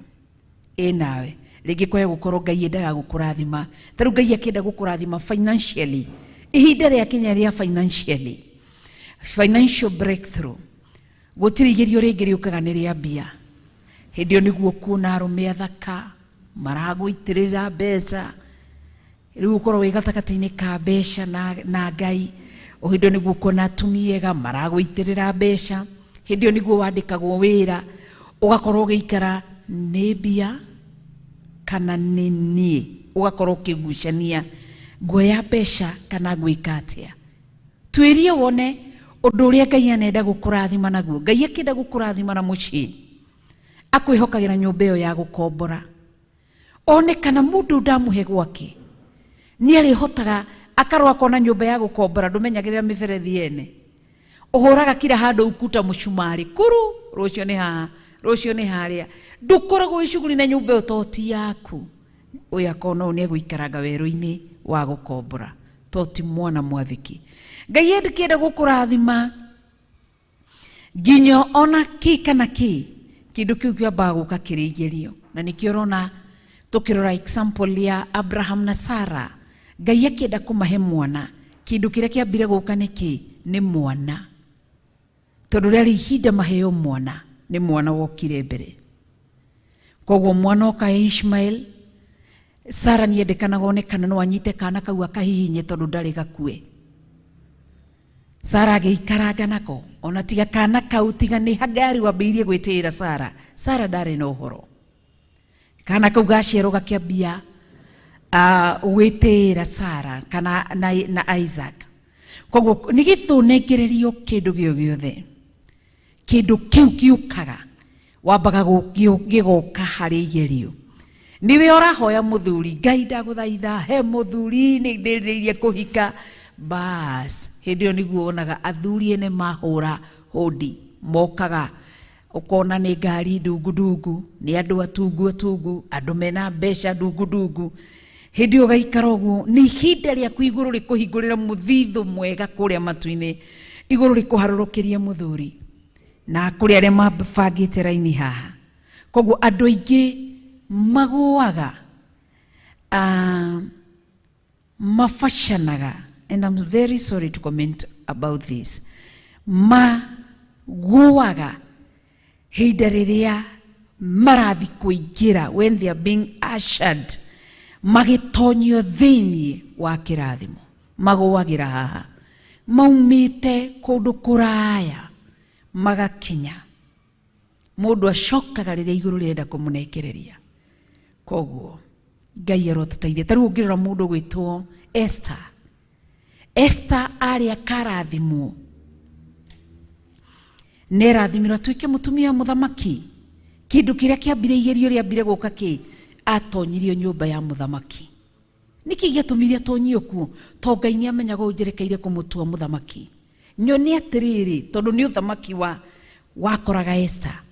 Ĩ nawe rĩngĩ kwaya gũkorwo Ngai endaga gũkũrathima, ta rĩu Ngai akĩenda gũkũrathima financially, ihinda rĩakinya rĩa financially, financial breakthrough, gũtirĩ igerio rĩngĩ rĩũkaga nĩ rĩa mbia. Hĩndĩ ĩyo nĩguo kuona arũme athaka maragũitĩrĩra mbeca, rĩu ũkorwo wĩ gatagatĩ-inĩ ka mbeca na Ngai. O hĩndĩ ĩyo nĩguo kuona atumia ega maragũitĩrĩra mbeca, hĩndĩ ĩyo nĩguo wandĩkagwo wĩra, ũgakorwo ũgĩikara nĩ mbia kana nĩ niĩ, ũgakorwo ũkĩgucania nguoya mbeca kana ngwĩka atĩa. Tuĩrie wone ũndũ ũrĩa Ngai anenda gũkũrathima naguo. Ngai akĩenda gũkũrathima na mũciĩ, akwĩhokagĩra nyũmba ĩyo ya gũkombora, one kana mũndũ ndamũhe gwake nĩ arĩhotaga akarwo akona nyũmba ya gũkombora. Ndũmenyagĩrĩra mĩberethi ene, ũhũraga kila handũ ukuta mũcumarĩ kuru, rũciũ nĩ haha, rũciũ nĩ harĩa, ndũkoragwo wĩ shughuli na nyũmba ĩyo to ti yaku. Ũyũ akona ũyũ nĩ egũikaranga werũ-inĩ wa gũkombora to ti mwana mwathĩki. Ngai endekĩenda gũkũrathima nginya ona kĩ kana kĩ, kĩndũ kĩu kĩambaga gũka kĩrĩ igerio. Na nĩkĩo ũrona tũkĩrora example ya Abraham na Sarah, Ngai akĩenda kũmahe mwana, kĩndũ kĩrĩa kĩambire gũka nĩ kĩ? Nĩ mwana, tondũ rĩarĩ ihinda maheo mwana, nĩ mwana wokire mbere. Koguo mwana oka Ishmael, Sarah nĩendekanaga one kana no anyite kana kau akahihinye tondũ ndarĩ gakue. Sarah agĩikaranga nako, ona tiga kana kau, tiga nĩ Hagari wambĩrĩirie gwĩtĩĩra Sarah, Sarah ndarĩ na ũhoro. Kana kau gaciarwo gakĩambia gwĩtĩĩra Sarah kana na Isaac. Koguo nĩgetha ũnengererio kĩndũ gĩo gĩothe, kĩndũ kĩu gĩũkaga wambaga gĩgoka harĩ igerio. Nĩwe ũrahoya mũthuri, Ngai ndagũthaitha he mũthuri, nĩ ndĩrirĩirie kũhika. Bas, hĩndĩ ĩyo nĩguo wonaga athuri ene mahũra hũndi mokaga, ũkona nĩ ngari ndungu ndungu, nĩ andũ atungu atungu, andũ mena mbeca ndungu ndungu. Hĩndĩ ĩyo ũgaikara ũguo, nĩ ihinda rĩaku igũrũ rĩkũhingũrĩra mũthithũ mwega kũrĩa matu-inĩ, igũrũ rĩkũharũrũkĩrie mũthuri na kũrĩ arĩa mabangĩte raini haha. Koguo andũ aingĩ magũaga, mabacanaga, and I'm very sorry to comment about this, magũaga ihinda rĩrĩa marathi kũingĩra, when they are being ushered, magĩtonyio thĩinĩ wa kĩrathimo, magũagĩra haha maumĩte kũndũ kũraya magakinya. Mũndũ acokaga rĩrĩa igũrũ rĩrenda kũmũnengereria. Koguo Ngai arotũteithia. Ta rĩu ũngĩrora mũndũ ũgwĩtwo Esther, Esther arĩ akarathimwo, nĩarathimirwo atuĩke mũtumia wa mũthamaki. Kĩndũ kĩrĩa kĩambire igerio rĩambire gũka kĩ, atonyirio nyũmba ya mũthamaki. Nĩkĩ gĩatũmire atonyio kuo? To Ngai nĩamenyaga ũũ njerekeire kũmũtua mũthamaki. Nyone atĩrĩrĩ, tondũ nĩ ũthamaki wa wakoraga Esther.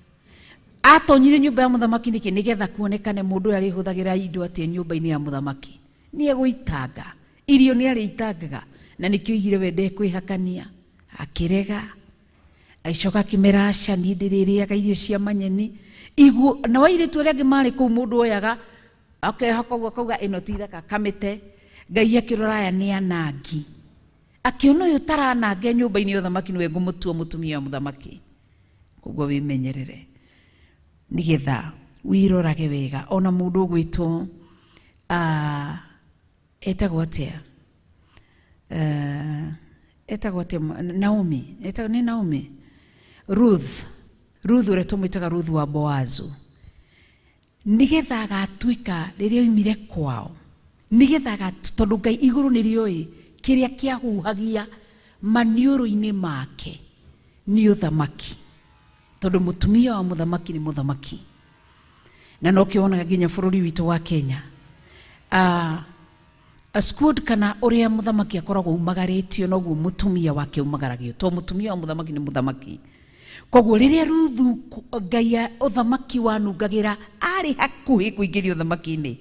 Atonyire nyũmba ya mũthamaki nĩkĩ? Nĩgetha kuonekane mũndũ ũyũ arĩhũthagĩra indo atĩa nyũmba-inĩ ya mũthamaki. Nĩ egũitanga irio, nĩ arĩitangaga, na nĩkĩo oigire we ndekwĩhakania. Akĩrega, agĩcoka akĩmera aca, niĩ ndĩrĩrĩaga irio cia manyeni. Iguo na airĩtu arĩa angĩ marĩ kũu, mũndũ oyaga akehoka ũguo akauga ĩno ti thaka, kamĩte. Ngai akĩrora aya nĩ anangi, akĩona ũyũ taranange nyũmba-inĩ ya ũthamaki nĩwe ngũmũtua mũtumia wa mũthamaki. Koguo wĩmenyerere nĩgetha wĩrorage wega. Ona mũndũ ũgwĩtwo etagwo atĩa, etagwo atĩa, Naomi, etagwo nĩ Naomi, Ruth, Ruth ũrĩa tũmwĩtaga Ruth wa Boazu, nĩgetha agatuĩka rĩrĩa oimire kwao, nĩgetha tondũ Ngai igũrũ nĩrĩoĩ kĩrĩa kĩahuhagia maniũrũ-inĩ make nĩ ũthamaki, tondũ mũtumia wa mũthamaki nĩ mũthamaki. Na nokĩo wonaga nginya bũrũri witũ wa Kenya, a squad kana ũrĩa mũthamaki akoragwo umagarĩtio noguo mũtumia wake umagaragio, tondũ mũtumia wa mũthamaki nĩ mũthamaki. Koguo rĩrĩa Ruthu Ngai ũthamaki wanungagĩra arĩ hakuhĩ kũingĩrio ũthamaki-inĩ,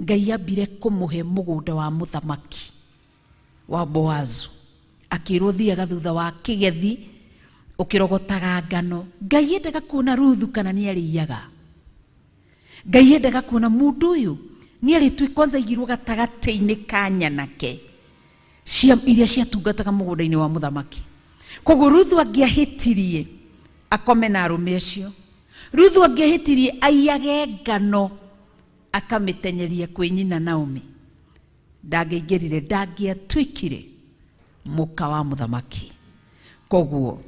Ngai ambire kũmũhe mũgũnda wa mũthamaki wa Boazu, akĩrwo thiaga thutha wa kĩgethi ũkĩrogotaga ngano. Ngai endaga kuona Ruthu kana nĩ arĩiyaga. Ngai endaga kuona mũndũ ũyũ nĩ arĩtui kwanza aigirwo gatagatĩ-inĩ ka nyanake cia iria ciatungataga mũgũnda-inĩ wa mũthamaki. Koguo Ruthu angĩahĩtirie akome na arũme acio, Ruthu angĩahĩtirie aiyage ngano akamĩtenyeria kwĩ nyina Naomi, ndangĩaingĩrire, ndangĩatuĩkire mũka wa mũthamaki. Koguo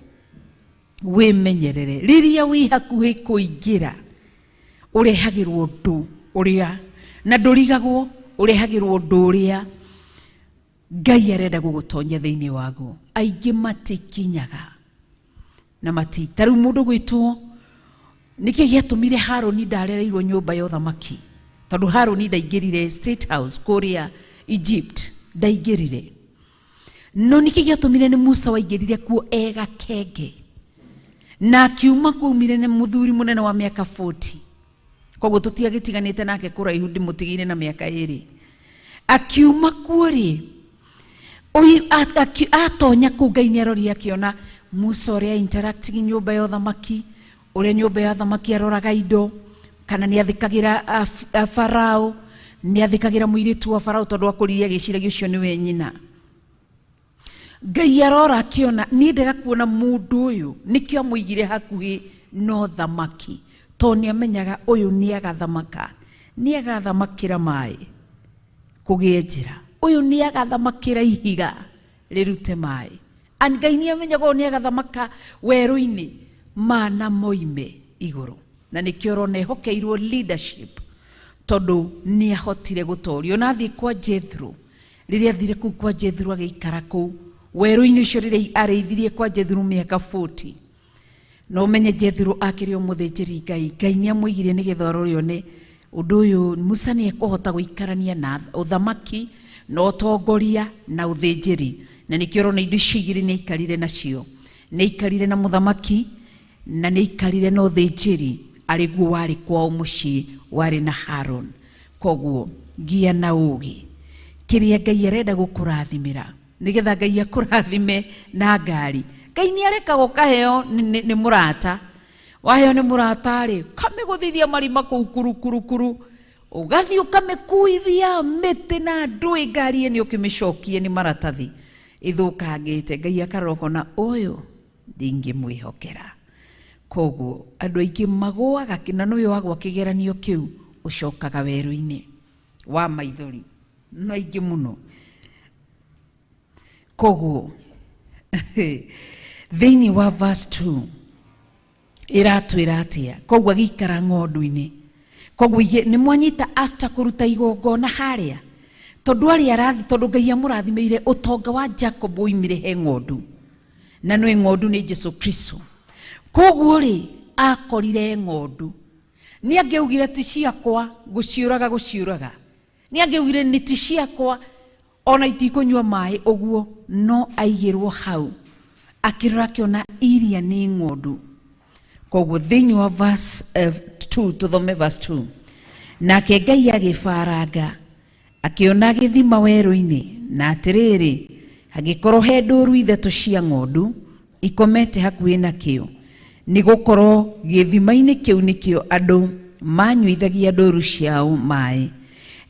wĩmenyerere rĩrĩa wĩ hakuhĩ kũingĩra, ũrehagĩrwo ũndũ ũrĩa na ndũrigagwo, ũrehagĩrwo ũndũ ũrĩa Ngai arenda gũgũtonya thĩinĩ waguo. Aingĩ matikinyaga na mati. Ta rĩu mũndũ gwĩtwo, nĩkĩ gĩatũmire Harũni ndarereirwo nyũmba ya ũthamaki? Tondũ Harũni ndaingĩrire State House kũrĩa Egypt, ndaingĩrire. No nĩkĩ gĩatũmire nĩ Musa waingĩrire kuo e gakenge, na akiuma kuo aumire nĩ mũthuri mũnene wa mĩaka 40. Koguo tũtiagĩtiganĩte nake kũraihu, ndĩmũtigĩire na mĩaka 2. Akiuma kuo rĩ, atonya kũu Ngai nĩ arorire akĩona Musa ũrĩa interacting nyũmba ya ũthamaki, ũrĩa nyũmba ya ũthamaki aroraga indo, kana nĩ athĩkagĩra Farao, nĩ athĩkagĩra mũirĩtu wa Farao, tondũ akũrire agĩciragia ũcio nĩwe nyina. Ngai arora akĩona niĩ ndega kuona mũndũ ũyũ, nĩkĩo amũigire hakuhĩ no thamaki, tondũ nĩ amenyaga ũyũ nĩ agathamaka, nĩ agathamakĩra maĩ kũgĩe njĩra, ũyũ nĩ agathamakĩra ihiga rĩrute maĩ. And Ngai nĩ amenyaga ũyũ nĩ agathamaka werũ-inĩ, mana moime igũrũ. Na nĩkĩo ũrona ehokeirwo leadership, tondũ nĩ ahotire gũtoria. Ona athiĩ kwa Jethro, rĩrĩa athire kũu kwa Jethro agĩikara kũu werũ-inĩ ũcio, rĩrĩa arĩithirie kwa Jethro mĩaka 40, na ũmenye Jethro akĩrĩ o mũthĩnjĩri Ngai, Ngai nĩ amũigire nĩgetha arore one ũndũ ũyũ Musa nĩ ekũhota gũikarania na ũthamaki, Na ũtongoria na ũthĩnjĩri. Na nĩkĩo ũrona indo icio igĩrĩ nĩ aikarire nacio. Nĩ aikarire na mũthamaki na nĩ aikarire na ũthĩnjĩri arĩ guo warĩ kwao mũciĩ warĩ na Harũni. Koguo ngĩa na ũũgĩ kĩrĩa Ngai arenda gũkũrathimĩra nĩgetha Ngai akũrathime na ngari. Ngai nĩ arekaga ũkaheo nĩ mũrata. Waheo nĩ mũrata rĩ, ũkamĩgũthithia marima kũu kuru kuru kuru, ũgathiĩ ũkamĩkuithia mĩtĩ na ndũĩ ngari ĩno ũkĩmĩcokie nĩ maratathi ĩthũkangĩte. Ngai akarora ũkona ũyũ ndingĩmwĩhokera. Koguo andũ aingĩ magũaga na nĩwe wagwa kĩgeranio kĩu ũcokaga werũ-inĩ wa maithori maingĩ mũno. Koguo thĩinĩ wa verse 2 ĩratwĩra atĩa? Koguo agĩikara ng'ondu-inĩ. Koguo nĩ mwanyita after kũruta igongona harĩa, tondũ arĩ arathi, tondũ Ngai amũrathimĩire ũtonga wa Jacob woimire he ng'ondu, na nĩ ng'ondu nĩ Jesu Kristo. Koguo rĩ akorire ng'ondu, nĩ angĩaugire ti ciakwa gũciũraga gũciũraga, nĩ angĩaugire nĩ ti ciakwa ona itikũnyua maĩ ũguo, no aigĩrwo hau akĩrora akĩona iria nĩ ng'ondu. Koguo thĩinĩ wa verse 2, tũthome verse 2. Nake Ngai agĩbaranga akĩona gĩthima werũ-inĩ, na atĩrĩrĩ, hagĩkorwo he ndũru ithatũ cia ng'ondu ikomete hakuhĩ nakĩo, nĩ gũkorwo gĩthima-inĩ kĩu nĩkĩo andũ manyuithagia ndũru ciao maĩ.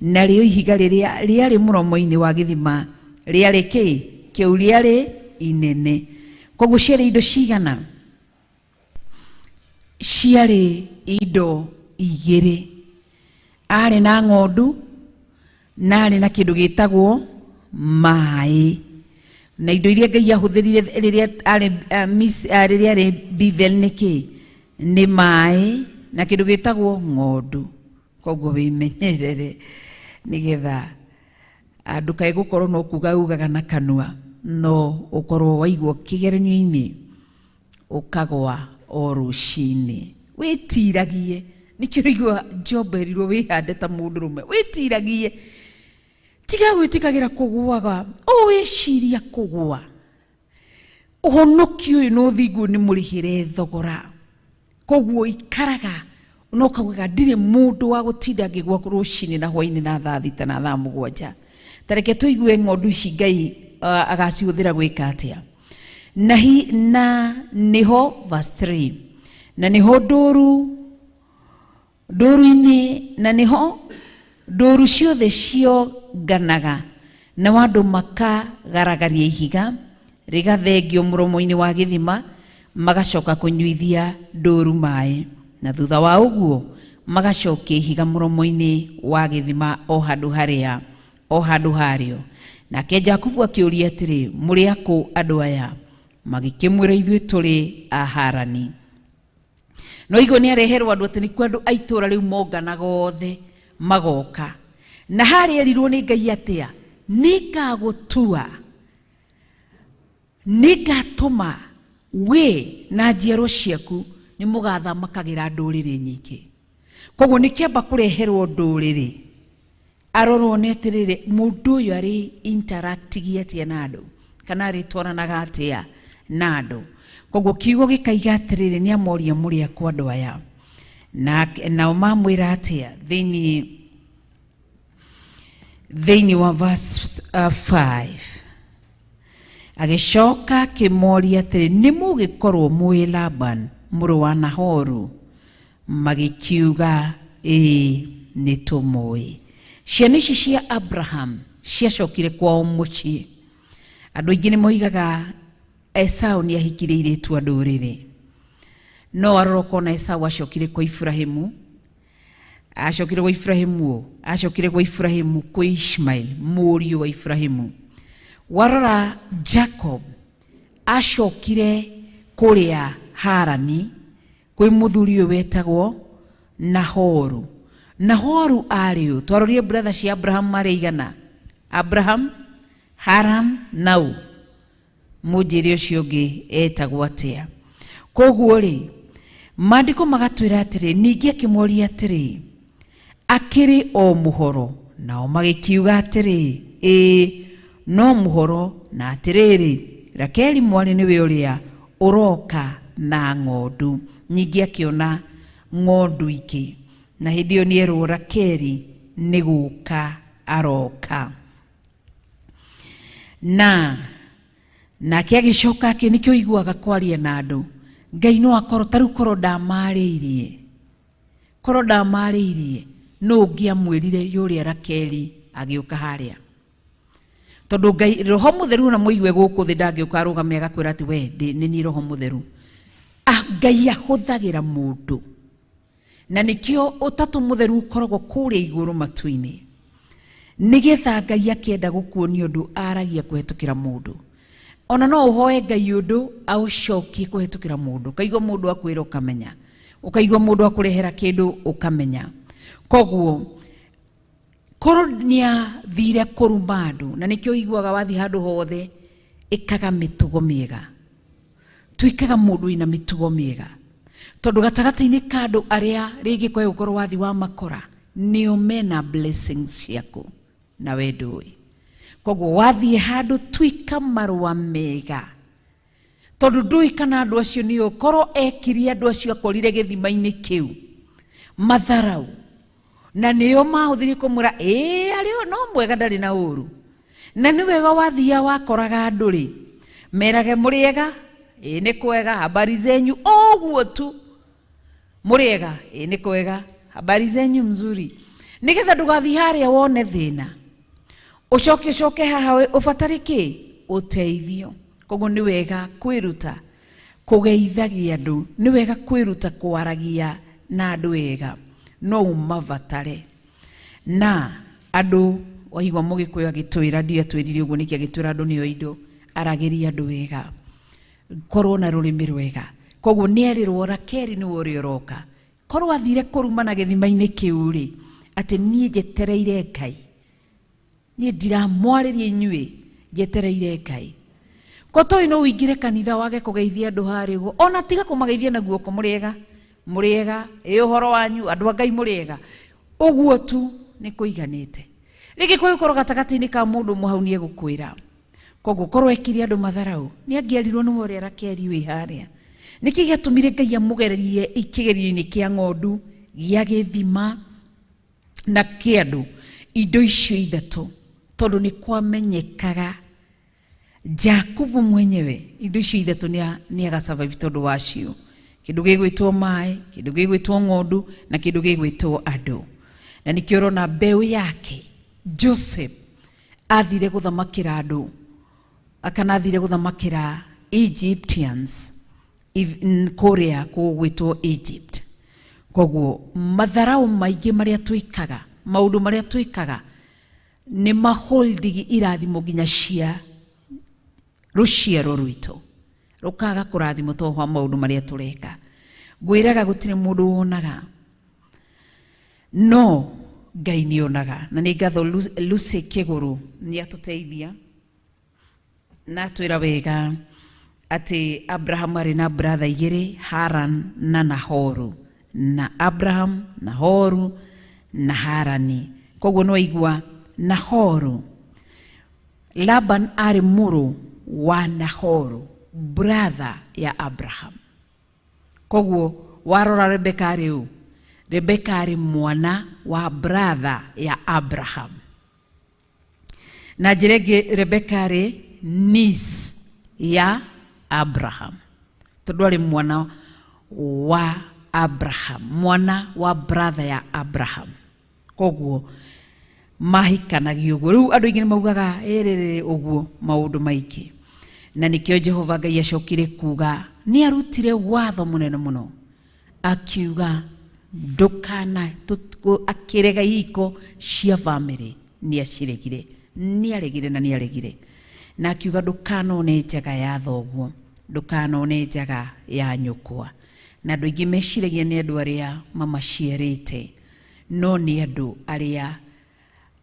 Narĩo ihiga rĩrĩa rĩarĩ mũromo-inĩ wa gĩthima rĩarĩ kĩ? Kĩu rĩarĩ inene. Koguo ciarĩ indo cigana? Ciarĩ indo igĩrĩ. Arĩ na ng'ondu na arĩ na kĩndũ gĩtagwo maĩ. Na indo iria Ngai ahũthĩrire rĩrĩa arĩ rĩrĩa arĩ Bethel nĩ kĩ? Nĩ maĩ na kĩndũ gĩtagwo ng'ondu. Koguo wĩmenyerere nĩgetha ndũkae gũkorwo no kuga ugaga na kanua, no ũkorwo waigwo kĩgeranio-inĩ ũkagwa o rũcinĩ. Wĩtiragie, nĩkĩo ũraigua Job erirwo wĩhande ta mũndũrũme. Wĩtiragie, tiga gwĩtĩkagĩra kũgũaga, o wĩciria kũgũa. Ũhonokio ũyũ na ũthingu nĩ mũrĩhĩre thogora. Koguo ikaraga no kaugaga ndirĩ mũndũ wa gũtinda ngĩgwa rũcinĩ na hwainĩ na thaa 6 na thaa 7. Ta reke tũigue ng'ondu ici Ngai agacihũthĩra gwĩka atĩa. Na hi, na nĩho verse 3, na nĩho ndũru ndũru-inĩ, na nĩho ndũru ciothe cionganaga, nao andũ makagaragaria ihiga rĩgathengio mũromo-inĩ wa gĩthima, magacoka kũnyuithia ndũru maĩ, na thutha wa ũguo magacokia ihiga mũromo-inĩ wa gĩthima o handũ harĩa o handũ harĩo. Nake Jakubu akĩũria atĩrĩ, mũrĩ akũ andũ aya? Magĩkĩmwĩra, ithuĩ tũrĩ a Harani. No igo nĩ areherwo andũ atĩ nĩkuo andũ a itũũra rĩu monganaga othe magoka. Na harĩa erirwo nĩ Ngai atĩa? Nĩngagũtua, nĩngatũma we na njiaro ciaku nĩ mũgathamakagĩra ndũrĩrĩ nyingĩ. Koguo nĩkĩamba kũreherwo ndũrĩrĩ, arorwo nĩ atĩrĩrĩ, mũndũ ũyũ arĩ interactigia atĩa na andũ, kana arĩtwaranaga atĩa na andũ. Koguo kiugo gĩkaiga atĩrĩrĩ, nĩ amoria mũrĩ akũ andũ aya, na nao mamwĩra atĩa thĩinĩ wa verse 5. Agĩcoka akĩmoria atĩrĩ, nĩ mũgĩkorwo mũĩ Laban mũrũ wa Nahoru? Magĩkiuga, ĩĩ nĩ tũmũĩ. Ciana ici cia Abraham ciacokire kwao mũciĩ. Andũ aingĩ nĩ moigaga Esau nĩ ahikire airĩtu a ndũrĩrĩ, no arora ũkona Esau acokire kwa Ibrahimu, acokire kwa Ibrahimu, acokire kwa Ibrahimu kwĩ Ishmael mũriũ wa Ibrahimu. Warora Jacob acokire kũrĩa Harani kwĩ mũthuri ũyũ wetagwo Nahoru. Nahoru arĩ ũ? Twarorie brother cia Abraham marĩ igana? Abraham, Haran, nau mũnjĩre ũcio ũngĩ etagwo atĩa? Koguo rĩ, maandĩko magatwĩra atĩrĩ, ningĩ akĩmoria atĩrĩ, akĩrĩ o mũhoro? Nao magĩkiuga atĩrĩ, ĩĩ no mũhoro, na atĩrĩrĩ, Rakeli mwarĩ nĩwe ũrĩa ũroka na ng'ondu. Ningĩ akĩona ng'ondu ingĩ, na hĩndĩ ĩyo nĩerwo Rakeli nĩ gũka aroka. Na nake agĩcoka akĩ nĩkĩo ũiguaga kwaria na andũ, Ngai no akorwo ta rĩu korwo ndamarĩirie, korwo ndamarĩirie no ũngĩamwĩrire yũrĩa Rakeli agĩũka harĩa, tondũ Ngai Roho Mũtheru ona mũigue gũkũ thĩ ndangĩũka arũgame agakwĩra atĩ we nĩ niĩ Roho Mũtheru. Ngai ahũthagĩra mũndũ, na nĩkĩo Ũtatũ Mũtheru ũkoragwo kũrĩa igũrũ matu-inĩ, nĩgetha Ngai akĩenda gũkuonia ũndũ aragia kũhetũkĩra mũndũ. Ona no ũhoe Ngai ũndũ aũcokie kũhetũkĩra mũndũ, ũkaigua mũndũ akwĩra ũkamenya, ũkaigua mũndũ akũrehera kĩndũ ũkamenya. Koguo korwo nĩathire kũruma andũ, na nĩkĩo ũiguaga wathiĩ handũ hothe ĩkaga mĩtugo mĩega, tuĩkaga mũndũ wĩna mĩtugo mĩega, tondũ gatagatĩ-inĩ ka andũ arĩa rĩngĩ kwae gũkorwo wathi wa makora nĩo mena blessings ciaku na we ndũĩ. Koguo wathiĩ handũ tuĩka marũa mega, tondũ ndũĩ kana andũ acio nĩo korwo ekirie andũ acio akorire gĩthima-inĩ kĩu matharau, na nĩo mahũthĩrire kũmwĩra ĩĩ arĩ no mwega ndarĩ na ũru. Na nĩ wega wathia wakoraga andũ rĩ, merage mũrĩega, ĩĩ nĩ kwega, habari zenyu, ũguo tu, mũrĩega, ĩĩ nĩ kwega, habari zenyu mzuri, nĩgetha ndũgathiĩ harĩa wone thĩna, ũcoke ũcoke haha ũbatare kĩ ũteithio. Koguo nĩ wega kwĩruta kũgeithagia andũ, nĩ wega kwĩruta kwaragia na andũ wega, no ũmabatare. Na andũ waigua Mũgĩkũyũ agĩtwĩra, ndiũ atwĩrire ũguo nĩkĩ agĩtwĩra andũ nĩo indo, aragĩria andũ wega, korwo na rũrĩmĩ rwega. Koguo nĩerirwo Rakeli nĩwe ũrĩa ũroka, korwo athire kũrumana gĩthima-inĩ kĩu rĩ, atĩ niĩ njetereire Ngai, niĩ ndiramwarĩria inyuĩ, njetereire Ngai. Ko toĩ no ũingĩre kanitha wage kũgeithia andũ harĩa ũguo, ona tiga kũmageithia na guoko, mũrĩega, mũrĩega, ĩ ũhoro wanyu andũ a Ngai mũrĩega, ũguo tu nĩ kũiganĩte. Rĩngĩ kwĩ gũkorwo gatagatĩ-inĩ ka mũndũ ũmwe hau nĩegũkwĩra. Koguo korwo ekire andũ matharau, nĩ angĩarirwo nĩwe ũrĩa Rakeli wĩ harĩa. Nĩkĩ gĩatũmire Ngai amũgererie kĩgerio-inĩ kĩa ng'ondu, gĩa gĩthima na kĩa andũ, indo icio ithatũ, tondũ nĩ kwamenyekaga Jakubu mwenyewe indo icio ithatũ nĩ aga survive tondũ wacio, kĩndũ gĩgwĩtwo maĩ, kĩndũ gĩgwĩtwo ng'ondu na kĩndũ gĩgwĩtwo andũ. Na nĩkĩo ũrona mbeũ yake Joseph athire gũthamakĩra andũ, kana athire gũthamakĩra Egyptians kũrĩa kũgwĩtwo Egypt. Koguo matharau maingĩ marĩa twĩkaga, maũndũ marĩa twĩkaga nĩ maholdigi irathimo nginya cia rũciaro rwitũ, rũkaga kũrathimwo tondũ wa maũndũ marĩa tũreka. Ngwĩraga gũtirĩ mũndũ wonaga, no Ngai nĩ onaga. Na nĩ ngatho Lucy Kĩgũrũ nĩ atũteithia na atwĩra wega atĩ Abraham arĩ na brother igĩrĩ, Haran na Nahoru, na Abraham, Nahoru na Harani. Koguo nĩ waigua Nahoru, Laban arĩ mũrũ wa Nahoru, brother ya Abraham. Koguo warora Rebeka arĩ ũ? Rebeka arĩ mwana wa brother ya Abraham. Na njĩra ĩngĩ Rebeka arĩ niece ya Abraham, tondũ arĩ mwana wa Abraham, mwana wa brother ya Abraham. Koguo mahikanagio ũguo. Rĩu andũ aingĩ nĩ maugaga ĩrĩrĩ ũguo maũndũ maingĩ, na nĩkĩo Jehova Ngai acokire kuga, nĩ arutire watho mũnene mũno, akiuga ndũkana akĩrega ihiko cia family, nĩ aciregire, nĩ aregire na nĩ aregire, na akiuga ndũkanone njaga ya thoguo, ndũkanone njaga ya nyũkwa. Na andũ aingĩ meciragia nĩ andũ arĩa mamaciarĩte, no nĩ andũ arĩa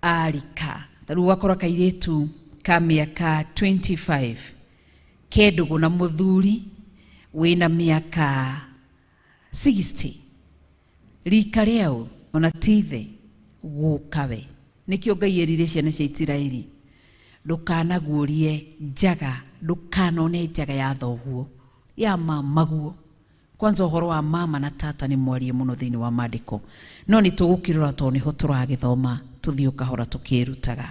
arika. Ta rĩu ũgakora kairĩtu ka mĩaka 25 kendũgũ na mũthuri wĩna mĩaka 60, rika rĩao ona ti ithe gũkawe. Nĩkĩo Ngai erire ciana cia Isiraeli, ndũkanaguũrie njaga, ndũkanone njaga ya thoguo, ya mamaguo. Kwanza ũhoro wa mama na tata nĩ mwarie mũno thĩinĩ wa maandĩko, no nĩ tũgũkĩrora tondũ nĩho tũragĩthoma, tũthiĩ o kahora tũkĩrutaga.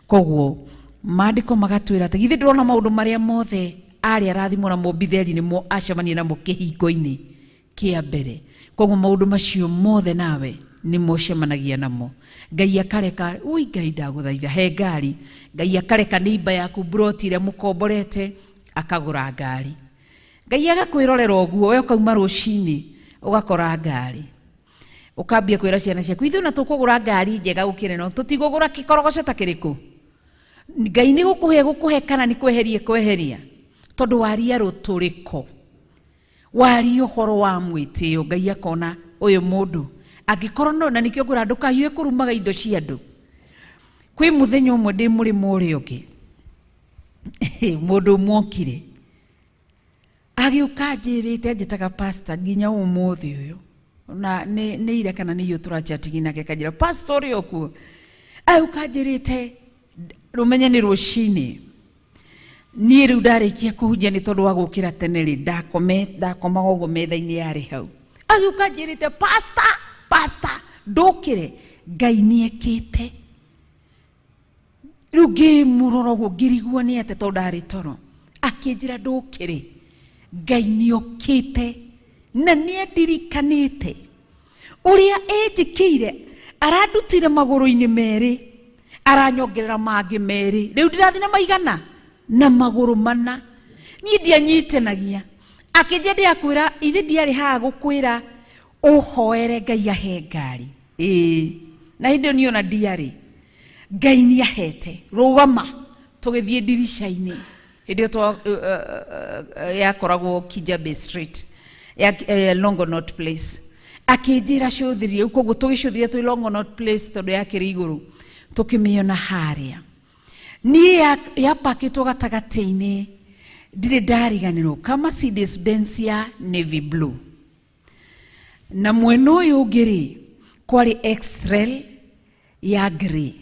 Koguo maandĩko magatwĩra atĩ githĩ ndũrona maũndũ marĩa mothe arĩ arathimwo namo Bitheli nĩmo acemania namo kĩhingo-inĩ kĩa mbere. Koguo maũndũ macio mothe nawe nĩmo ũcemanagia namo. Ngai akareka, ui Ngai ndagũthaitha, he ngari. Ngai akareka neighbor yaku broti ĩrĩa mũkomborete akagũra ngari. Ngai agakwĩrorera ũguo, we ũkauma rũcinĩ ũgakora ngari. Ũkambia kwĩra ciana ciaku, ithuĩ na tũkũgũra ngari njega gũkĩra ĩno, tũtigũgũra kĩkorogoco ta kĩrĩkũ. Ngai nĩ gũkũhe gũkũhe kana nĩ kweheria kweheria, tondũ waria rũtũrĩko, waria ũhoro wa mwĩtĩo, Ngai akona ũyũ mũndũ angĩkorwo no, na nĩkĩo ngwĩra ndũkahiũhe kũrumaga indo cia andũ. Kwĩ mũthenya ũmwe ndĩ mũrĩmo ũrĩa ũngĩ, mũndũ ũmwe okire agĩũka anjĩrĩte, anjĩtaga pastor nginya ũmũthĩ ũyũ, na nĩ ira kana nĩ iyo tũrachatigi nake, akanjĩra pastor ũrĩ o kuo. Agĩũka anjĩrĩte rũmenye nĩ rũcinĩ, niĩ rĩu ndarĩkia kũhunjia nĩ tondũ wa gũkĩra tene rĩ, ndakomaga ũguo metha-inĩ yarĩ hau. Agĩũka anjĩrĩte pastor, pastor, ndũkĩre, Ngai nĩekĩte. Rĩu ngĩmũrora ũguo ngĩrigwo nĩ atĩa tondũ ndarĩ toro. Akĩnjĩra ndũkĩre, Ngai nĩokĩte na nĩandirikanĩte ũrĩa ĩnjĩkĩire, arandutire magũrũ-inĩ merĩ, aranyongerera mangĩ merĩ, rĩu ndĩrathiĩ na maigana na magũrũ mana. Niĩ ndianyitanagia. Akĩnjĩra ndĩrakwĩra, ithe ndiarĩ haha gũkwĩra ũhoere Ngai ahe ngari. Ĩĩ, na hĩndĩ ĩyo niĩ ona ndiarĩ. Ngai nĩahete. Rũgama, tũgĩthiĩ ndirica-inĩ. Hĩndĩ ĩyo yakoragwo Kijabe Street, ya Longonot Place. Akĩnjĩra cũthĩrĩrie, rĩu koguo tũgĩcũthĩrĩria twĩ Longonot Place tondũ yakĩrĩ igũrũ, tũkĩmĩona harĩa. Niĩ yapakĩtwo gatagatĩ-inĩ, ndirĩ ndariganĩrwo, ka Mercedes Benz ya navy blue. Na mwena ũyũ ũngĩ rĩ, kwarĩ X-Trail ya grey,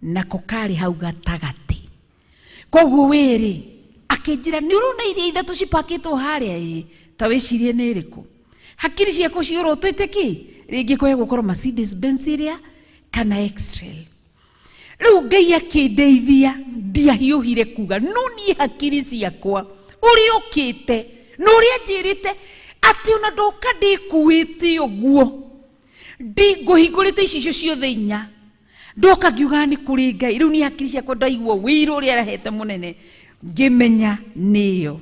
nako karĩ hau gatagatĩ. Koguo wĩrĩ, akĩnjĩra nĩ ũrona iria ithatũ cipakĩtwo harĩa ĩ, ta wĩcirie nĩ ĩrĩkũ. Hakiri ciakwa ciorotĩte kĩ? Rĩngĩ kwaya gũkorwo Mercedes Benz ĩrĩa kana X-Trail. Rĩu Ngai akĩndeithia, ndiahiũhire kuga, no niĩ hakiri ciakwa ũrĩa ũkĩte na ũrĩa njĩrĩte atĩ ona ndoka ndĩkuĩte ũguo, ngũhingũrĩte icicio ciothe inya, ndoka ngiugaga nĩ kũrĩ Ngai. Rĩu niĩ hakiri ciakwa ndaigua wĩira ũrĩa arehete mũnene, ngĩmenya nĩyo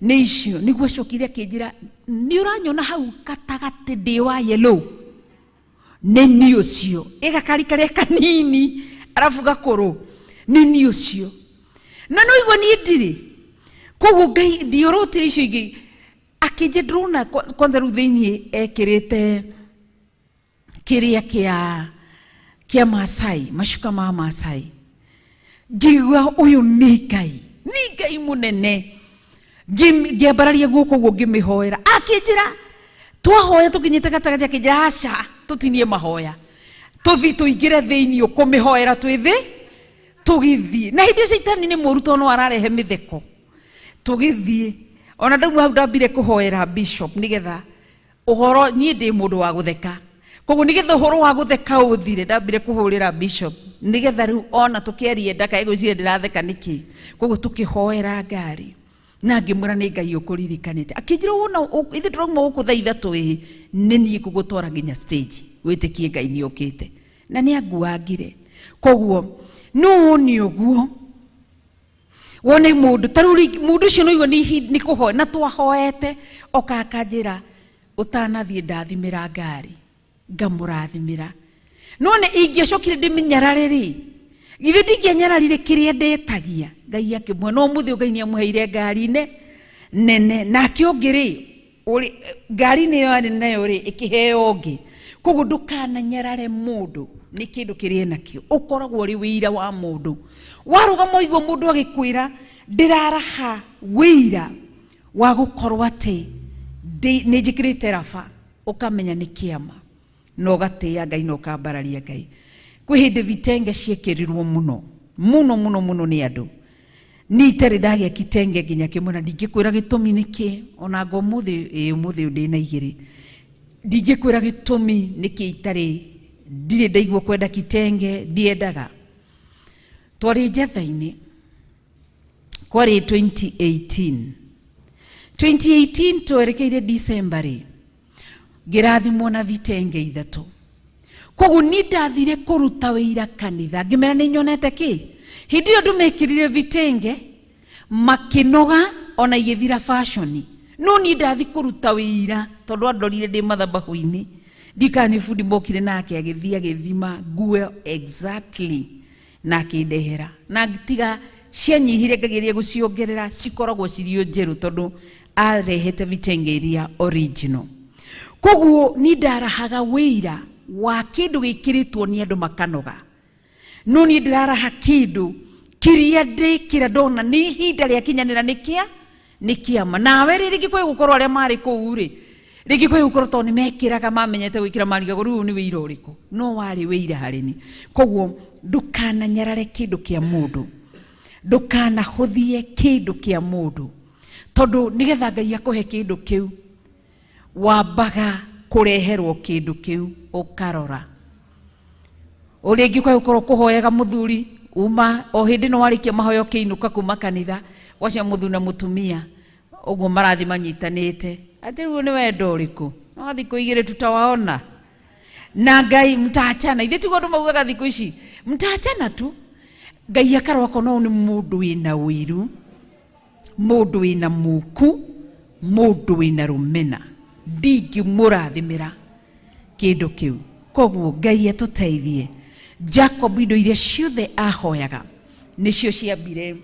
nĩ icio. Nĩguo acokire akĩnjĩra, nĩ ũranyona hau gatagatĩ ndĩ wa yellow, nĩ niĩ ũcio, ĩ gakari karĩa kanini arabu gakũrũ, nĩ niĩ ũcio. Na no igua niĩ ndirĩ, koguo Ngai ndiorotire icio ingĩ. Akĩnjĩra ndĩrona kwanza rĩu thĩiniĩ ekĩrĩte kĩrĩa kĩa Maasai, macuka ma Maasai. Ngĩigua ũyũ nĩ Ngai, nĩ Ngai mũnene. Ngĩambararia guoko ũguo ngĩmĩhoera. Akĩnjĩra twahoya tũkinyĩte gatagatĩ, akĩnjĩra aca, tũtinie mahoya, tũthiĩ tũingĩre thĩiniĩ kũmĩhoera twĩ thĩ, tũgĩthiĩ. Na hĩndĩ ĩyo caitani nĩ mũũru tondũ no ararehe mĩtheko. Tũgĩthiĩ. Ona ndauma hau ndambire kũhoera bishop nĩgetha ũhoro, niĩ ndĩ mũndũ wa gũtheka, koguo nĩgetha ũhoro wa gũtheka ũthire, ndambire kũhũrĩra bishop nĩgetha rĩu ona tũkĩarie ndakae gwĩciria ndĩratheka nĩkĩ. Koguo tũkĩhoera ngari na ngĩmwĩra nĩ Ngai ũkũririkanĩte. Akĩnjĩra wona ithuĩ tũrauma gũkũ thaa ithatũ ĩ, nĩ niĩ ngũgũtwara nginya stage wĩtĩkie Ngai nĩ okĩte. Na nĩ anguangire. Koguo no wone ũguo, wone mũndũ ta rĩu rĩngĩ, mũndũ ũcio no igua nĩ kũhoya, na twahoete, oka akanjĩra ũtanathiĩ ndathimĩra ngari, ngamũrathimĩra. No nĩ ingĩacokire ndĩmĩnyarare rĩ, githĩ ndingĩanyararire kĩrĩa ndetagia? Ngai akĩmũhe, no ũmũthĩ Ngai nĩamũheire ngari nene. Nake ũngĩ rĩ, ngari nĩyo arĩ nayo rĩ, ĩkĩheo ũngĩ. Koguo ndũkananyarare mũndũ nĩ kĩndũ kĩrĩa enakĩo, ũkoragwo ũrĩ wĩira wa mũndũ. Warũgama ũigua mũndũ agĩkwĩra ndĩraraha wĩira wa gũkorwo atĩ nĩ njĩkĩrĩte raba, ũkamenya nĩ kĩama, na ũgatĩĩa Ngai na ũkambararia Ngai. Kwĩ hĩndĩ vitenge ciĩkĩrirwo mũno mũno mũno mũno nĩ andũ. Niĩ itarĩ ndagĩa kitenge nginya kĩmwe na ndingĩkwĩra gĩtũmi nĩkĩ, ona anga ũmũthĩ, ĩĩ ũmũthĩ ũyũ ndĩna igĩrĩ. Ndingĩkwĩra gĩtũmi nĩkĩ itarĩ, ndirĩ ndaigua kwenda kitenge, ndiendaga. Twarĩ njetha-inĩ, kwarĩ 2018. 2018 twerekeire December rĩ, ngĩrathimwo na vitenge ithatũ. Koguo niĩ ndathire kũruta wĩira kanitha, ngĩmera nĩ nyonete kĩ. Hĩndĩ ĩyo andũ mekĩrire vitenge, makĩnoga ona igĩthira fashion. No niĩ ndathi kũruta wĩira tondũ andorire ndĩ mathabahu-inĩ. Ndikana nĩ bundi mokire nake agĩthiĩ agĩthima nguo exactly na akĩndehera. Na tiga cianyihire ngageria gũciongerera, cikoragwo cirĩ o njerũ tondũ arehete vitenge iria original. Koguo niĩ ndarahaga wĩira wa kĩndũ gĩkĩrĩtwo nĩ andũ makanoga. No niĩ ndĩraraha kĩndũ kĩrĩa ndĩkĩra ndona nĩ ihinda rĩakinyanĩra nĩ kĩa nĩ kĩama. Nawe rĩ rĩngĩ kwĩ gũkorwo arĩa marĩ kũu rĩ, rĩngĩ kwĩ gũkorwo tondũ nĩ mekĩraga mamenyete gwĩkĩra marigagwo rĩu nĩ wĩira ũrĩkũ, no warĩ wĩira harĩ niĩ. Koguo ndũkananyarare kĩndũ kĩa mũndũ, ndũkanahũthie kĩndũ kĩa mũndũ, tondũ nĩgetha Ngai akũhe kĩndũ kĩu wambaga kũreherwo kĩndũ kĩu ũkarora. Ũrĩa ingĩ kwa gũkorwo kũhoyaga mũthuri uma o hĩndĩ ĩno warĩkia mahoya ũkĩinũka kuma kanitha wacia mũthuri na mũtumia ũguo marathi manyitanĩte atĩ rĩu nĩ wendo ũrĩkũ, no thikũ igĩrĩ tutawaona na Ngai mtaachana. Ithuĩ tiguo andũ maugaga thikũ ici mtaachana tu. Ngai akarora akona ũyũ nĩ mũndũ wĩna ũiru, mũndũ wĩna muku, mũndũ wĩna rũmena, ndingĩmũrathimĩra kĩndũ kĩu. Koguo Ngai atũteithie. Jacob indo iria ciothe ahoyaga nĩcio ciambire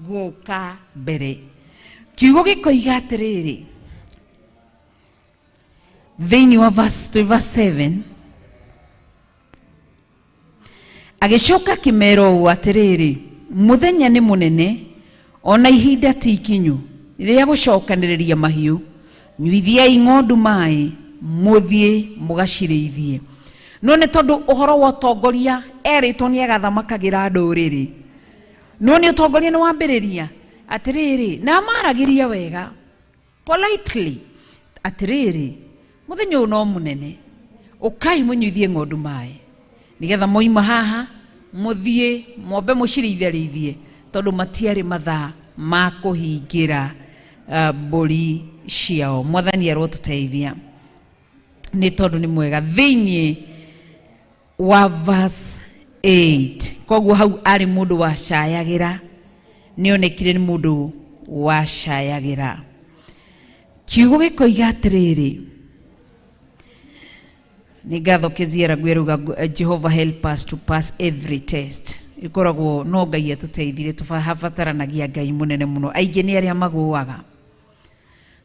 gũka mbere. Kiugo gĩkoiga atĩrĩrĩ thĩinĩ wa verse 7, agĩcoka akĩmera ũũ atĩrĩrĩ, mũthenya nĩ mũnene ona ihinda ti ikinyu rĩa gũcokanĩrĩria mahiũ, nyuithiai ng'ondu maĩ mũthiĩ mũgacirĩithie. No nĩ tondũ ũhoro wa ũtongoria erĩtwo nĩ agathamakagĩra ndũrĩrĩ, no nĩ ũtongoria nĩ wambĩrĩria atĩrĩrĩ, na amaragĩria wega politely atĩrĩrĩ, mũthenya ũyũ no mũnene, ũkai mũnyuithie ng'ondu maĩ nĩgetha moima haha mũthiĩ mwambe mũcirĩitharĩithie, tondũ matiarĩ mathaa ma kũhingĩra mbũri ciao. Mwathani arotũteithia nĩ tondũ nĩ mwega. Thĩinĩ wa verse 8, koguo hau arĩ mũndũ wacayagĩra, nĩonekire nĩ mũndũ wacayagĩra. Kiugo gĩkoiga atĩrĩrĩ, nĩ ngatho Kezia Ragwĩruga, Jehovah help us to pass every test. Ĩkoragwo no Ngai atũteithire, tũbataranagia Ngai mũnene mũno. Aingĩ nĩ arĩa magũaga,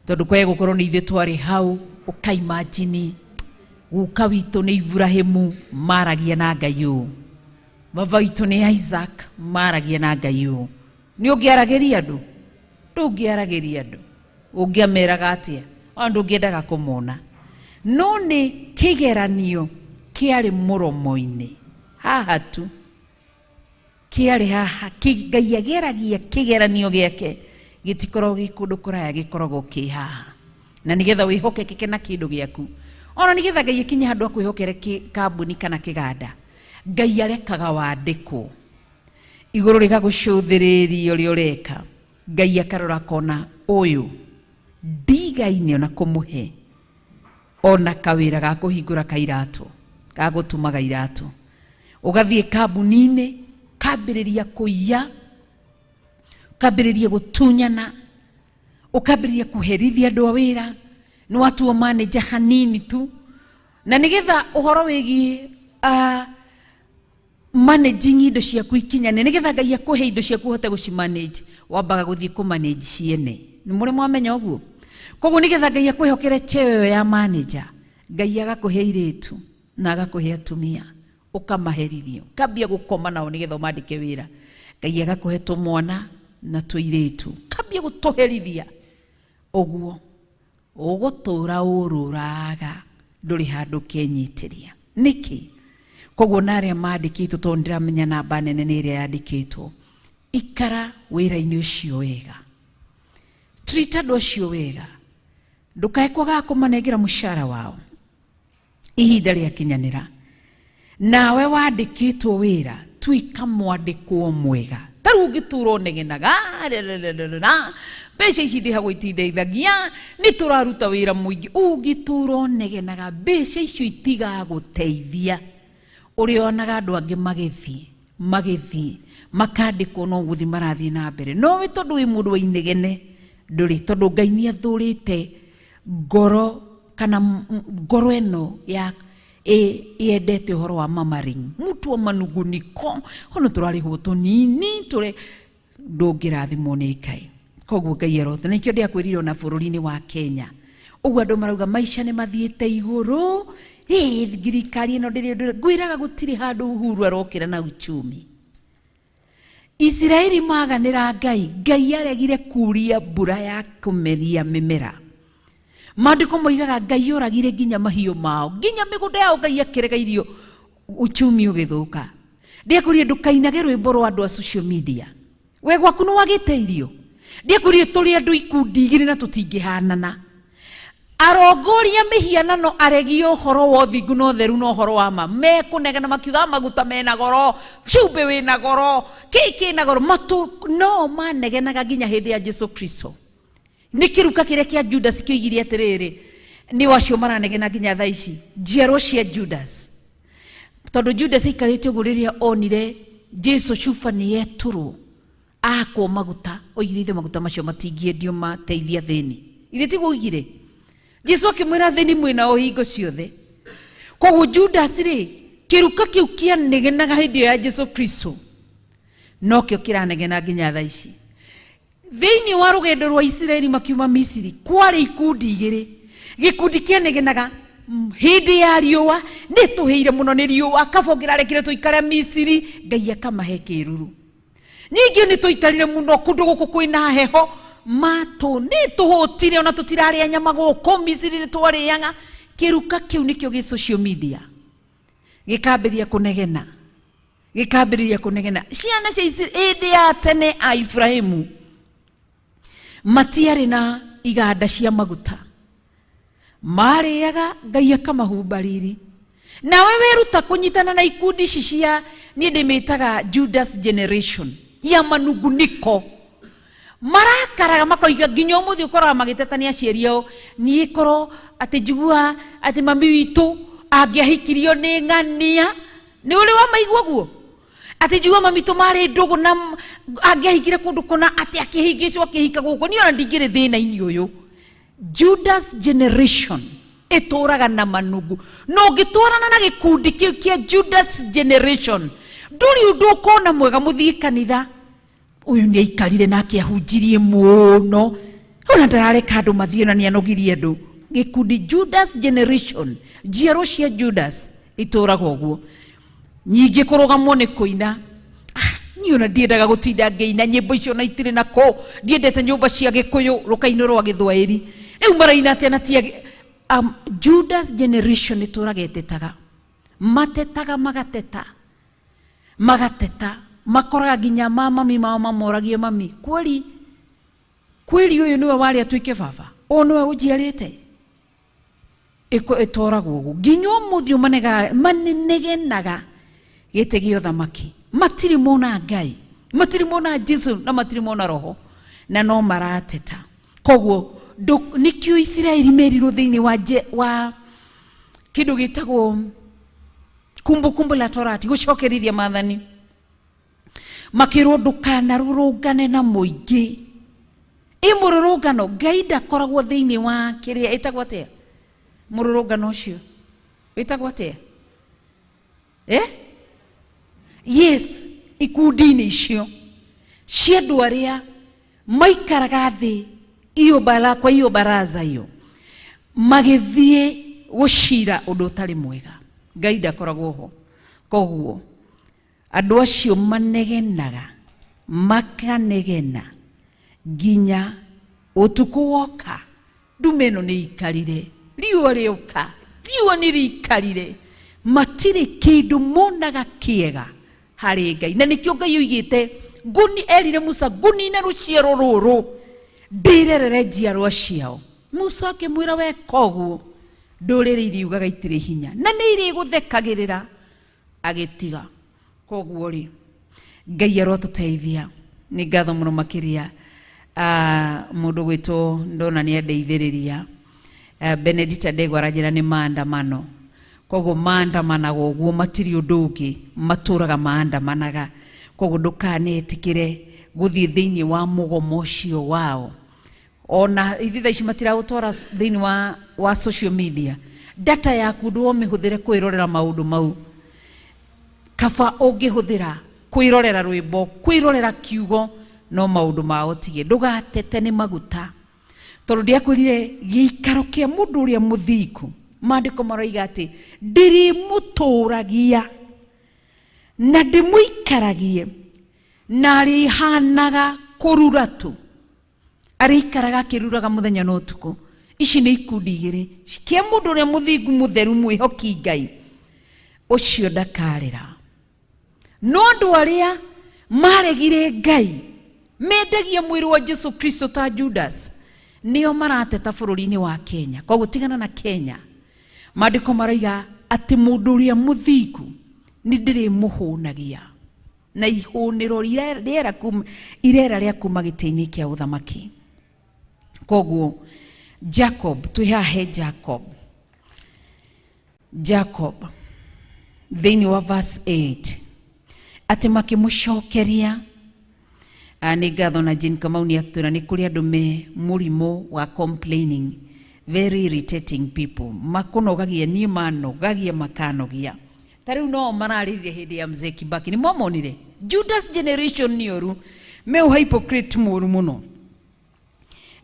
tondũ kwae gũkorwo nĩ ithuĩ twarĩ hau, ũkaimagine guka witũ nĩ Ibrahimu maragia na Ngai ũũ, baba witũ nĩ Isaac maragia na Ngai ũũ. Nĩ ũngĩaragĩria andũ? Ndũngĩaragĩria andũ. Ũngĩameraga atĩa? Ona ndũngĩendaga kũmona. No nĩ kĩgeranio kĩarĩ mũromo-inĩ haha tu, kĩarĩ haha. Ngai ageragia kĩgeranio gĩake gĩtikoragwo gĩ kũndũ kũraya, gĩkoragwo kĩ haha. Na nĩgetha wĩhokekeke na kĩndũ gĩaku, ona nĩgetha Ngai akinye handũ akwĩhokere kambuni kana kĩganda, Ngai arekaga wandĩkwo igũrũ rĩgagũcũthĩrĩria ũrĩa ũreka. Ngai akarora akona ũyũ ndigaine ona kũmũhe ona kawĩra ga kũhingũra kairatũ, ga gũtumaga iratũ. Ũgathiĩ kambuni-inĩ, kambĩrĩria kũiya, ũkambĩrĩria gũtunyana, ũkambĩrĩria kũherithia andũ a wĩra, nĩ watuo manager hanini tu. Na nĩgetha ũhoro wĩgiĩ managing indo ciaku ikinyane, nĩgetha Ngai akũhe indo ciaku ũhote gũcimanage, wambaga gũthiĩ kũmanage ciene. Nĩ mũrĩ mwamenya ũguo? Koguo nĩgetha Ngai akwĩhokere cheo ĩyo ya manager, Ngai agakũhe airĩtu na agakũhe atumia, ũkamaherithia, ũkambia gũkoma nao nĩgetha ũmandĩke wĩra. Ngai agakũhe tũmwana na tũirĩtu, ũkambia gũtũherithia ũguo ũgũtũra ũrũraga, ndũrĩ handũ ũkenyitĩria. Nĩkĩ? Koguo na arĩa mandĩkĩtwo, tondũ ndĩramenya namba nene nĩ ĩrĩa yandĩkĩtwo, ikara wĩra-inĩ ũcio wega, treat andũ acio wega, ndũkae kwagaga kũmanengera mũcara wao ihinda rĩakinyanĩra. Nawe wandĩkĩtwo wĩra, tuĩka mwandĩkwo mwega. Ta rĩu ũngĩtũra ũnegenaga, "Ah, mbeca ici ndĩhagwo itindeithagia, nĩ tũraruta wĩra mũingĩ," ũngĩtũra ũnegenaga, mbeca icio itigagũteithia. Ũrĩonaga andũ angĩ magĩthiĩ makandĩkwo, no gũthiĩ marathiĩ na mbere, nowe tondũ wĩ mũndũ wa inegene ndũrĩ, tondũ Ngai nĩ athũrĩte ngoro kana ngoro ĩno ya yendete ũhoro wa mamaring, mtu wa manunguniko, ona tũrarĩhwo tũnini tũre, ndũngĩrathimwo nĩ Ngai. Koguo Ngai arota nĩkĩo ndĩakwĩrire ona bũrũri-inĩ wa Kenya ũguo andũ marauga maica nĩ mathiĩte igũrũ, thirikari ĩno ndĩrĩ ũndũ. Ngwĩraga gũtirĩ handũ Uhuru arokĩra na uchumi. Isiraeli maganĩra Ngai, Ngai aregire kuria mbura ya kũmeria mĩmera. Maandĩko moigaga Ngai oragire nginya mahiũ mao, nginya mĩgũnda yao Ngai akĩrega irio, uchumi ũgĩthũka. Ndiakwĩrire ndũkainage rwĩmbo rwa andũ a social media, we gwaku nĩ wagĩte irio. Ndiakwĩrire tũrĩ andũ ikundi igĩrĩ na tũtingĩhanana. Arongoria mĩhianano, aregia ũhoro wa ũthingu na ũtheru na ũhoro wa ma, mekũnegena makiuga maguta mena goro, cumbĩ wĩna goro, kĩ kĩna goro, matũ no manegenaga nginya hĩndĩ ya Jesu Kristo. Nĩ kĩruka kĩrĩa kĩa Judas kĩoigire atĩrĩrĩ, nĩ wacio maranegena nginya thaa ici, njiarwo cia Judas, tondũ Judas aikarĩte ũguo rĩrĩa onire Jesu cuba nĩ yetũrwo akwo maguta, oigire ithe maguta macio matingĩendio mateithia thĩni. Ithe tiguo oigire? Jesu akĩmwĩra thĩni mwĩnao hingo ciothe. Koguo Judas rĩ, kĩruka kĩu kĩanegenaga hĩndĩ ĩyo ya Jesu Kristo nokĩo kĩranegena nginya thaa ici. Thĩinĩ wa rũgendo rwa Isiraeli makiuma Misiri, kwarĩ ikundi igĩrĩ. Gĩkundi kĩanegenaga hĩndĩ ya riũa, nĩ tũhĩire mũno nĩ riũa, kaba ũngĩrarekire tũikare Misiri, Ngai akamahe kĩruru. Ningĩ nĩ tũikarire mũno kũndũ gũkũ kwĩna heho, matũ nĩ tũhũtire, ona tũtirarĩa nyama gũkũ Misiri nĩ twarĩaga. Kĩruka kĩu nĩkĩo gĩ social media gĩkambĩrĩria kũnegena, gĩkambĩrĩria kũnegena. Ciana cia hĩndĩ ya tene a Ibrahimu matiarĩ na iganda cia maguta, marĩaga Ngai akamahumba riri. Nawe weruta kũnyitana na ikundi ici cia, niĩ ndĩmĩtaga Judas generation ya manunguniko, marakaraga makoiga nginya ũmũthĩ ũkoraga magĩtetania aciari ao, niĩ korwo atĩ njigua atĩ mami witũ angĩahikirio nĩ ng'ania. Nĩ ũrĩ wa maigua guo atĩ njigua mami witũ marĩ ndũgũ na angĩahikire kũndũ kũna, atĩ akĩhingĩcwo akĩhika gũkũ, niĩ ona ndingĩrĩ thĩna-inĩ ũyũ. Judas generation ĩtũraga na manungu, na ũngĩtwarana na gĩkundi kĩu kĩa Judas generation ndũrĩ ũndũ ũkona mwega. Mũthiĩ kanitha, ũyũ nĩ aikarire nake ahunjirie mũno, ona ndarareka andũ mathiĩ na nĩ anogirie andũ. Gĩkundi Judas generation, njiaro cia Judas itũraga ũguo. Nyingĩ kũrũgamwo nĩ kũina, niĩ ona ndiendaga gũtinda ngĩina nyĩmbo icio na itirĩ na kũ, ndiendete nyũmba cia gĩkũyũ, rũkainũ rwa gĩthwaĩri rĩu maraina atĩa na tia Judas generation ĩtũraga ĩtetaga, matetaga, magateta, magateta, makoraga nginya ma mami mao mamoragie, "Mami, kweli kweli ũyũ nĩwe warĩ atuĩke baba? Ũyũ nĩwe ũnjiarĩte?" Ĩtoragwo ũguo nginya ũmũthĩ manegenaga gĩtĩ gĩa ũthamaki. Matirĩ mona Ngai, matirĩ mona Jesu, na matirĩ mona roho, na no marateta. Koguo nĩkĩo Isiraeli merirwo thĩinĩ wa, wa kĩndũ gĩtagwo Kumbukumbu la Torati, gũcokerithia maathani, makĩrwo ndũkanarũrũngane na mũingĩ. Ĩ mũrũrũngano, Ngai ndakoragwo thĩinĩ wa kĩrĩa ĩtagwo atĩa, mũrũrũngano ũcio wĩtagwo atĩa? Eh? Yes, ikundi-inĩ icio cia andũ arĩa maikaraga thĩ iyo bara, kwa iyo baraza iyo magĩthiĩ gũcira ũndũ ũtarĩ mwega, Ngai ndakoragwo ho. Koguo andũ acio manegenaga, makanegena nginya ũtukũ woka, ndume ĩno nĩ ikarire, riũa rĩoka, riũa nĩ rĩikarire. Matirĩ kĩndũ monaga kĩega harĩ Ngai. Na nĩkĩo Ngai oigĩte nguni erire Musa ngunine rũciaro rũrũ ndĩrerere njiarwa ciao. Musa akĩmwĩra weka ũguo ndũrĩrĩ iriugaga itirĩ hinya na nĩ irĩgũthekagĩrĩra. Agĩtiga. Koguo rĩ Ngai arotũteithia. Nĩ ngatho mũno makĩria mũndũ gwĩtwo ndona nĩ andeithĩrĩria. Benedicta Ndegwa aranjĩra nĩ maandamano. Koguo maandamanaga ũguo matirĩ ũndũ ũngĩ matũraga maandamanaga. Koguo ndũkanetĩkĩre gũthiĩ thĩinĩ wa mũgomo ũcio wao. Ona ithuĩ thaa ici matiragũtwara thĩinĩ wa social media. Data yaku ndũmĩhũthĩre kwĩrorera maũndũ mau. Kaba ũngĩhũthĩra kwĩrorera rwĩmbo, kwĩrorera kiugo, no maũndũ mao tige. Ndũgatete nĩ maguta. Tondũ ndiakwĩrire gĩikaro kĩa mũndũ ũrĩa mũthingu, maandĩko maroiga atĩ ndĩrĩmũtũragia na ndĩmũikaragie na arĩhanaga kũrura tu. Arĩikaraga akĩruraga mũthenya na ũtukũ. Ici nĩ ikundi igĩrĩ. Kĩa mũndũ ũrĩa mũthingu mũtheru mwĩhoki Ngai, ũcio ndakarĩra. No andũ arĩa maregire Ngai, mendagia mwĩrĩ wa Jesu Kristo ta Judas, nĩo marateta bũrũri-inĩ wa Kenya. Koguo tigana na Kenya. Maandĩko maroiga atĩ mũndũ ũrĩa mũthingu nĩ ndĩrĩmũhũnagia na ihũnĩro rĩera kuma irera rĩa kuma gĩtĩ-inĩ kĩa ũthamaki. Koguo Jacob, twĩ haha he Jacob. Jacob thĩinĩ wa verse 8 atĩ makĩmũcokeria. Nĩ ngatho na Jane Kamau nĩ atwĩra nĩ kũrĩ andũ me mũrimũ wa complaining, very irritating people, makũnogagia niĩ manogagia makanogia. Ta rĩu no mararĩrire hĩndĩ ya Mzee Kibaki, nĩ mwamonire Judas generation nĩ ũru, me hypocrite mũru mũno.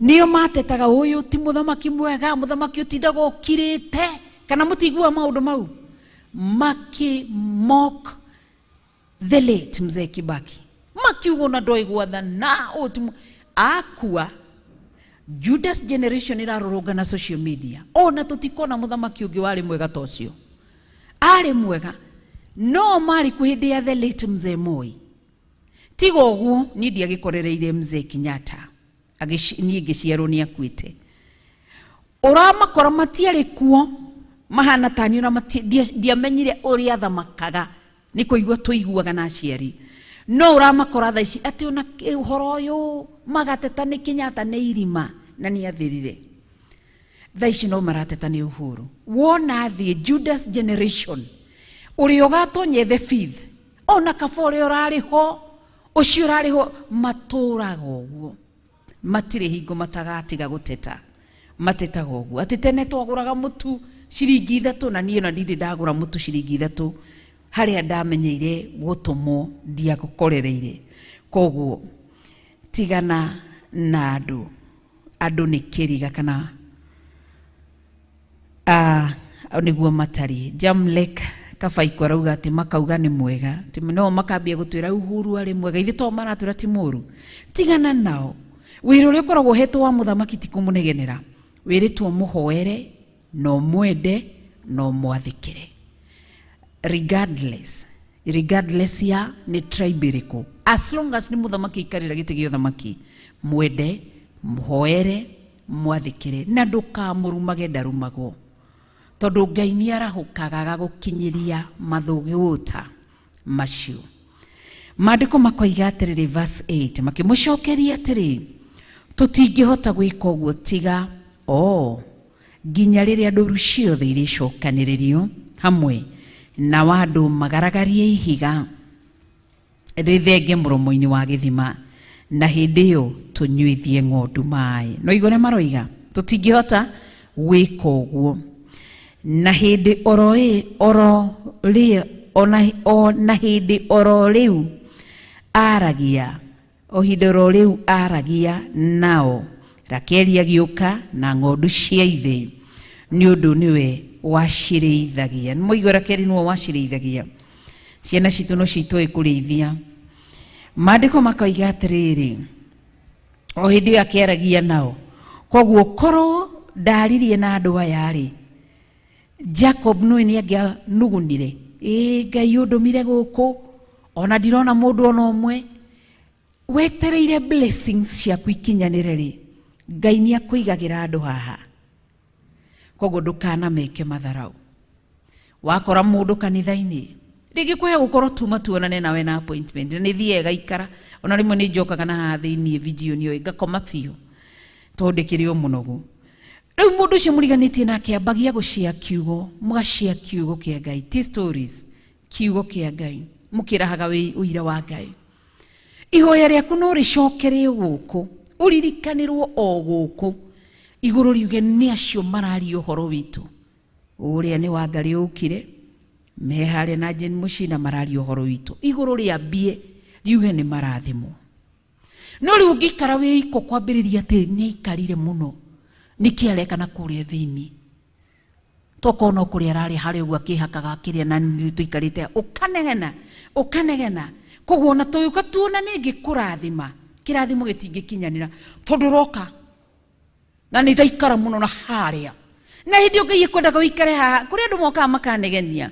Nĩo matetaga ũyũ ti mũthamaki mwega, mũthamaki ũtindaga ũkirĩte, kana mũtiguaga maũndũ mau. Maki mock the late Mzee Kibaki, makiuga ona ndoĩ gwathana, ũyũ ti akua. Judas generation ĩrarũrũngana social media, ona tũtikona mũthamaki ũngĩ warĩ mwega ta ũcio. Arĩ mwega no marĩ kuo hĩndĩ ya the late Mzee Moi. Tiga ũguo niĩ ndiagĩkorereire Mzee Kenyatta, niĩ ngĩciarwo nĩ akuĩte. Ũramakora matiarĩ kuo mahana ta niĩ, ona ndiamenyire ũrĩa athamakaga, nĩ kũigua tũiguaga na aciari. No ũramakora thaa ici atĩ ona ũhoro ũyũ magateta nĩ Kenyatta nĩ irima na nĩ athirire. Thaa ici no marateta nĩ Uhuru. Wona thiĩ Judas generation ũrĩa ũgatonye the fifth, ona kaba ũrĩa ũrarĩ ho, ũcio ũrarĩ ho, matũraga ũguo. Matirĩ hingo matagatiga gũteta. Matetaga ũguo. Atĩ tene twagũraga mũtu ciringi 3, na niĩ ona ndirĩ ndagũra mũtu ciringi 3 harĩa ndamenyeire gũtũmwo ndiagũkorereire. Koguo tigana na andũ. Andũ nĩ kĩriga kana nĩguo matariĩ. Jamlek Kabaikũ arauga atĩ makauga nĩ mwega, atĩ no makambia gũtwĩra Uhuru arĩ mwega, ithuĩ to maratwĩra ti mũru. Tigana nao. Wĩra ũrĩa ũkoragwo ũhetwo wa mũthamaki ti kũmũnegenera, wĩrĩtwo mũhoere na ũmwende na ũmwathĩkĩre. Regardless ya nĩ tribe ĩrĩkũ, as long as nĩ mũthamaki aikarĩra gĩtĩ gĩa ũthamaki, mwende, mũhoere, mwathĩkĩre, na ndũkamũrumage ndarumagwo, tondũ Ngai nĩ arahũkaga agagũkinyĩria mathũgũta macio. Maandĩko makoiga atĩrĩrĩ, verse 8, makĩmũcokeria atĩrĩ, tũtingĩhota gwĩka ũguo tiga o nginya rĩrĩa ndũru ciothe irĩcokanĩrĩrio hamwe na andũ magaragarie ihiga rĩthenge mũromo-inĩ wa gĩthima, na hĩndĩ ĩyo tũnyuithie ng'ondu maĩ. No igũrũ ũrĩa maroiga tũtingĩhota gwĩka ũguo, na hĩndĩ oro ĩ, oro rĩ, ona, o na hĩndĩ oro rĩu aragia, o ihinda oro rĩu aragia nao, Rakeli agĩũka na ng'ondu cia ithe, nĩ ũndũ nĩwe wacirĩithagia. Nĩ mwaigua Rakeli nĩwe wacirĩithagia. Ciana citũ no cio itoĩ kũrĩithia. Maandĩko makoiga atĩrĩrĩ, o hĩndĩ ĩyo akĩaragia nao, koguo korwo ndaririe na andũ aya rĩ, Jacob nũĩ nĩ angĩanugunire, ĩ Ngai ũndũmire gũkũ ona ndirona mũndũ ona ũmwe. Wetereire blessings ciaku ikinyanĩre rĩ, Ngai nĩ akũigagĩra andũ haha. Koguo ndũkanameke matharau. Wakora mũndũ kanitha-inĩ rĩngĩ kũhe gũkorwo tuma tuonane nawe na appointment na nĩ thiaga gaikara, ona rĩmwe nĩ njokaga na haha thĩiniĩ video nĩ ngakoma biũ tondũ ndĩkĩrĩ o mũnogu. Rĩu mũndũ ũcio mũriganĩtie nake ambagia gũcia kiugo, mũgacia kiugo kĩa Ngai, ti stories, kiugo kĩa Ngai, mũkĩrahaga ũira wa Ngai. Ihoya rĩaku no rĩcokere gũkũ, ũririkanĩrwo o gũkũ, igũrũ riuge nĩ acio mararia ũhoro witũ. Ũrĩa nĩ wa Ngai ũkire, me harĩa na Jane Mũcina mararia ũhoro witũ. Igũrũ rĩambie riuge nĩ marathimwo. No rĩu ũngĩikara wĩ iko kwambĩrĩria atĩ nĩ aikarire mũno, nĩkĩ areka na kũrĩa thĩinĩ? Tokorwo no kũrĩa ararĩa harĩa ũguo akĩhakaga akĩrĩa na nĩ tũikarĩte ũkanegena ũkanegena. Koguo ona tũgĩũka tuona nĩ ngĩkũrathima, kĩrathimo gĩtingĩkinyanĩra tondũ ũroka na nĩ ndaikara mũno na harĩa. Na hĩndĩ ĩyo Ngai ekwendaga ũikare haha, kũrĩ andũ mokaga makanegenia.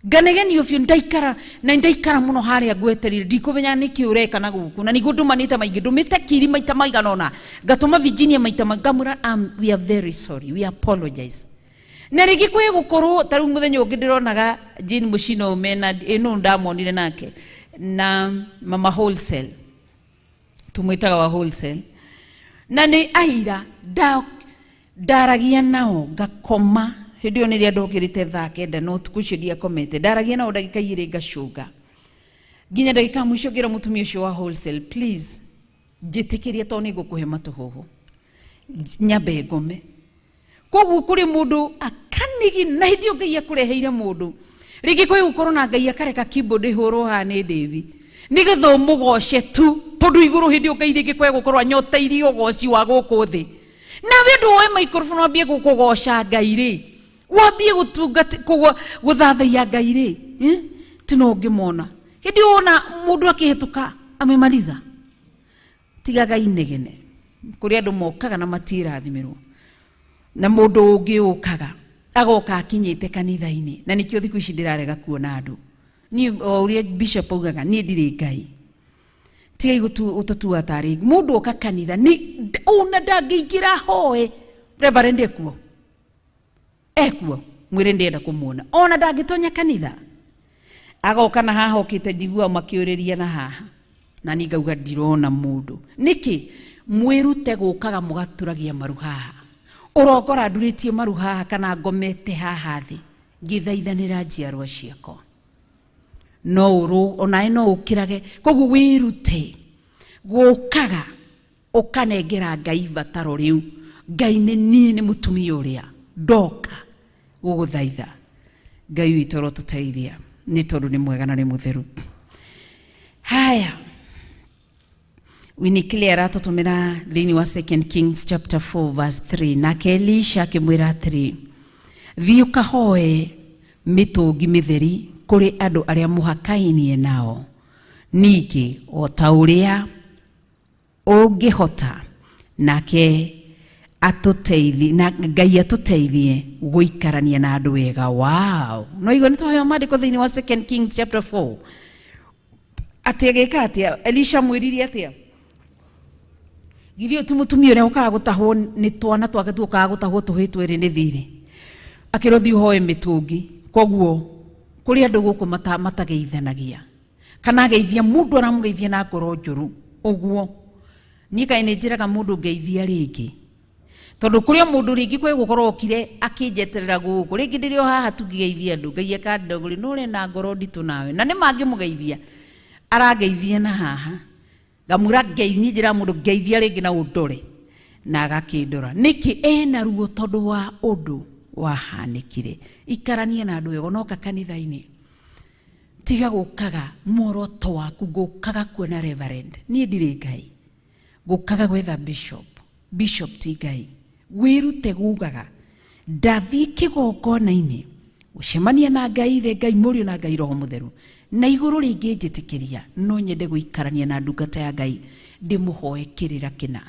Nganegenio biũ ndaikara na ndaikara mũno harĩa ngweterire, ndikũmenya nĩkĩ ũreka na gũkũ, na nĩguo ndũmanĩte maingĩ, ndũmĩte kiri maita maigana ũna, ngatũma Virginia maita ngamwĩra, we are very sorry, we apologize. Na rĩngĩ kwĩ gũkorwo ta rĩu mũthenya ũngĩ ndĩronaga Jane Mũcino mena ĩno ndamonire nake na mama wholesale, tũmwĩtaga wa wholesale, na nĩ aira ndaragia nao ngakoma hĩndĩ ĩyo nĩrĩa ndokĩrĩte thaa 9 no ũtukũ ũcio ndiakomete, ndaragia nao ndagĩka 2 ngacũnga nginya ndagĩka mũico ngĩra mũtumia ũcio wa wholesale, please njĩtĩkĩrie tondũ nĩ ngũkũhe matũhũhũ nyambe ngome. Koguo kũrĩ mũndũ akanigi na hĩndĩ ĩyo Ngai akũreheire mũndũ rĩngĩ kwĩ gũkorwo na Ngai akareka keyboard ĩhũrwo haha nĩ Davy nĩgetha ũmũgoce tu, tondũ igũrũ hĩndĩ ĩyo Ngai rĩngĩ kwĩ gũkorwo anyoteirie ũgoci wa gũkũ thĩ. Nawe andũ oe microphone wambie gũkũgoca Ngai rĩ, wambie gũthathaiya Ngai rĩ, ti no ũngĩmona. Hĩndĩ ĩyo wona mũndũ akĩhĩtũka amemaliza, tigaga inegene. Kũrĩ andũ mokaga na matiĩrathimĩrwo, na mũndũ ũngĩ ũkaga agoka akinyĩte kanitha-inĩ, na nĩkĩo thikũ ici ndĩrarega kuona andũ. Niĩ o ũrĩa bishop augaga, niĩ ndirĩ Ngai. Tigai gũtũtua tarĩ mũndũ oka kanitha nĩ ona ndangĩingĩra hoe reverend ekuo, ekuo mwĩre ndĩrenda kũmuona, ona ndangĩtonya kanitha agoka na haha okĩte njigua makĩũrĩria na haha, na niĩ ngauga ndirona mũndũ. Nĩkĩ? Mwĩrute gũkaga mũgaturagia maru haha. Ũrokora ndurĩtie maru haha kana ngomete haha thĩ ngĩthaithanĩra njiarwa ciakwa, no ũrũ onawe no ũkĩrage. Koguo wĩrute gũkaga ũkanengera Ngai bataro rĩu. Ngai nĩ niĩ nĩ mũtumia ũrĩa ndoka gũgũthaitha. Ngai witũ arotũteithia nĩ tondũ nĩ mwega na nĩ mũtheru. Haya, Winnie Clare aratũtũmĩra thĩinĩ wa 2 Kings chapter 4 verse 3. Nake Elisha akĩmwĩra atĩrĩ, thiĩ ũkahoe mĩtũngi mĩtheri kũrĩ andũ arĩa mũhakainie nao, ningĩ o ta ũrĩa ũngĩhota, nake atũteithie, na Ngai atũteithie gũikarania na andũ wega. Wow! No igua nĩ twaheo maandĩko thĩinĩ wa 2 Kings chapter 4 atĩ agĩka atĩa? Elisha mwĩrire atĩa? Githĩ ũyũ ti mũtumia ũrĩa ũkaga gũtahwo nĩ twana twake tuokaga gũtahwo tũhĩ twĩrĩ nĩ thirĩ, akĩrwo thiĩ ũhoe mĩtũngi. Koguo kũrĩ andũ gũkũ matageithanagia, kana ageithia mũndũ aramũgeithia na ngoro njũru ũguo. Niĩ kaĩ nĩ njĩraga mũndũ ngeithia rĩngĩ, tondũ kũrĩ o mũndũ rĩngĩ kwĩ gũkorwo okire akĩnjeterera gũkũ, rĩngĩ ndĩrĩ o haha tu ngĩgeithia andũ, Ngai akandogori no ũrĩ na ngoro nditũ nawe, na nĩ mangĩmũgeithia arangeithia na haha ngamwĩra ngeithia, njĩra mũndũ ngeithia rĩngĩ na ũndore, na agakĩndora. Nĩkĩ? Ena ruo tondũ wa ũndũ wahanĩkire. Ikarania na andũ wega, onoka kanitha-inĩ tiga gũkaga muoroto waku ngũkaga kuona reverend, niĩ ndirĩ Ngai, ngũkaga gwetha bishop, bishop ti Ngai. Wĩrute gugaga ndathiĩ kĩgongona-inĩ gũcemania na Ngai Ithe, Ngai Mũriũ na Ngai Roho Mũtheru, na igũrũ rĩngĩ njĩtĩkĩria no nyende gũikarania na ndungata ya Ngai ndĩmũhoe kĩrĩra kĩna.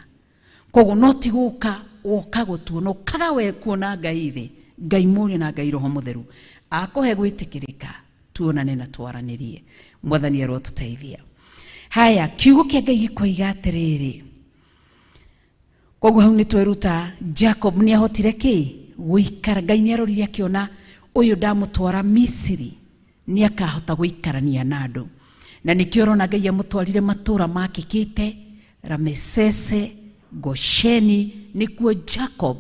Koguo no ti gũka woka gũtuona, ũkaga we kuona Ngai Ithe, Ngai Mũriũ na Ngai Roho Mũtheru akũhe gwĩtĩkĩrĩka, tuonane na twaranĩrie. Mwathani arotũteithia. Haya, kiugo kĩa Ngai gĩkoiga atĩrĩrĩ, koguo hau nĩ tweruta Jacob nĩ ahotire kĩ gũikara. Ngai nĩ arorire akĩona ũyũ ndamũtwara Misiri nĩ akahota gũikarania na andũ, na nĩkĩo ũrona Ngai amũtwarire matũra makĩkĩte Ramesese, Gosheni, nĩkuo Jacob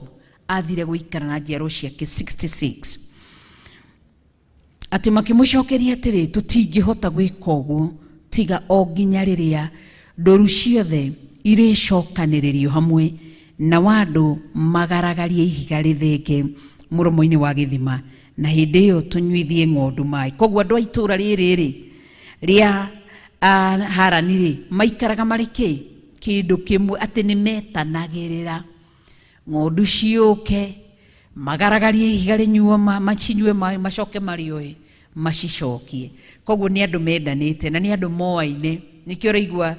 athire gũikara na njiaro ciake 66. Atĩ makĩmũcokeria atĩrĩ, tũtingĩhota gwĩka ũguo tiga o nginya rĩrĩa ndũru ciothe irĩcokanĩrĩrio hamwe na andũ magaragarie ihiga rĩthenge mũromo-inĩ wa gĩthima, na hĩndĩ ĩyo tũnyuithie ng'ondu maĩ. Koguo andũ a itũũra rĩrĩ rĩ rĩa Harani rĩ maikaraga marĩ kĩ kĩndũ kĩmwe, atĩ nĩ metanagĩrĩra ng'ondu ciũke magaragarie ihiga rĩnyuo macinyue maĩ macoke marĩoe macicokie. Koguo nĩ andũ mendanĩte na nĩ andũ moaine. Nĩkĩo ũraigua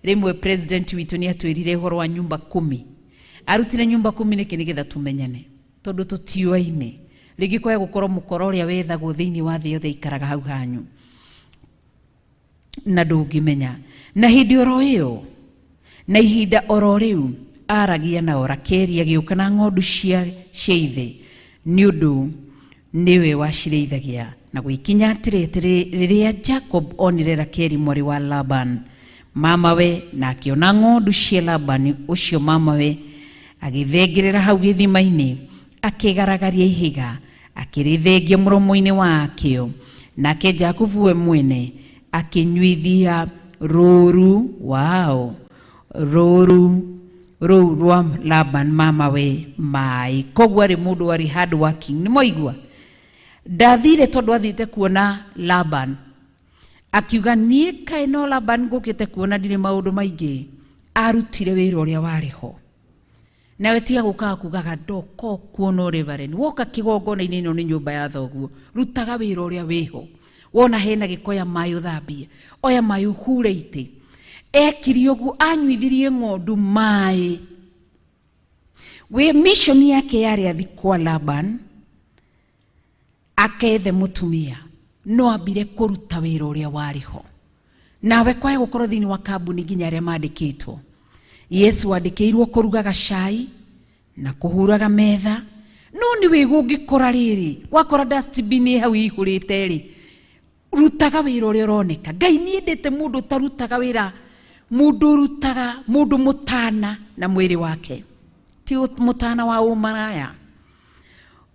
rĩmwe president witũ nĩ atwĩrire ũhoro wa nyumba kumi. Arutire nyumba kumi nĩkĩ? Nĩgetha tũmenyane, tondũ tũtiũaine. Rĩngĩ kwaya gũkorwo mũkora ũrĩa wethagwo thĩinĩ wa thĩ yothe aikaraga hau hanyu na ndũngĩmenya. Na hĩndĩ oro ĩyo na ihinda oro rĩu aragia nao, Rakeli agĩũka na ng'ondu cia ithe, nĩ ũndũ nĩwe wacirĩithagia. Na gwĩkinya atĩrĩ, rĩrĩa Jacob onire Rakeli mwarĩ wa Laban mamawe, na akĩona ng'ondu cia Labani ũcio mamawe, agĩthengerera hau gĩthima-inĩ, akĩgaragaria ihiga, akĩrĩthengia mũromo-inĩ wakĩo. Nake Jakubu we mwene akĩnyuithia rũũru wao, rũũru rũu rwa Laban mamawe maĩ. Koguo arĩ mũndũ warĩ hard working. Nĩ mwaigua ndathire tondũ athiĩte kuona Laban, akiuga niĩ kaĩ no Laban ngũkĩte kuona, ndirĩ maũndũ maingĩ. Arutire wĩra ũrĩa warĩ ho. Nawe tiga gũkaga kugaga ndoka kuona reverend, woka kĩgongona-inĩ ĩno nĩ nyũmba ya thoguo, rutaga wĩra ũrĩa wĩho. Wona hena gĩko ya maĩ ũthambie, oya maĩ ũhure itĩ. Ekire ũguo, anyuithirie ng'ondu maĩ. Wĩ mission yake yarĩ athi kwa Laban akethe mũtumia, no ambire kũruta wĩra ũrĩa warĩ ho. Nawe kwae gũkorwo thĩinĩ wa kambuni nginya arĩa mandĩkĩtwo. Yesu andĩkĩirwo kũrugaga cai na kũhuraga metha, no nĩ wĩgũ ũngĩkora rĩrĩ wakora dustbin hau ihũrĩte rĩ, rutaga wĩra ũrĩa ũroneka. Ngai nĩ endete mũndũ ũtarutaga wĩra, mũndũ ũrutaga, mũndũ mũtana na mwĩrĩ wake, ti mũtana wa ũmaraya.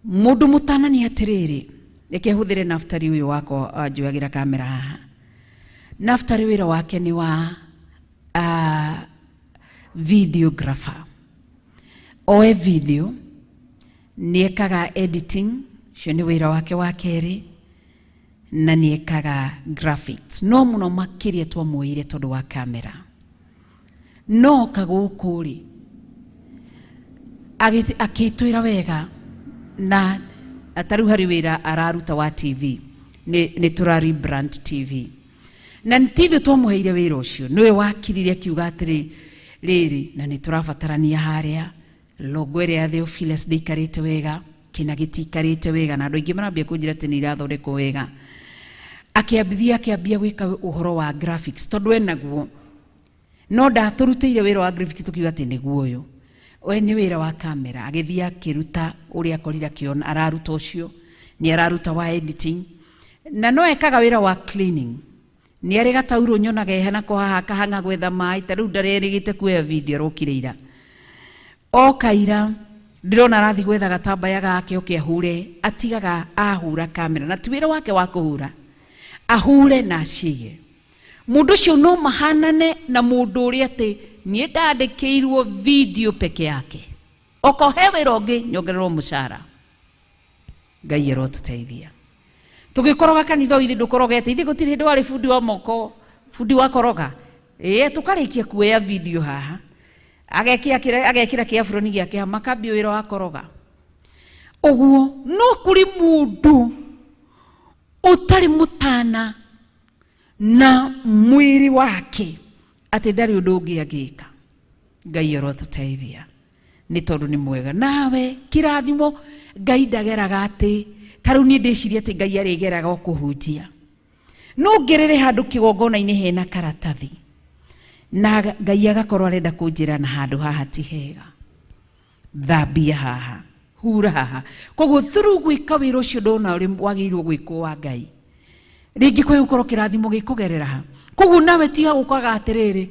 Mũndũ mũtana nĩ atĩrĩrĩ, reke hũthĩre Naftali ũyũ wakwa anjoyagĩra kamera haha. Naftali wĩra wake nĩ wa videographer. Oe video, nĩ ekaga editing, ũcio nĩ wĩra wake wa kerĩ, na nĩ ekaga graphics. No mũno makĩria twamuoire tondũ wa kamera. No oka gũkũ rĩ, akĩtwĩra wega, na ta rĩu harĩ wĩra araruta wa TV, nĩ tũra rebrand TV. Na ti ithuĩ twamũheire wĩra ũcio, nĩwe wakirire akiuga atĩrĩ rĩrĩ, na nĩ tũrabatarania harĩa logo ĩrĩa ya Theophilus ndĩikarĩte wega, kĩna gĩtiikarĩte wega, na andũ aingĩ marambia kũnjĩra atĩ nĩ irathondekwo wega. Akĩambithia akĩambia gwĩka ũhoro wa graphics tondũ enaguo, no ndatũrutĩire wĩra wa graphics tũkiuga atĩ nĩguo ũyũ we nĩ wĩra wa kamera. Agĩthiĩ akĩruta ũrĩa akorire akĩona araruta ũcio, nĩ araruta wa editing, na no ekaga wĩra wa cleaning. Nĩ arĩ gataurũ nyonaga ehe nako haha akahang'a gwetha maĩ, ta rĩu ndarerĩgĩte kuoya video arokire ira. Oka ira ndĩrona arathiĩ gwetha gatambaya gake oke ahure, atigaga ahura kamera, na ti wĩra wake wa kũhura, ahure na acige. Mũndũ ũcio no mahanane na mũndũ ũrĩa atĩ niĩ ndandĩkĩirwo video peke yake, okorwo he wĩra ũngĩ nyongererwo mũcara. Ngai arotũteithia. Tũgĩkoroga kanitha ithuĩ ndũkorogete, ithuĩ gũtirĩ hĩndĩ warĩ bundi wa moko, bundi wa koroga. Ĩĩ tũkarĩkia kuoya video haha, agekĩra kĩaburoni gĩake haha, makambia wĩra wa koroga. Ũguo no kũrĩ mũndũ ũtarĩ mũtana na mwĩrĩ wake atĩ ndarĩ ũndũ ũngĩ angĩka. Ngai arotũteithia. Nĩ tondũ nĩ mwega. Nawe kĩrathimo Ngai ndageraga atĩ ta rĩu niĩ ndĩciria atĩ Ngai arĩgeraga o kũhunjia. No ngerere handũ kĩgongona-inĩ hena karatathi na Ngai agakorwo arenda kũnjĩra na handũ haha ti hega, thambia haha, hura haha. Koguo through gwĩka wĩra ũcio ndona ũrĩ wagĩrĩirwo gwĩkwo wa Ngai, rĩngĩ kwĩ gũkorwo kĩrathimo gĩkũgerera ha. Koguo nawe tiga gũkaga atĩrĩrĩ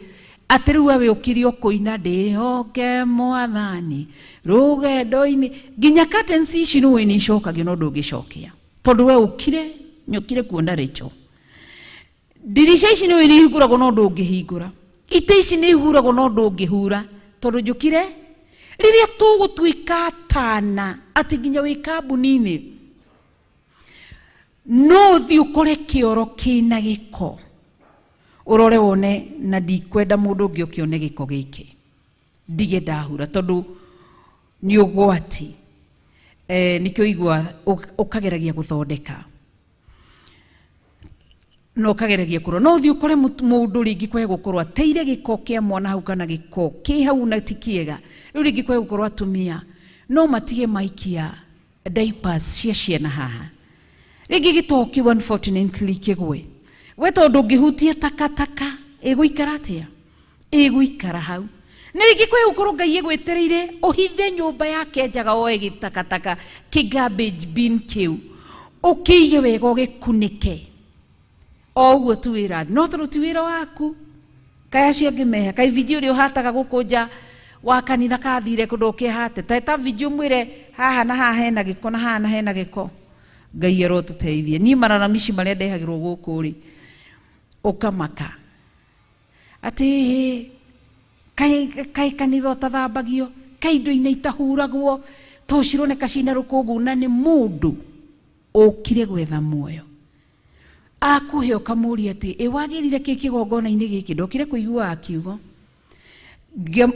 atĩ rĩu we ũkire ũkũina ndĩhoke mwathani rũgendo-inĩ, nginya curtains ici nĩũĩ nĩ icokagio no ndũngĩcokia tondũ we ũkire nyũkire kuona rĩcho. Ndirica ici nĩũĩ nĩ ihingũragwo no ndũngĩhingũra, itĩ ici nĩ ihuragwo no ndũngĩhura tondũ njũkire. Rĩrĩa tũgũtuĩka tana atĩ nginya wĩ kambuni-inĩ no ũthiĩ ũkore kĩoro kĩna gĩko ũrore wone, na ndikwenda mũndũ ũngĩ ũkĩone gĩko gĩkĩ ndige ndahura tondũ nĩ ũgwati. Nĩkĩo igua ũkageragia gũthondeka na ũkageragia kũrora. No ũthiĩ ũkore mũndũ rĩngĩ kwae gũkorwo ateire gĩko kĩa mwana hau kana gĩko kĩ hau na ti kĩega. Rĩu rĩngĩ kwae gũkorwo atumia no matige maikia diapers cia ciana haha, rĩngĩ gĩtoo kĩu unfortunately kĩgwe. We tondũ ũngĩhutia takataka ĩgũikara atĩa? Ĩgũikara hau. Na rĩngĩ kwĩ gũkorwo Ngai ĩgwĩtĩrĩire ũhithe nyũmba yake njaga, woe gĩtakataka kĩ garbage bin kĩu ũkĩige wega ũgĩkunĩke o ũguo tu wĩra, no tondũ ti wĩra waku. Kaĩ acio angĩ meha? Kaĩ vinji ũrĩa ũhataga gũkũ nja wa kanitha kathire kũndũ ũkĩhate ta vinji ũmwĩre haha na haha hena gĩko na haha na hena gĩko. Ngai arotũteithie. Niĩ mararamici marĩa ndehagĩrwo gũkũ rĩ, ũkamaka atĩ kaĩ kanitha ũtathambagio, kaĩ indo-inĩ itahuragwo to cironeka cina rũkũngũ, na nĩ mũndũ ũkire gwetha muoyo akũhe ũkamũria atĩ ĩ wagĩrire kĩ kĩgongona-inĩ gĩkĩ, ndokire kũiguaga kiugo.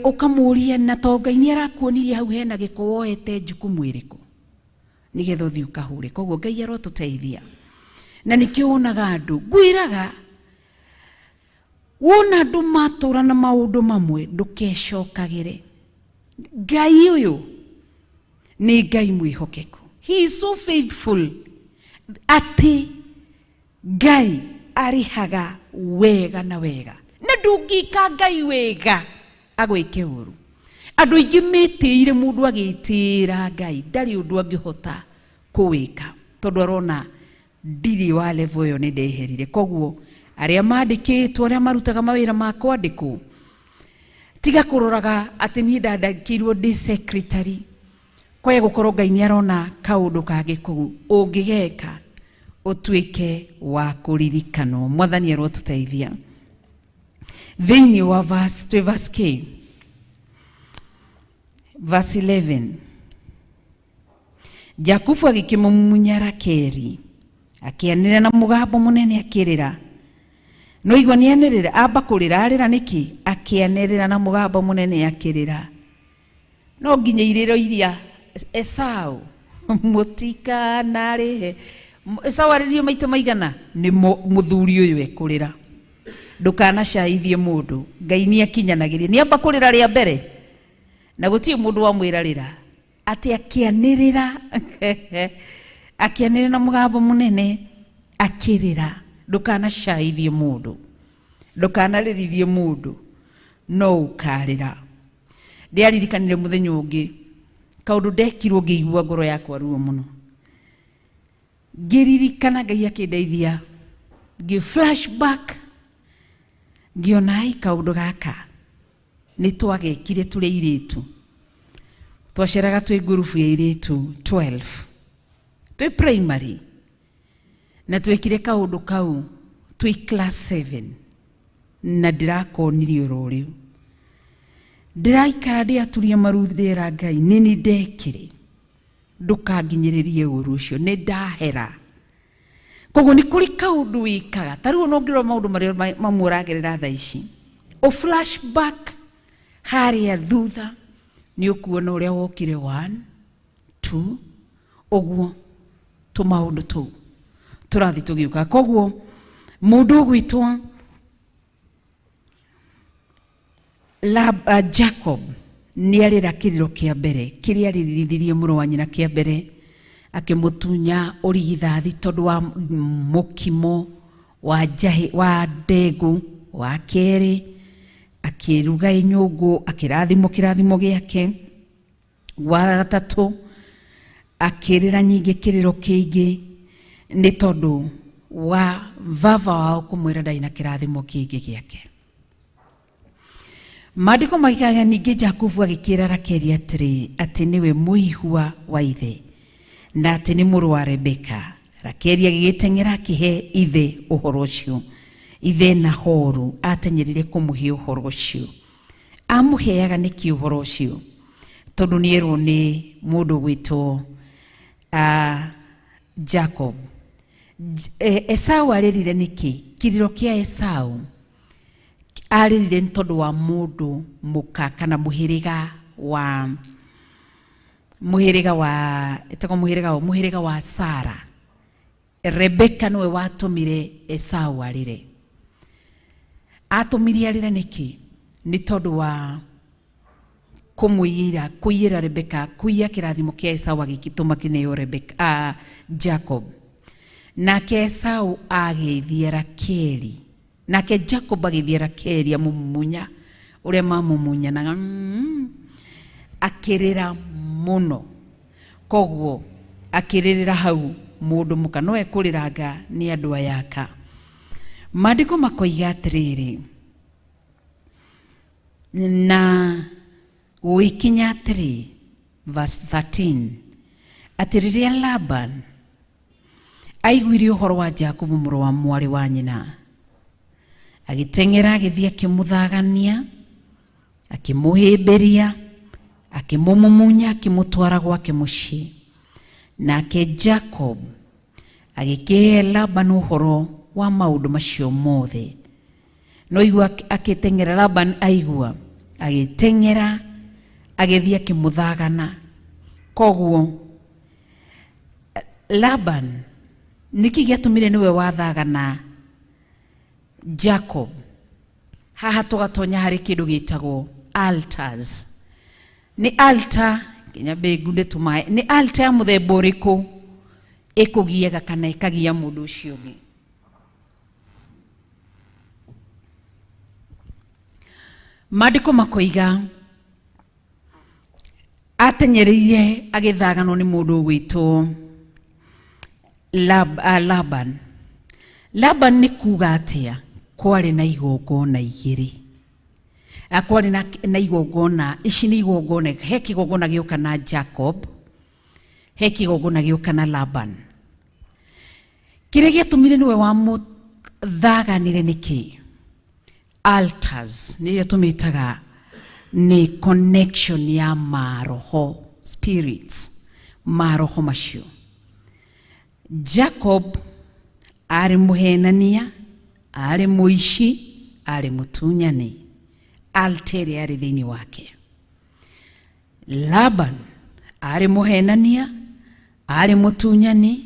Ũkamũria na to Ngai nĩ arakuonirie hau hena gĩko woete jukumu ĩrĩkũ nĩgetha ũthiĩ ũkahure. Koguo Ngai arotũteithia. Na nĩkĩo wonaga andũ ngwĩraga wona andũ matũra na maũndũ mamwe ndũkecokagĩre. Ngai ũyũ nĩ Ngai mwĩhokeku, he is so faithful atĩ Ngai arĩhaga wega na wega, na ndũngĩka Ngai wega agwĩke ũru. Andũ aingĩ metĩire mũndũ agĩtĩĩra Ngai ndarĩ ũndũ angĩhota kũwĩka tondũ arona ndirĩ wa level ĩyo nĩ ndeherire. Koguo arĩa mandĩkĩtwo, arĩa marutaga mawĩra ma kwandĩkwo, tiga kũroraga atĩ niĩ ndandĩkĩirwo ndĩ secretary, kwaya gũkorwo Ngai nĩ arona kaũndũ kangĩ kũu ũngĩgeka ũtuĩke wa kũririkanwo. Mwathani arotũteithia. Thĩinĩ wa verse, twĩ verse K, verse 11, Jakubu agĩkĩmũmumunya Rakeli akĩanĩrĩra na mũgambo mũnene akĩrĩra. No igua nĩ anĩrĩra, amba kũrĩra, arĩra nĩkĩ? Akĩanĩrĩra na mũgambo mũnene akĩrĩra. No nginya irĩro iria Esau mũtikanarĩhe. Esau arĩrio maita maigana nĩ mũthuri ũyũ ekũrĩra. Ndũkanacaithie mũndũ, Ngai nĩ akinyanagĩria. Nĩ amba kũrĩra rĩa mbere na gũtirĩ mũndũ wamwĩra rĩra, atĩ akĩanĩrĩra akĩanĩrĩra na mũgambo mũnene akĩrĩra. Ndũkanacaithie mũndũ, ndũkanarĩrithie mũndũ, no ũkarĩra. Ndĩaririkanire mũthenya ũngĩ kaũndũ ndekirwo ngĩigua ngoro yakwa ruo mũno, ngĩririkana Ngai akĩndeithia, ngĩ flashback ngĩona ai kaũndũ gaka nĩ twagekire tũrĩ airĩtu. Twaceraga twĩ ngurubu ya airĩtu 12 twĩ primary, na twekire kaũndũ kau twĩ class 7, na ndĩrakonire oro rĩu. Ndĩraikara ndĩaturia maru ndĩra Ngai nĩ ndekire, ndũkanginyĩrĩrie ũru ũcio, nĩ ndahera. Koguo nĩ kũrĩ kaũndũ wĩkaga ta rĩu ona ũngĩrora maũndũ marĩa mamwe ũragerera thaa ici, ũ flashback harĩa thutha nĩ ũkuona ũrĩa wokire 1 2 ũguo tũmaũndũ tũu tũrathiĩ tũgĩũka. Koguo mũndũ ũgwĩtwo Jacob Nĩ arĩra kĩrĩro kĩa mbere kĩrĩa arĩrithirie mũrũ wa nyina kĩa mbere, akĩmũtunya ũrigithathi tondũ wa mũkimo wa njahĩ wa ndengũ. Wa kerĩ akĩruga inyũngũ, akĩrathimwo kĩrathimo gĩake. Wa gatatũ akĩrĩra nyingĩ kĩrĩro kĩingĩ nĩ tondũ wa baba wao kũmwĩra ndarĩ na kĩrathimo kĩngĩ gĩake. Maandĩko maigaga ningĩ Jakubu agĩkĩra Rakeli atĩrĩ, atĩ nĩwe mũihua wa ithe na atĩ nĩ mũrũ wa Rebeka. Rakeli agĩgĩteng'era akĩhe ithe ũhoro ũcio. Ithe Nahoru ateng'erire kũmũhe ũhoro ũcio. Amũheaga nĩkĩ ũhoro ũcio? Tondũ nĩerwo nĩ mũndũ ũgwĩtwo Jacob. Esau arĩrire nĩkĩ? Kĩrĩro kĩa Esau arĩrire nĩ tondũ wa mũndũ mũka kana mũhĩrĩga wa mũhĩrĩga wa ĩtagwo mũhĩrĩga wa mũhĩrĩga wa Sara. Rebeka nĩwe watũmire Esau arĩre. Atũmire arĩre nĩkĩ? Nĩ tondũ wa kũmũiyĩra, kũiyĩra Rebeka, kũiya kĩrathimo kĩa Esau agĩgĩtũma kĩneo Rebeka, Jacob. Nake Esau agĩthiĩ Rakeli. Nake Jacob agĩthiĩ Rakeli amũmumunya ũrĩa mamumunyanaga, akĩrĩra mũno. Koguo akĩrĩrĩra hau mũndũ mũka no ekũrĩranga nĩ andũ aya aka. Maandĩko makoiga atĩrĩrĩ, na gũgĩkinya atĩrĩ, verse 13, atĩ rĩrĩa Laban aiguire ũhoro wa Jakubu mũrũ wa mwarĩ wa nyina, agĩteng'era agĩthiĩ akĩmũthagania, akĩmũhĩmbĩria, akĩmũmumunya, akĩmũtwara gwake mũciĩ. Nake Jacob agĩkĩhe Laban ũhoro wa maũndũ macio mothe. No igua akĩteng'era, Laban aigua agĩteng'era agĩthiĩ akĩmũthagana. Koguo Laban nĩkĩ gĩatũmire nĩwe wathagana Jacob? Haha tũgatonya harĩ kĩndũ gĩtagwo altars. Nĩ altar nginya mbĩngu tũmaĩ, nĩ altar ya mũthemba ũrĩkũ ĩkũgiaga kana ĩkagia mũndũ ũcio ũngĩ? Maandĩko makoiga ateng'ereire agĩthaganwo nĩ mũndũ ũgwĩtwo Laban. Laban nĩ kuga atĩa? Kwarĩ na igongona igĩrĩ. Kwarĩ na igongona, ici nĩ igongona, he kĩgongona gĩoka na Jacob, he kĩgongona gĩoka na Laban. Kĩrĩa gĩatũmire nĩwe wamũthaganire nĩkĩ? Altars nĩrĩa tũmĩtaga nĩ connection ya maroho, spirits, maroho macio. Jacob arĩ mũhenania, arĩ mũici, arĩ mũtunyani. Altar ĩrĩa yarĩ thĩinĩ wake. Laban arĩ mũhenania, arĩ mũtunyani.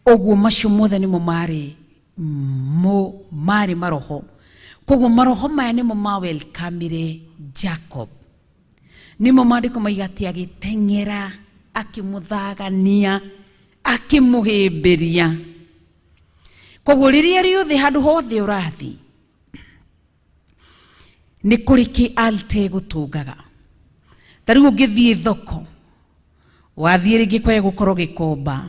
Ũguo macio mothe nĩmo marĩ marĩ maroho. Koguo maroho maya nĩmo ma welcome Jacob. Nĩmo maandĩko maiga atĩ agĩteng'era, akĩmũthagania, akĩmũhĩmbĩria. Koguo rĩrĩa rĩothe handũ hothe ũrathiĩ nĩ kũrĩ kĩ altar ĩgũtũngaga. Ta rĩu ũngĩthiĩ thoko, wathiĩ rĩngĩ kwaya gũkorwo gĩkomba,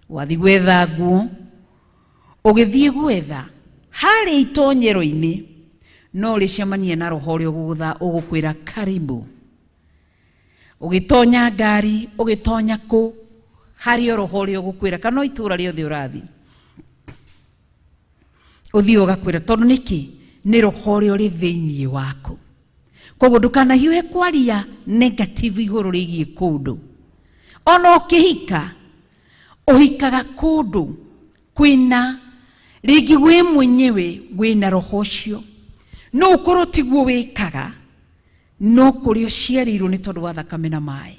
wathiĩ gwetha nguo, ũgĩthiĩ gwetha harĩa itonyero-inĩ no ũrĩcemania na roho ũrĩa ũgũgũtha ũgũkwĩra karibu. Ũgĩtonya ngari, ũgĩtonya kũ, harĩ o roho ũrĩa ũgũkwĩra, kana o itũũra rĩothe ũrathiĩ ũthiĩ ũgakwĩra, tondũ nĩkĩ? Nĩ roho ũrĩa ũrĩ thĩinĩ waku. Koguo ndũkanahiũhe kwaria negative igũrũ rĩgiĩ kũndũ. Ona ũkĩhika, ũhikaga kũndũ kwĩna rĩngĩ wĩ mwenyewe wĩna roho ũcio. No ũkorwo tiguo wĩkaga, no kũrĩa ũciarĩirwo nĩ tondũ wa thakame na maĩ.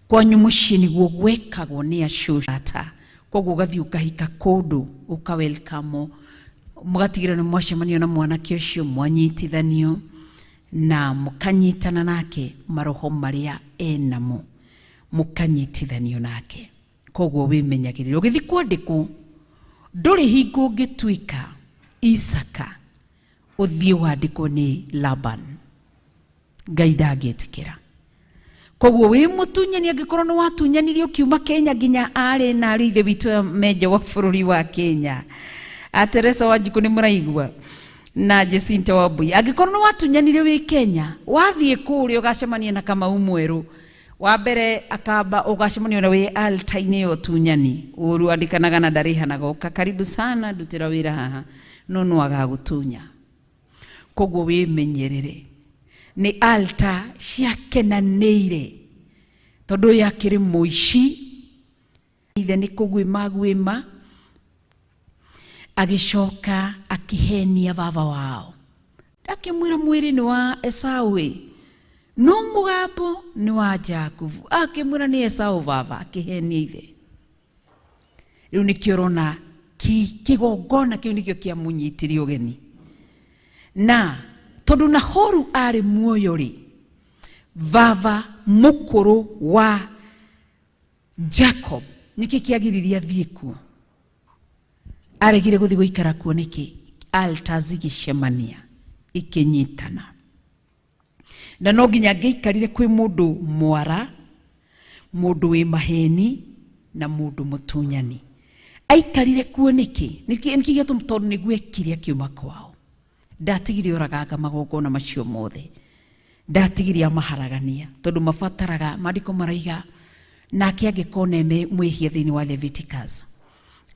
Kwanyu mũciĩ nĩguo gwekagwo nĩ acũcata. Koguo ũgathiĩ ũkahika kũndũ, ũka welcome, mũgatigĩrĩra nĩ mwacemania na mwanake ũcio, mwanyitithanio. Na mũkanyitana nake maroho marĩa enamo, mũkanyitithanio nake. Koguo wĩmenyagĩrĩre ũgĩthiĩ kwandĩkwo, ndũrĩ hingo ũngĩtuĩka Isaka ũthiĩ wandĩkwo nĩ Laban, Ngai ndangĩtĩkĩra. Koguo wĩ mũtunyani, angĩkorwo nĩ watunyanirie ũkiuma Kenya nginya arĩ na arĩ ithe witũ menja wa bũrũri wa Kenya, a Teresa Wanjikũ nĩ mũraigua, na Jacinta Wambui, angĩkorwo nĩ watunyanirie wĩ Kenya, wathiĩ kũrĩa ũgacemania na Kamau mwerũ wa mbere, akamba ũgacemania na wĩ altar-inĩ ya ũtunyani, ũru andĩkanaga na ndarĩhanaga, ũka karibu sana, ndutĩra wĩra haha, no no agagũtunya. Koguo wĩmenyerere, nĩ altar ciakenanĩire, tondũ ũyũ akĩrĩ mũici, ithe nĩ kũguĩma guĩma, agĩcoka akĩhenia baba wao, akĩmwĩra mwĩrĩ nĩ wa Esau ĩ, no mũgambo nĩ wa Jakubu. Akĩmwĩra nĩ Esau baba, akĩhenia ithe. Rĩu nĩkĩo ũrona kĩgongona kĩu nĩkĩo kĩamũnyitire ũgeni. Na tondũ Nahoru arĩ muoyo rĩ, baba mũkũrũ wa Jacob, nĩkĩ kĩagiririe athiĩ kuo? Aregire gũthiĩ gũikara kuo nĩkĩ? Altars igĩcemania ikĩnyitana, na no nginya angĩaikarire kwĩ mũndũ mwara, mũndũ wĩ maheni na mũndũ mũtunyani. Aikarire kuo nĩkĩ? Nĩkĩ gĩatũma? Tondũ nĩguo ekire akiuma kwao. Ndatigire oraganga magongona macio mothe, ndatigire amaharagania, tondũ mabataraga maandĩko maraiga nake angĩkorwo nĩ mwĩhia thĩinĩ wa Leviticus,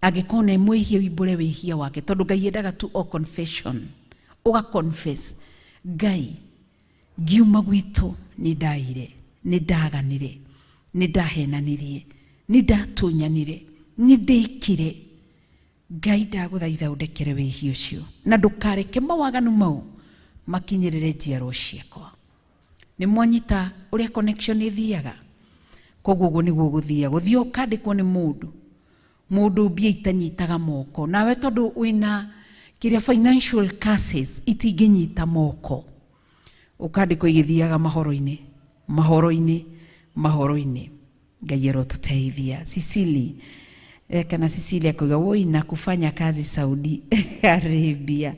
angĩkorwo nĩ mwĩhia uimbũre wĩhia wake, tondũ Ngai endaga tu o confession, ũga confess, Ngai, ngiuma gwitũ nĩ ndaire, nĩ ndaganire, nĩ ndahenanirie, nĩ ndatunyanire, nĩ ndĩkire. Ngai, ndagũthaitha ũndekere wĩhia ũcio na ndũkareke mawaganu mau makinyĩrĩre njiarwo ciakwa. Nĩ mwanyita ũrĩa connection ĩthiaga? Koguo ũguo nĩguo gũthiaga, gũthiĩ ũkandĩkwo nĩ mũndũ, mũndũ mbia itanyitaga moko, nawe tondũ wĩna kĩrĩa financial curses itingĩnyita moko, ũkandĩkwo igĩthiaga mahoro-inĩ, mahoro-inĩ, mahoro-inĩ. Ngai arotũteithia. Sisili kana Cecilia kuga woi na kufanya kazi Saudi Arabia.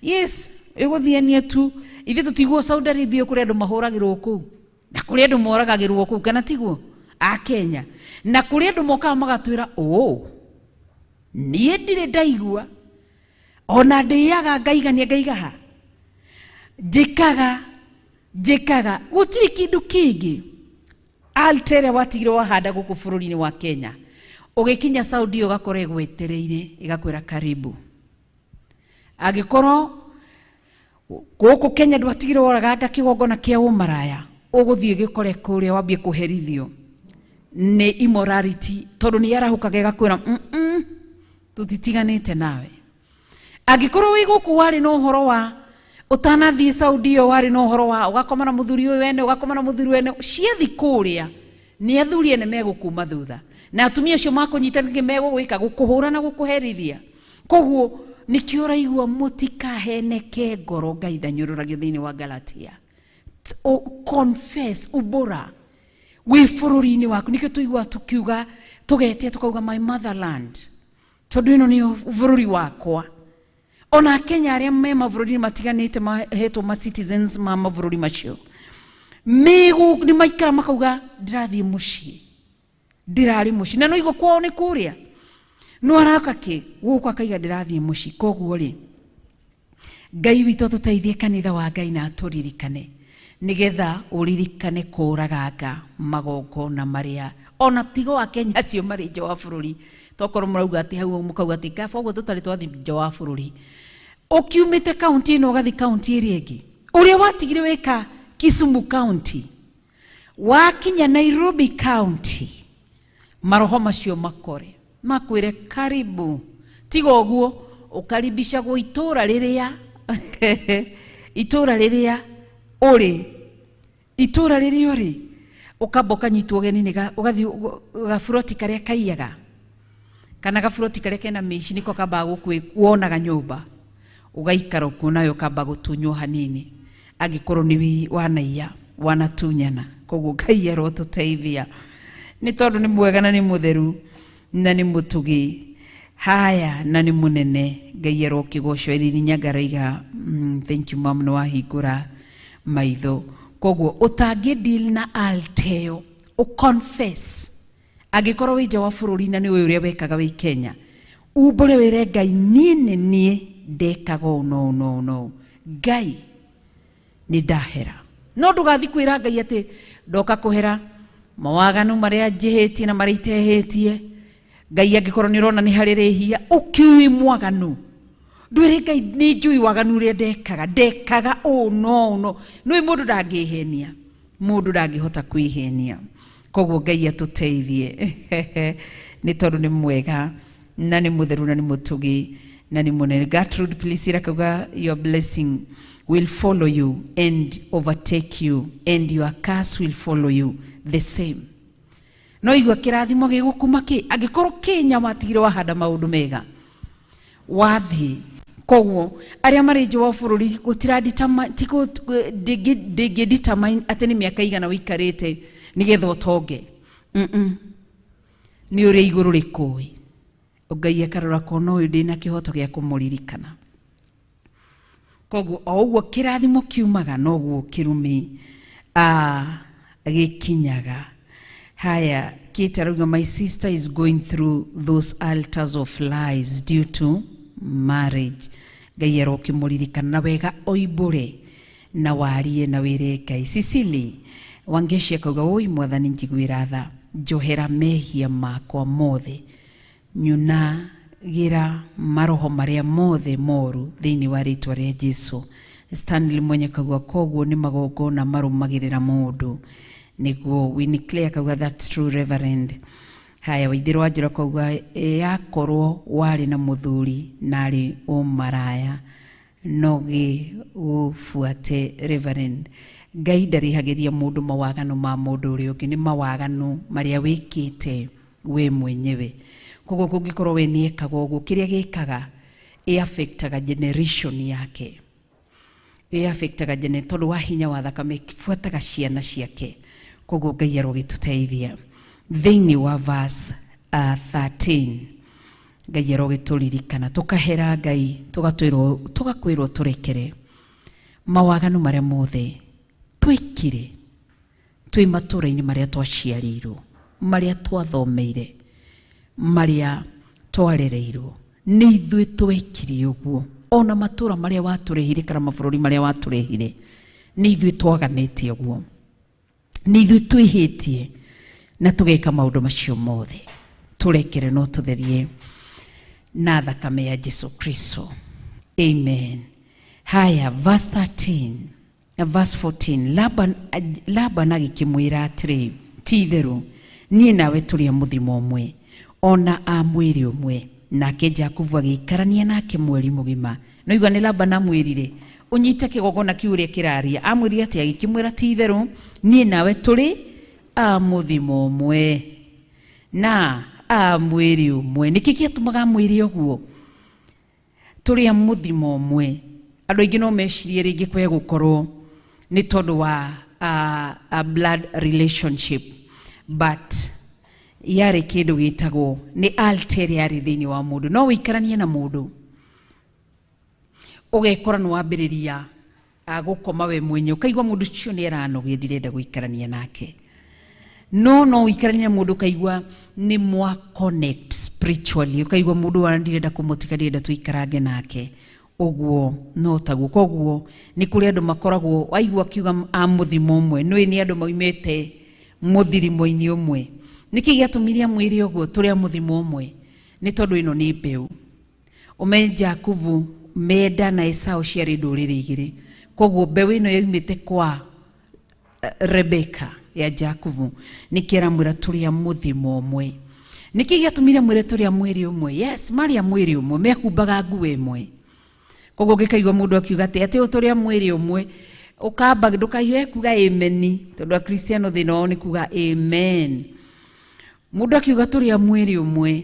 Yes, ĩgũthiania tu, ithuĩ tũtiguo Saudi Arabia kũrĩ andũ mahũragĩrwo kũu na kũrĩ andũ moragagĩrwo kũu, kana tiguo a Kenya, na kũrĩ andũ mokaga magatwĩra ũ niĩ ndirĩ ndaigua ona ndĩaga ngaigania ngaigaha njĩkaga njĩkaga gũtirĩ kĩndũ kĩngĩ. Altar ĩrĩa watigire wahanda gũkũ bũrũri-inĩ wa Kenya, ũgĩkinya Saudi ũgakora ĩgwetereire, ĩgakwĩra karibu. Angĩkorwo gũkũ Kenya ndwatigire woraganga kĩgongona kĩa ũmaraya, ũgũthiĩ gĩkore kũrĩa wambie kũherithio nĩ immorality, tondũ nĩ yarahũkaga ĩgakwĩra tũtitiganĩte nawe. Angĩkorwo wĩ gũkũ warĩ na ũhoro wa ũtanathiĩ Saudi ĩyo, warĩ na ũhoro wa ũgakoma na mũthuri ũyũ wene, ũgakoma na mũthuri wene, ciathi kũrĩa nĩ athuri ene megũkuma thutha, na atumia acio makũnyita nĩkĩ megũgwĩka? Gũkũhũra na gũkũherithia. Koguo nĩkĩo ũraigua mũtikaheneke ngoro, Ngai ndanyũrũragio thĩinĩ wa Galatia. Confess ubora wĩ bũrũri-inĩ waku, nĩkĩo tũigua tukiuga tũgetia tukauga my motherland, tondũ ĩno nĩyo bũrũri wakwa. Ona Kenya arĩa me mabũrũri matiganĩte mahetwo ma citizens ma mabũrũri macio, mĩgũ nĩ maikara makauga ndĩrathiĩ mũciĩ, ndĩrarĩ mũciĩ, na no igua kwao nĩ kũrĩa, no araka kĩ gũkũ akaiga ndĩrathiĩ mũciĩ. Koguo rĩ, Ngai witũ atũteithie, kanitha wa Ngai, na atũririkane, nĩgetha ũririkane kũraganga magongona marĩa ona tigo wa Kenya acio marĩ nja wa bũrũri. Tokorwo mũrauga atĩ hau mũkauga atĩ kaba ũguo tũtarĩ twathiĩ nja wa bũrũri, ũkiumĩte kaunti ĩno ũgathiĩ kaunti ĩrĩa ĩngĩ, ũrĩa watigire wĩka Kisumu County, wakinya Nairobi County, maroho macio makore makwĩre karibu. Tiga ũguo ũkaribicagwo itũra rĩrĩa, itũra rĩrĩa ũrĩ, itũra rĩrĩa ũrĩ, ũkamba ũkanyitwo ũgeni nĩ ũgathiĩ gaburoti karĩa kaiyaga kana gaburoti karĩa kena mĩici, nĩko kambaga gũkwĩ wonaga nyũmba, ũgaikara kuo nawe, ũkamba gũtunywo hanini. Angĩkorwo nĩ wanaiya, wanatunyana. Koguo Ngai arotũteithia nĩ tondũ nĩ mwega na nĩ mũtheru na nĩ mũtugi. Haya, na nĩ mũnene. Ngai arokĩgocwo. Irene Nyangaraiga, thank you mam, nĩ wahingũra maitho. Koguo ũtangĩ deal na alteo, ũconfess. Angĩkorwo wĩ nja wa bũrũri na nĩ ũĩ ũrĩa wekaga wĩ Kenya, umbũre wĩre Ngai, niĩ nĩ niĩ ndekaga ũũ no no no, Ngai nĩ ndahera. No ndũgathi kwĩra Ngai atĩ ndoka kũhera mawaganu marĩa njĩhĩtie na marĩa itehĩtie. Ngai, angĩkorwo nĩ ũrona nĩ harĩ rĩhia ũkiui mwaganu, ndwĩre Ngai nĩ njũĩ waganu ũrĩa ndekaga, ndekaga ũũ no no. Nĩũĩ mũndũ ndangĩhenia, mũndũ ndangĩhota kwĩhenia. Koguo Ngai atũteithie nĩ tondũ nĩ mwega na nĩ mũtheru na nĩ mũtugi na nĩ mũnene. Gertrude Priscilla akauga, your blessing will follow you and overtake you, and your curse will follow you the same. No igua kĩrathimo gĩgũkuma kĩ angĩkorwo Kenya watigire wahanda maũndũ mega wathiĩ. Koguo arĩa marĩ nja wa bũrũri, ndĩngĩ determine atĩ nĩ mĩaka igana ũikarĩte nĩgetha ũtonge. Nĩ ũrĩa igũrũ rĩkũĩ. Ngai akarora kona ũyũ ndĩna kĩhoto gĩa kũmũririkana. Koguo o ũguo kĩrathimo kiumaga, noguo kĩrumi gĩkinyaga. Haya, Kate arauga, my sister is going through those altars of lies due to marriage. Ngai arokĩmũririkana na wega, oimbũre na warie na wĩre Ngai. Cecily Wangeshi akauga, oi Mwathani, njiguĩra tha, njohera mehia makwa mothe, nyunagĩra maroho marĩa mothe moru thĩinĩ wa rĩtwa rĩa Jesu. Stanley Mwenye akauga, koguo nĩ magongona marũmagĩrĩra mũndũ nĩguo. Winnie Claire akauga, that's true, Reverend. Haya, Waithĩrũ wa Njĩra akauga, yakorwo warĩ na mũthuri na arĩ ũmaraya no gĩgũbuate. Reverend, Ngai ndarĩhagĩria mũndũ mawaganu ma mũndũ ũrĩa ũngĩ, nĩ mawaganu marĩa wĩkĩte we mwenyewe. Koguo kũngĩkorwo we nĩ ekaga ũguo, kĩrĩa gĩkaga ĩ-affectaga generation yake, ĩ-affectaga gene tondũ wa hinya wa thakame buataga ciana ciake. Koguo Ngai arogĩtũteithia thĩinĩ wa verse 13. Ngai arogĩtũririkana tũkahera Ngai, tũgatwĩrwo, tũgakwĩrwo tũrekere mawaganu marĩa mothe twĩkire twĩ matũra-inĩ marĩa twaciarĩirwo, marĩa twathomeire, marĩa twarereirwo. Nĩ ithuĩ twekire ũguo. Ona matũra marĩa watũrehire kana mabũrũri marĩa watũrehire, nĩ ithuĩ twaganĩte ũguo, nĩ ithuĩ twĩhĩtie na tũgeka maũndũ macio mothe. Tũrekere no tũtherie na thakame ya Jesu Kristo. Amen. Haya, verse 13 na verse 14. Laban, Laban agĩkĩmwĩra atĩrĩ, ti itherũ niĩ nawe tũrĩ a mũthimo ũmwe, ona a mwĩrĩ ũmwe. Nake Jakubu agĩikarania nake mweri mũgima. No igua nĩ Laban amwĩrire, ũnyite kĩgongona kĩu ũrĩa kĩraria. Amwĩrire atĩ, agĩkĩmwĩra, ti itherũ niĩ nawe tũrĩ a mũthimo ũmwe na a mwĩrĩ ũmwe. Nĩkĩ gĩatũmaga amwĩre ũguo, tũrĩ a mũthimo ũmwe? Andũ aingĩ no mecirie rĩngĩ kwe gũkorwo nĩ tondũ wa a blood relationship, but yarĩ kĩndũ gĩtagwo nĩ altar ĩrĩa yarĩ thĩinĩ wa mũndũ. No wĩikaranie na mũndũ, ũgekora nĩ wambĩrĩria gũkoma we mwenye, ũkaigua mũndũ ũcio nĩ aranogia, ndirenda gũikarania nake. No ũikaranie na mũndũ, ũkaigua nĩ mwa connect spiritually, ũkaigua mũndũ wa ndirenda kũmũtiga, ndirenda tũikarange nake ũguo. No taguo. Koguo nĩ kũrĩ andũ makoragwo waigua akiuga a mũthimo ũmwe, nĩũĩ nĩ andũ maumĩte mũthirimo-inĩ ũmwe. Nĩkĩ gĩatũmire amwĩre ũguo, tũrĩ a mũthimo ũmwe? Nĩ tondũ ĩno nĩ mbeũ. Ũmenye Jakubu menda na Esau ciarĩ ndũrĩrĩ igĩrĩ. Koguo mbeũ ĩno yaumĩte kwa Rebeka ya Jakubu, nĩkĩ aramwĩra tũrĩ a mũthimo ũmwe? Nĩkĩ gĩatũmire mwĩre tũrĩ a mwĩrĩ ũmwe? Yes, marĩ a mwĩrĩ ũmwe, mehumbaga nguo ĩmwe. Koguo ũngĩkaigua mũndũ akiuga atĩ tũrĩ a mwĩrĩ ũmwe, ũkamba ndũkahiũhe kuga amen, tondũ akristiano thĩna wao nĩ kuga amen. Mũndũ akiuga tũrĩ a mwĩrĩ ũmwe,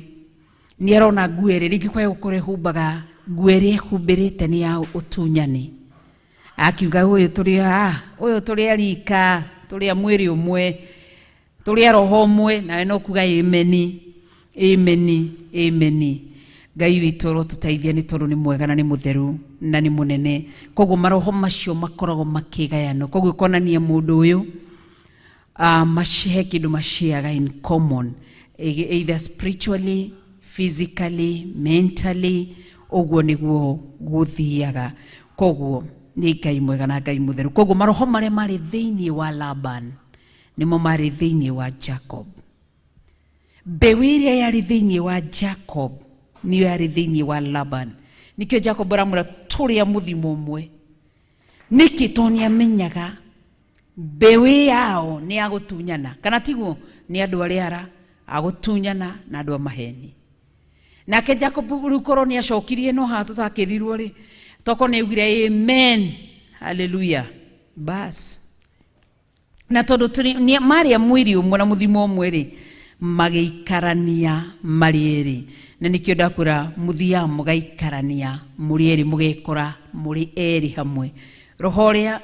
nĩ arona nguo ĩrĩa rĩngĩ kwa gũkorwo ehumbaga, nguo ĩrĩa ehumbĩrĩte nĩ ya ũtunyani. Akiuga ũyũ tũrĩ a ũyũ tũrĩ a rika, tũrĩ a mwĩrĩ ũmwe, tũrĩ a roho ũmwe, nawe no kuga ameni, ameni, ameni. Ngai witũ ũrotũteithia nĩ tondũ nĩ mwega na nĩ mũtheru na nĩ mũnene. Koguo maroho macio makoragwo makĩgayanwo. Koguo ĩkonania mũndũ ũyũ he kĩndũ maciaga in common, either spiritually, physically, mentally, ũguo nĩguo gũthiaga. Koguo nĩ Ngai mwega na Ngai mũtheru. Koguo maroho marĩa marĩ thĩinĩ wa Laban nĩmo marĩ thĩinĩ wa Jacob. Mbeũ ĩrĩa yarĩ thĩinĩ wa Jacob nĩyo yarĩ thĩinĩ wa Laban. Nĩkĩo Jacob aramwĩra tũrĩ a mũthimo ũmwe. Nĩkĩ? Tondũ nĩamenyaga mbeũ yao nĩ ya gũtunyana, kana tiguo? Nĩ andũ arĩa ara a gũtunyana na andũ a maheni. Nake Jacob rĩu korwo nĩ acokirie no haha tũtakĩrirwo rĩ, toko nĩ augire amen, hallelujah, bas. Na tondũ marĩ a mwĩrĩ ũmwe na mũthimo ũmwe rĩ, magĩikarania marĩ erĩ. Na nĩkĩo ndakwĩra mũthiaga mũgaikarania mũrĩ erĩ, mũgekora mũrĩ erĩ hamwe. Roho ũrĩa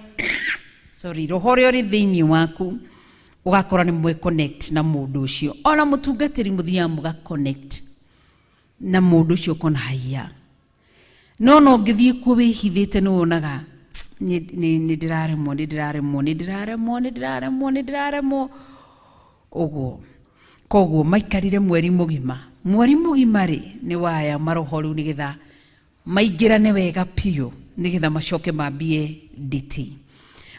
sorry, roho ũrĩa ũrĩ thĩinĩ waku ũgakora nĩ mwe connect na mũndũ ũcio. Ona mũtungatĩri mũthiaga mũga connect na mũndũ ũcio ũkona haiya. No no ũngĩthiĩ kuo wĩhithĩte nĩ wonaga nĩ ndĩraremwo, nĩ ndĩraremwo, nĩ ndĩraremwo, nĩ ndĩraremwo, nĩ ndĩraremwo. Ũguo. Koguo maikarire mweri mũgima. Mweri mũgima rĩ, nĩ waya maroho rĩu nĩgetha maingĩrane wega biũ, nĩgetha macoke mambie nditi.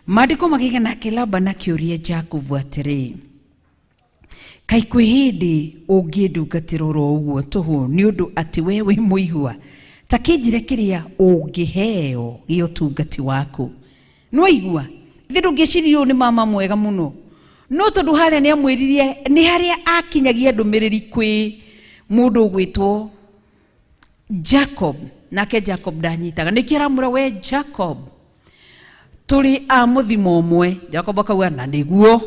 Maandĩko makĩgĩa nake Laban akĩũria Jakubu atĩrĩ, kaĩ kwĩ hĩndĩ ũngĩndungatĩra oro ũguo tũhũ nĩ ũndũ atĩ we wĩ mũigua? Ta kĩnjĩre kĩrĩa ũngĩheo gĩa ũtungati waku. Nĩwaigua? Ithe ndũngĩciria ũyũ nĩ mama mwega mũno. No tondũ harĩa nĩ amwĩririe, nĩ harĩa akinyagia ndũmĩrĩri kwĩ mũndũ ũgwĩtwo Jacob. Nake Jacob ndanyitaga. Nĩkĩo aramwĩra we Jacob, tũrĩ a mũthimo ũmwe. Jacob akauga na nĩguo.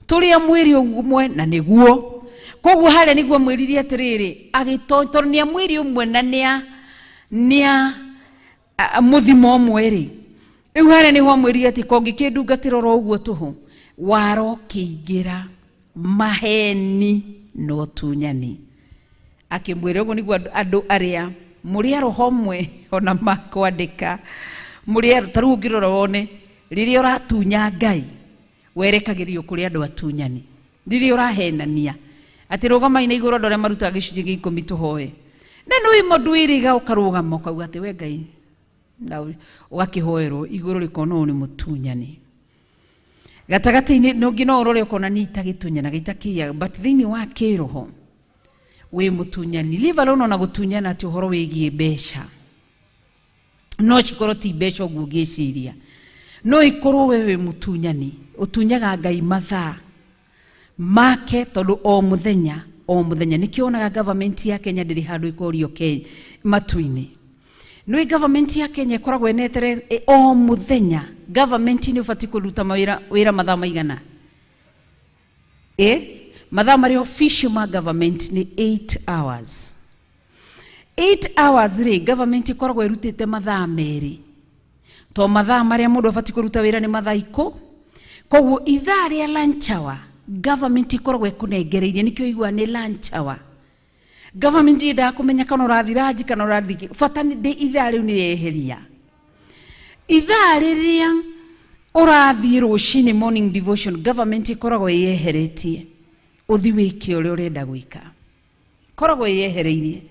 Tũrĩ a mwĩrĩ ũmwe na nĩguo. Koguo harĩa nĩguo amwĩririe atĩrĩrĩ, tondũ nĩ a mwĩrĩ ũmwe na nĩ a mũthimo ũmwe rĩ. Rĩu harĩa nĩho amwĩrire atĩ kongĩkĩndungatĩra oro ũguo tũhũ, warokĩingĩra maheni na ũtunyani. Akĩmwĩra ũguo nĩguo andũ arĩa mũrĩ a roho ũmwe ona makwandĩka, mũrĩ a, ta rĩu ũngĩrora wone rĩrĩa ũratunya Ngai werekagĩrio kũrĩ andũ atunyani. Rĩrĩa ũrahenania atĩ rũgamai na igũrũ andũ arĩa marutaga gĩcunjĩ gĩa ikũmi tũhoe, na nĩ wĩ mũndũ wĩrĩga ũkarũgama ũkauga atĩ we Ngai, na ũgakĩhoerwo igũrũ rĩkona ũyũ nĩ mũtunyani. Gatagatĩ-inĩ nũngĩ no ũrore ũkona nĩ itagĩtunyana gĩtakĩiyaga, but thĩinĩ wa kĩroho wĩ mũtunyani. Leave alone ona gũtunyana atĩ ũhoro wĩgiĩ mbeca, no cikorwo ti mbeca ũguo ũngĩciria, no ikorwo we wĩ mũtunyani, ũtunyaga Ngai mathaa make tondũ o mũthenya o mũthenya. Nĩkĩo wonaga government ya Kenya ndĩrĩ handũ ĩkorio matu-inĩ. Nĩ government ya Kenya ĩkoragwo ĩnetere o mũthenya. Government nĩ ũbatiĩ kũruta wĩra mathaa maigana? Mathaa marĩa official ma government nĩ 8 hours. 8 hours rĩ, government ĩkoragwo ĩrutĩte mathaa merĩ. To mathaa marĩa mũndũ abatiĩ kũruta wĩra nĩ mathaa ikũ. Koguo ithaa rĩa lunch hour government ĩkoragwo ĩkũnengereirie, nĩkĩo ũiguaga nĩ lunch hour. Government yendaga kũmenya kana ũrathiĩ lunch kana ũrathiĩ kĩ, bata nĩ ndĩ ithaa rĩu nĩ rĩeheria. Ithaa rĩrĩa ũrathiĩ rũcinĩ morning devotion, government ĩkoragwo ĩyeheretie ũthiĩ wĩke ũrĩa ũrenda gwĩka, koragwo ĩyehereirie.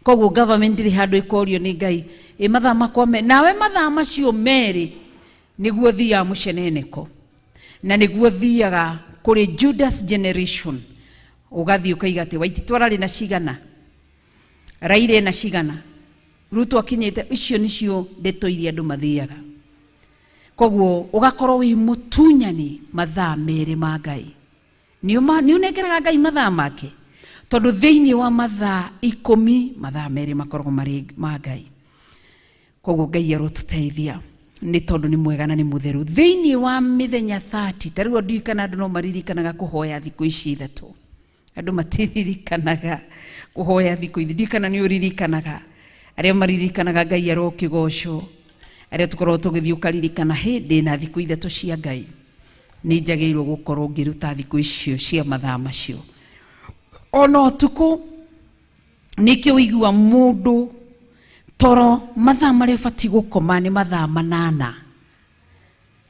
Koguo government ndĩrĩ handũ ĩkorio nĩ Ngai ĩ mathaa makwa me nawe mathaa macio merĩ nĩguo thiaga mũceneneko na nĩguo thiaga kũrĩ Judas generation, ũgathiĩ ũkaiga atĩ Waititu ararĩ na cigana, Raila ena cigana, Ruto akinyĩte. Icio nĩcio ndeto iria andũ mathiaga. Koguo ũgakorwo wĩ mũtunyani mathaa merĩ ma Ngai. Nĩ ũnengeraga Ngai mathaa make, tondũ thĩinĩ wa mathaa ikũmi mathaa merĩ makoragwo marĩ ma Ngai. Koguo Ngai arotũteithia nĩ tondũ nĩ mwega na nĩ mũtheru. Thĩinĩ wa mĩthenya 30, ta rĩu ndiũĩ kana andũ no maririkanaga kũhoya thikũ ici ithatũ. Andũ matiririkanaga kũhoya thikũ ici, ndiũĩ kana nĩ ũririkanaga. Arĩa maririkanaga Ngai arokĩgocwo. Arĩa tũkoragwo tũgĩthiĩ ũkaririkana hĩndĩ na thikũ ithatũ cia Ngai, nĩ njagĩrĩirwo gũkorwo ngĩruta thikũ icio cia mathaa macio. Ona ũtukũ nĩkĩo ũigua mũndũ toro mathaa marĩa ũbatiĩ gũkoma nĩ mathaa 8.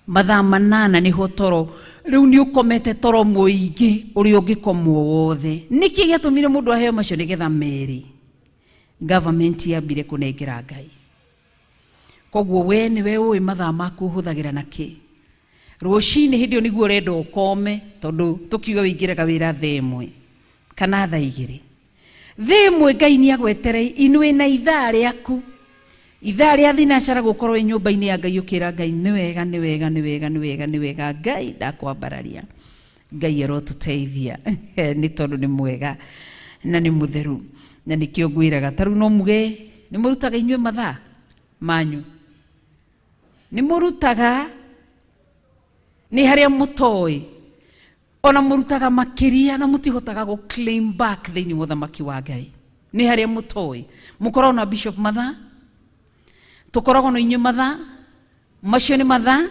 Mathaa 8 nĩho toro rĩu nĩ ũkomete toro mũingĩ ũrĩa ũngĩkomwo wothe. Nĩkĩ gĩatũmire mũndũ aheo macio? Nĩgetha merĩ government yambire kũnengera Ngai. Koguo we nĩwe ũĩ mathaa maku ũhũthagĩra na kĩ. Rũcinĩ hĩndĩ ĩyo nĩguo ũrenda ũkome, tondũ tũkiuga wĩingĩraga wĩra thaa 1 kana thaa 2. Thaa 1 Ngai nĩ agwetere inwe na ithaa rĩaku. Ithaa rĩa thinacara gũkorwo wĩ nyũmba-inĩ ya Ngai ũkĩra Ngai nĩ wega, nĩ wega, nĩ wega, nĩ wega, nĩ wega, Ngai ndakwambararia. Ngai arotũteithia nĩ tondũ nĩ mwega na nĩ mũtheru. Na nĩkĩo ngwĩraga ta rĩu no muge nĩ mũrutaga inyuĩ mathaa manyu, nĩ mũrutaga nĩ harĩa mũtoĩ, ona mũrutaga makĩria na mũtihotaga gũ claim back thĩinĩ wa ũthamaki wa Ngai. Nĩ harĩa mũtoĩ, mũkoragwo na bishop mathaa, tũkoragwo na inyuĩ mathaa macio nĩ mathaa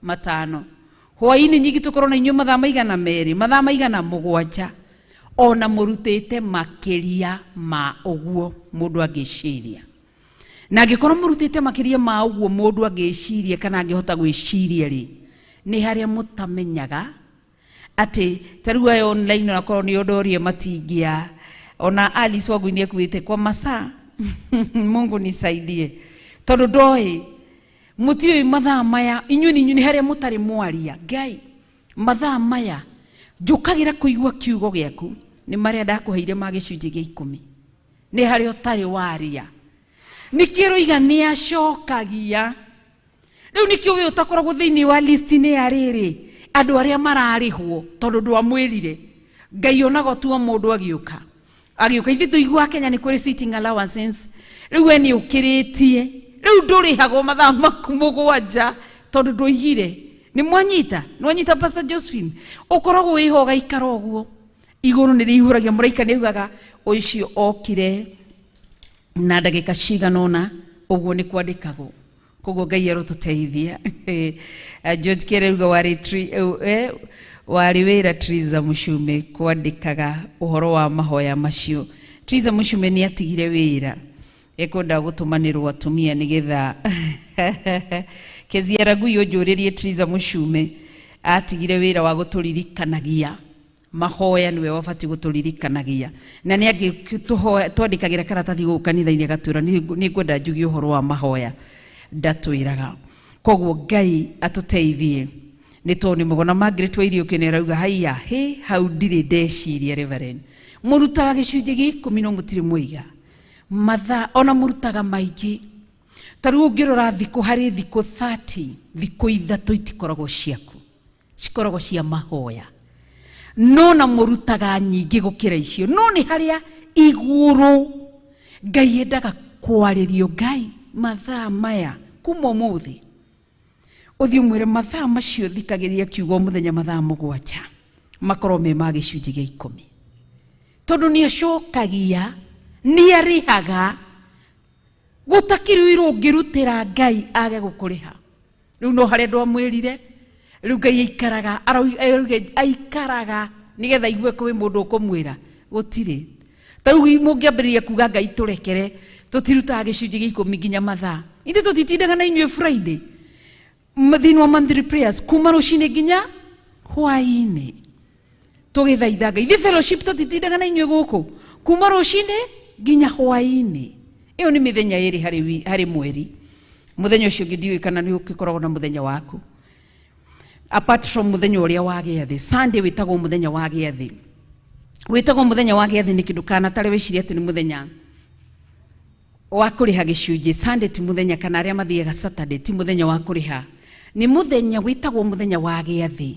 5. Hwaĩ-inĩ nyingĩ tũkorwo na inyuĩ mathaa maigana 2, mathaa maigana 7, ona mũrutĩte makĩria ma ũguo mũndũ angĩciria. Na angĩkorwo mũrutĩte makĩria ma ũguo mũndũ angĩciria kana angĩhota gwĩciria rĩ, nĩ harĩa mũtamenyaga atĩ ta rĩu aya online onakorwo nĩ ũndũ ũrĩa matingĩa. Ona Alice wangu nĩ ekuĩte kwa masaa Mungu nisaidie, tondũ ndoĩ mũtiũĩ mathaa maya inyuĩ nĩ inyuĩ nĩ harĩa mũtarĩ mwaria. Ngai mathaa maya njũkagĩra kũigua kiugo gĩaku nĩ marĩa ndakũheire ma gĩcunjĩ gĩa 10, nĩ harĩa ũtarĩ waria. Nĩkĩo ũroiga nĩ acokagia. Rĩu nĩkĩo we ũtakoragwo thĩinĩ wa list-inĩ ya rĩrĩ andũ arĩa mararĩhwo, tondũ ndwamwĩrire. Ngai onaga tu o mũndũ agĩũka. Agĩũka ithuĩ tũiguaga Kenya nĩ kũrĩ sitting allowances. Rĩu we nĩ ũkĩrĩtie, rĩu ndũrĩhagwo mathaa maku 7 tondũ ndũigire. Nĩ mwanyita? Nĩ wanyita Pastor Josephine? Ũkoragwo wĩho ũgaikara ũguo. Igũrũ nĩ rĩihũragia, mũraika nĩ augaga ũcio okire na ndagĩka cigana ũna, ũguo nĩ kwandĩkagwo. Koguo Ngai arotũteithia. George Kereuga warĩ wĩra Triza Mũcume kwandĩkaga ũhoro wa mahoya macio. Triza Mũcume nĩ atigire wĩra, ekwenda gũtũmanĩrwo atumia nĩgetha Kezia Ragui ũnjũrĩrie Triza Mũcume atigire wĩra wa gũtũririkanagia mahoya, nĩwe wabatiĩ gũtũririkanagia. Na nĩ angĩtũhoya twandĩkagĩra karatathi gũkũ kanitha-inĩ agatwĩra nĩ ngwenda njuge ũhoro wa mahoya, ndatwĩraga. Koguo Ngai atũteithie nĩ tondũ nĩ mũgona Margaret wa Iriũkĩ nĩ arauga haiya, hĩ hau ndirĩ ndeciria Reverend. Mũrutaga gĩcunjĩ gĩa 10 no mũtirĩ mwaiga mathaa, ona mũrutaga maingĩ. Ta rĩu ũngĩrora thikũ harĩ thikũ 30, thikũ 3 itikoragwo ciaku, cikoragwo cia mahoya. No na mũrutaga nyingĩ gũkĩra icio, no nĩ harĩa igũrũ Ngai endaga kwarĩrio. Ngai mathaa maya kuma ũmũthĩ ũthiĩ ũmwĩre mathaa macio thikagĩrĩria kiugo mũthenya mathaa 7 makorwo me ma gĩcunjĩ gĩa 10, tondũ nĩ acokagia, nĩ arĩhaga. Gũtakĩrĩ wĩra ũngĩrutĩra Ngai age gũkũrĩha. Rĩu no harĩa ndwamwĩrire, rĩu Ngai aikaraga, aikaraga nĩgetha aigue kwĩ mũndũ ũkũmwĩra gũtirĩ. Ta rĩu mũngĩambĩrĩria kuga Ngai tũrekere, tũtirutaga gĩcunjĩ gĩa 10 nginya mathaa. Ithuĩ tũtitindaga na inyuĩ Friday thĩinĩ wa monthly prayers kuma rũcinĩ nginya hwaĩ-inĩ tũgĩthaitha Ngai. Ithuĩ fellowship tũtitindaga na inyuĩ gũkũ kuma rũcinĩ nginya hwaĩ-inĩ. Ĩyo nĩ mĩthenya ĩrĩ harĩ mweri. Mũthenya ũcio ũngĩ ndiũĩ kana nĩ ũgĩkoragwo na mũthenya waku apart from mũthenya ũrĩa wa gĩathĩ. Sunday wĩtagwo mũthenya wa gĩathĩ, wĩtagwo mũthenya wa gĩathĩ nĩkĩ? Ndũkanatare wĩcirie atĩ nĩ mũthenya wa kũrĩha gĩcunjĩ. Sunday ti mũthenya, kana arĩa mathiaga Saturday ti mũthenya wa kũrĩha, nĩ mũthenya wĩtagwo mũthenya wa gĩathĩ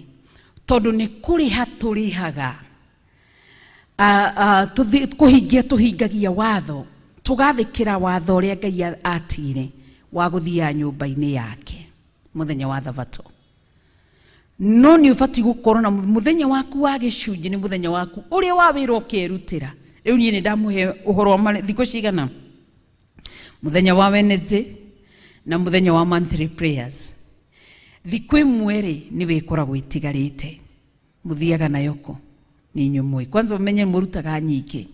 tondũ nĩ kũrĩha tũrĩhaga. Kũhingia tũhingagia watho, tũgathĩkĩra watho ũrĩa Ngai atigire wa gũthiaga nyũmba-inĩ yake mũthenya wa Thabatũ. No nĩ ũbatiĩ gũkorwo na mũthenya waku wa gĩcunjĩ, nĩ mũthenya waku ũrĩa wa wĩra ũkerutĩra. Rĩu niĩ nĩ ndamũhe ũhoro wa thikũ cigana, mũthenya wa Wednesday Na mũthenya wa monthly prayers, thikũ ĩmwe rĩ nĩwe ĩkoragwo ĩtigarĩte, mũthiaga nayo kũ? Nĩ inyuĩ mũĩ. Kwanza ũmenye mũrutaga nyingĩ,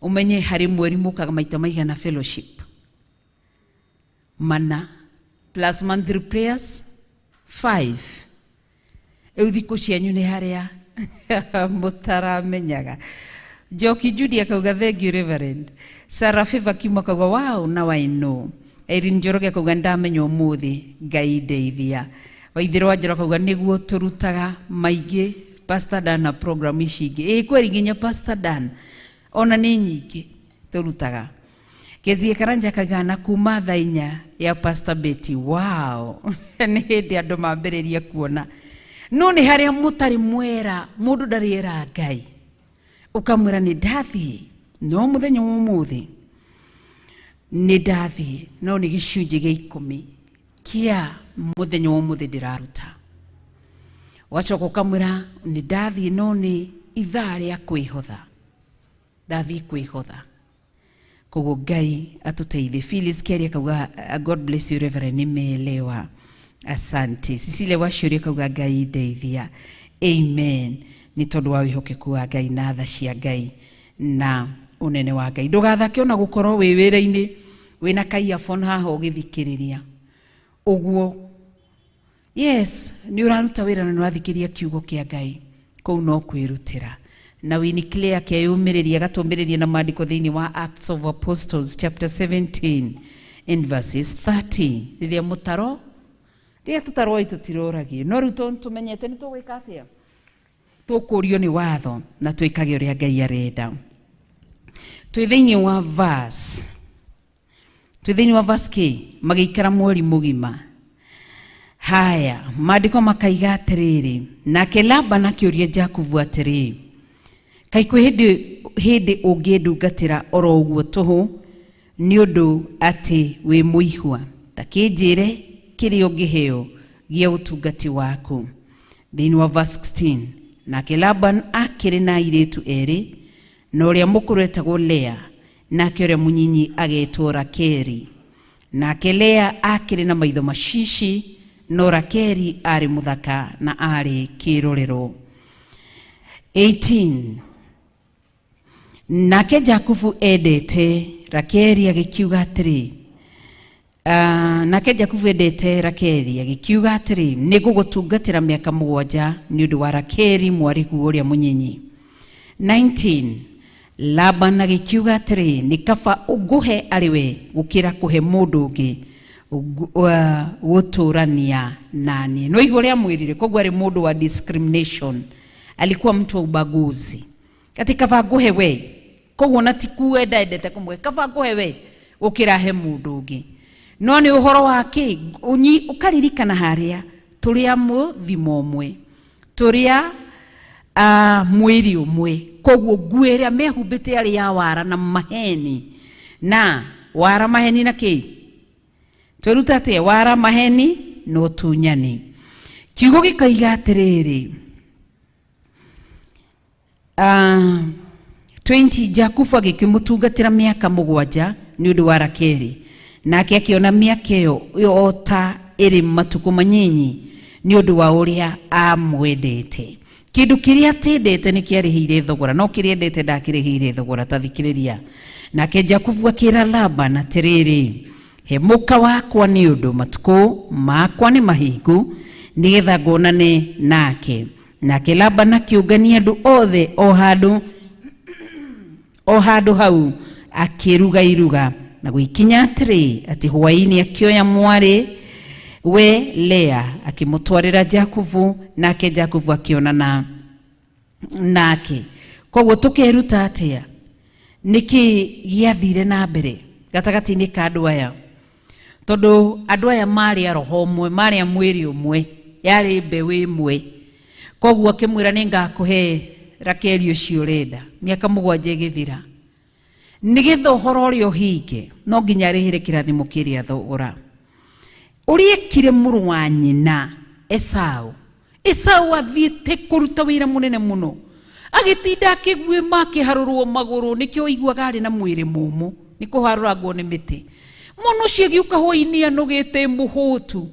ũmenye harĩ mweri mũkaga maita maigana fellowship mana plus monthly prayers 5. Rĩu thikũ cianyu nĩ harĩa mũtaramenyaga. Njoki Judy akauga, "Thank you, Reverend." Sarah Favor Kiuma akauga, "Wow, now I know." Irene Njoroge akauga, "Ndamenya ũmũthĩ, Ngai ndeithia." Waithĩrũ wa Njoro akauga, "Nĩguo tũrutaga maingĩ, Pastor Dan, na program ici ingĩ." Ĩĩ kweri, nginya Pastor Dan ona nĩ nyingĩ tũrutaga. Kezie Karanja akauga, "Na kuma thaa 4 ya Pastor Betty." Wow, nĩ hĩndĩ andũ mambĩrĩria kuona. No nĩ harĩa mũtarĩ mwera, mũndũ ndarĩ era Ngai, ũkamwĩra nĩ ndathiĩ, no mũthenya wa ũmũthĩ nĩ ndathiĩ, no nĩ gĩcunjĩ gĩa 10 kĩa mũthenya wa ũmũthĩ ndĩraruta. Ũgacoka ũkamwĩra nĩ ndathiĩ, no nĩ ithaa rĩa kwĩhotha, ndathiĩ kwĩhotha. Koguo Ngai atũteithie. Phyllis Kerry akauga, "God bless you, Reverend, nimeelewa, asante." Cecilia Waciũria akauga, "Ngai ndeithia." Amen. Nĩ tondũ wa wĩhokeku wa Ngai na tha cia Ngai na ũnene wa Ngai. Ndũgathake ona gũkorwo wĩ wĩra-inĩ wĩna ka earphone haha ũgĩthikĩrĩria ũguo. Yes, nĩ ũraruta wĩra na nĩ ũrathikĩrĩria kiugo kĩa Ngai, kũu no kwĩrutĩra. Na Winnie Clare akeyũmĩrĩria, agatũmĩrĩria na maandĩko thĩinĩ wa Acts of Apostles chapter 17 in verses 30. Rĩrĩa mũtaro, rĩrĩa tũtarwoĩ, tũtirũragio, no rĩu tũmenyete nĩ tũgwĩka atĩa, tũkũrio nĩ watho na twĩkage ũrĩa Ngai arenda. Twĩ thĩinĩ wa verse, twĩ thĩinĩ wa verse k magĩikara mweri mũgima. Haya, maandĩko makaiga atĩrĩrĩ, nake Laban akĩũria Jakubu atĩrĩ, "Kaĩ kwĩ hĩndĩ ũngĩndungatĩra oro ũguo tũhũ nĩ ũndũ atĩ wĩ mũihwa? Ta kĩnjĩre kĩrĩa ũngĩheo gĩa ũtungati waku." Thĩinĩ wa verse 16, nake Laban akĩrĩ na airĩtu erĩ, na ũrĩa mũkũrũ etagwo Lea, nake ũrĩa mũnyinyi agetwo Rakeli. Nake Lea akĩrĩ na maitho macici, no Rakeli arĩ mũthaka na arĩ kĩrorero. 18, nake Jakubu endete Rakeli, agĩkiuga atĩrĩ, nake Jakubu endete Rakeli, agĩkiuga atĩrĩ, "Nĩ ngũgũtungatĩra mĩaka 7 nĩ ũndũ wa Rakeli mwarĩguo ũrĩa mũnyinyi." 19, Laban agĩkiuga atĩrĩ, "Nĩ kaba ngũhe arĩ we gũkĩra kũhe mũndũ ũngĩ gũtũrania naniĩ." No igũ ũrĩa mwĩrire, koguo arĩ mũndũ wa discrimination, alikuwa mtu wa ubaguzi. Ati kaba ngũhe we, koguo na ti kuenda endete kũmũhe, kaba ngũhe we gũkĩra he mũndũ ũngĩ. No nĩ ũhoro wa kĩ ũkaririkana harĩa tũrĩa mũthimo ũmwe, tũrĩa mwĩrĩ ũmwe. Koguo nguo ĩrĩa mehumbĩte yarĩ ya wara na maheni, na wara, maheni na kĩ tweruta atĩa? Wara, maheni na ũtunyani. Kiugo gĩkoiga atĩrĩrĩ, 20, Jakubu agĩkĩmũtungatĩra mĩaka 7 nĩ ũndũ wa Rakeli, nake akĩona mĩaka ĩyo o ta ĩrĩ matukũ manyinyi nĩ ũndũ wa ũrĩa amwendete. Kĩndũ kĩrĩa atendete nĩ kĩarĩhĩire thogora, no kĩrĩa endete ndakĩrĩhĩire thogora. Ta thikĩrĩria. Nake Jakubu akĩra Laban atĩrĩrĩ, "He mũka wakwa, nĩ ũndũ matukũ makwa nĩ mahingu, nĩgetha ngonane nake." Nake Laban akĩũngania andũ othe o handũ hau, akĩruga iruga. Na gũikinya atĩrĩ, atĩ hwaĩ-inĩ akĩoya mwarĩ we Lea, akĩmũtwarĩra Jakubu, nake Jakubu akĩonana nake. Koguo tũkeruta atĩa? Nĩkĩ gĩathire na mbere gatagatĩ-inĩ ka andũ aya? Tondũ andũ aya marĩ a roho ũmwe, marĩ a mwĩrĩ ũmwe, yarĩ mbeũ ĩmwe. Koguo akĩmwĩra, "Nĩ ngakũhe Rakeli ũcio ũrenda." Mĩaka 7 ĩgĩthira. Nĩgetha ũhoro ũrĩa ũhinge, no nginya arĩhĩre kĩrathimo kĩrĩa thogora. Ũrĩa ekire mũrũ wa nyina Esau, Esau athiĩte kũruta wĩra mũnene mũno, agĩtinda akĩguĩma, akĩharũrwo magũrũ. Nĩkĩo ũiguaga arĩ na mwĩrĩ mũmũ, nĩ kũharũrangwo nĩ mĩtĩ. Mwana ũcio agĩũka hwainĩ anogete mũhũtu,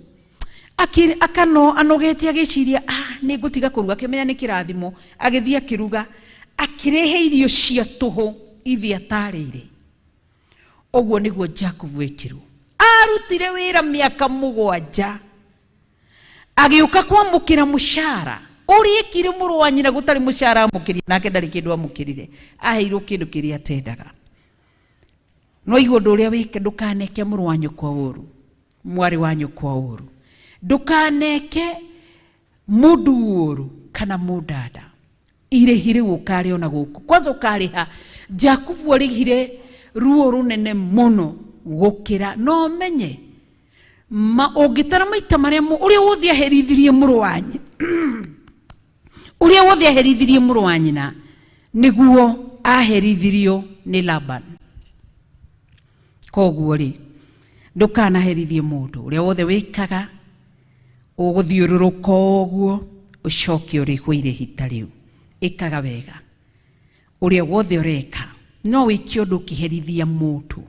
akano anogete agĩciria, nĩ ngũtiga kũruga, akĩmenya nĩ kĩrathimo, agĩthiĩ akĩruga, akĩrehe irio cia tũhũ ithe atarĩire. Ũguo nĩguo Jacob ekirwo. Arutire wĩra mĩaka 7, agĩũka kwamũkĩra mũcara ũrĩa ekire mũrũ wa nyina gũtarĩ mũcara amũkĩrire, nake ndarĩ kĩndũ amũkĩrire, aheirwo kĩndũ kĩrĩa atendaga. No igua ũndũ ũrĩa wĩke, ndũkaneke mũrũ wa nyũkwa ũru, mwarĩ wa nyũkwa ũru, ndũkaneke mũndũ ũru kana mũndanda. Irĩhi rĩu ũkarĩ ona gũkũ kwanza ũkarĩha. Jakubu arĩhire ruo rũnene mũno gũkĩra, no menye ma ũngĩtara maita marĩa ũrĩa wothe aherithirie mũrũ wa nyina, ũrĩa wothe aherithirie mũrũ wa nyina nĩguo aherithirio nĩ Laban. Koguo rĩ, ndũkanaherithie mũndũ. Ũrĩa wothe wĩkaga ũgũthiũrũrũka ũguo ũcoke ũrĩhwo irĩhi ta rĩu. Ĩkaga wega ũrĩa wothe ũreka, no wĩke ũndũ ũkĩherithia mũndũ,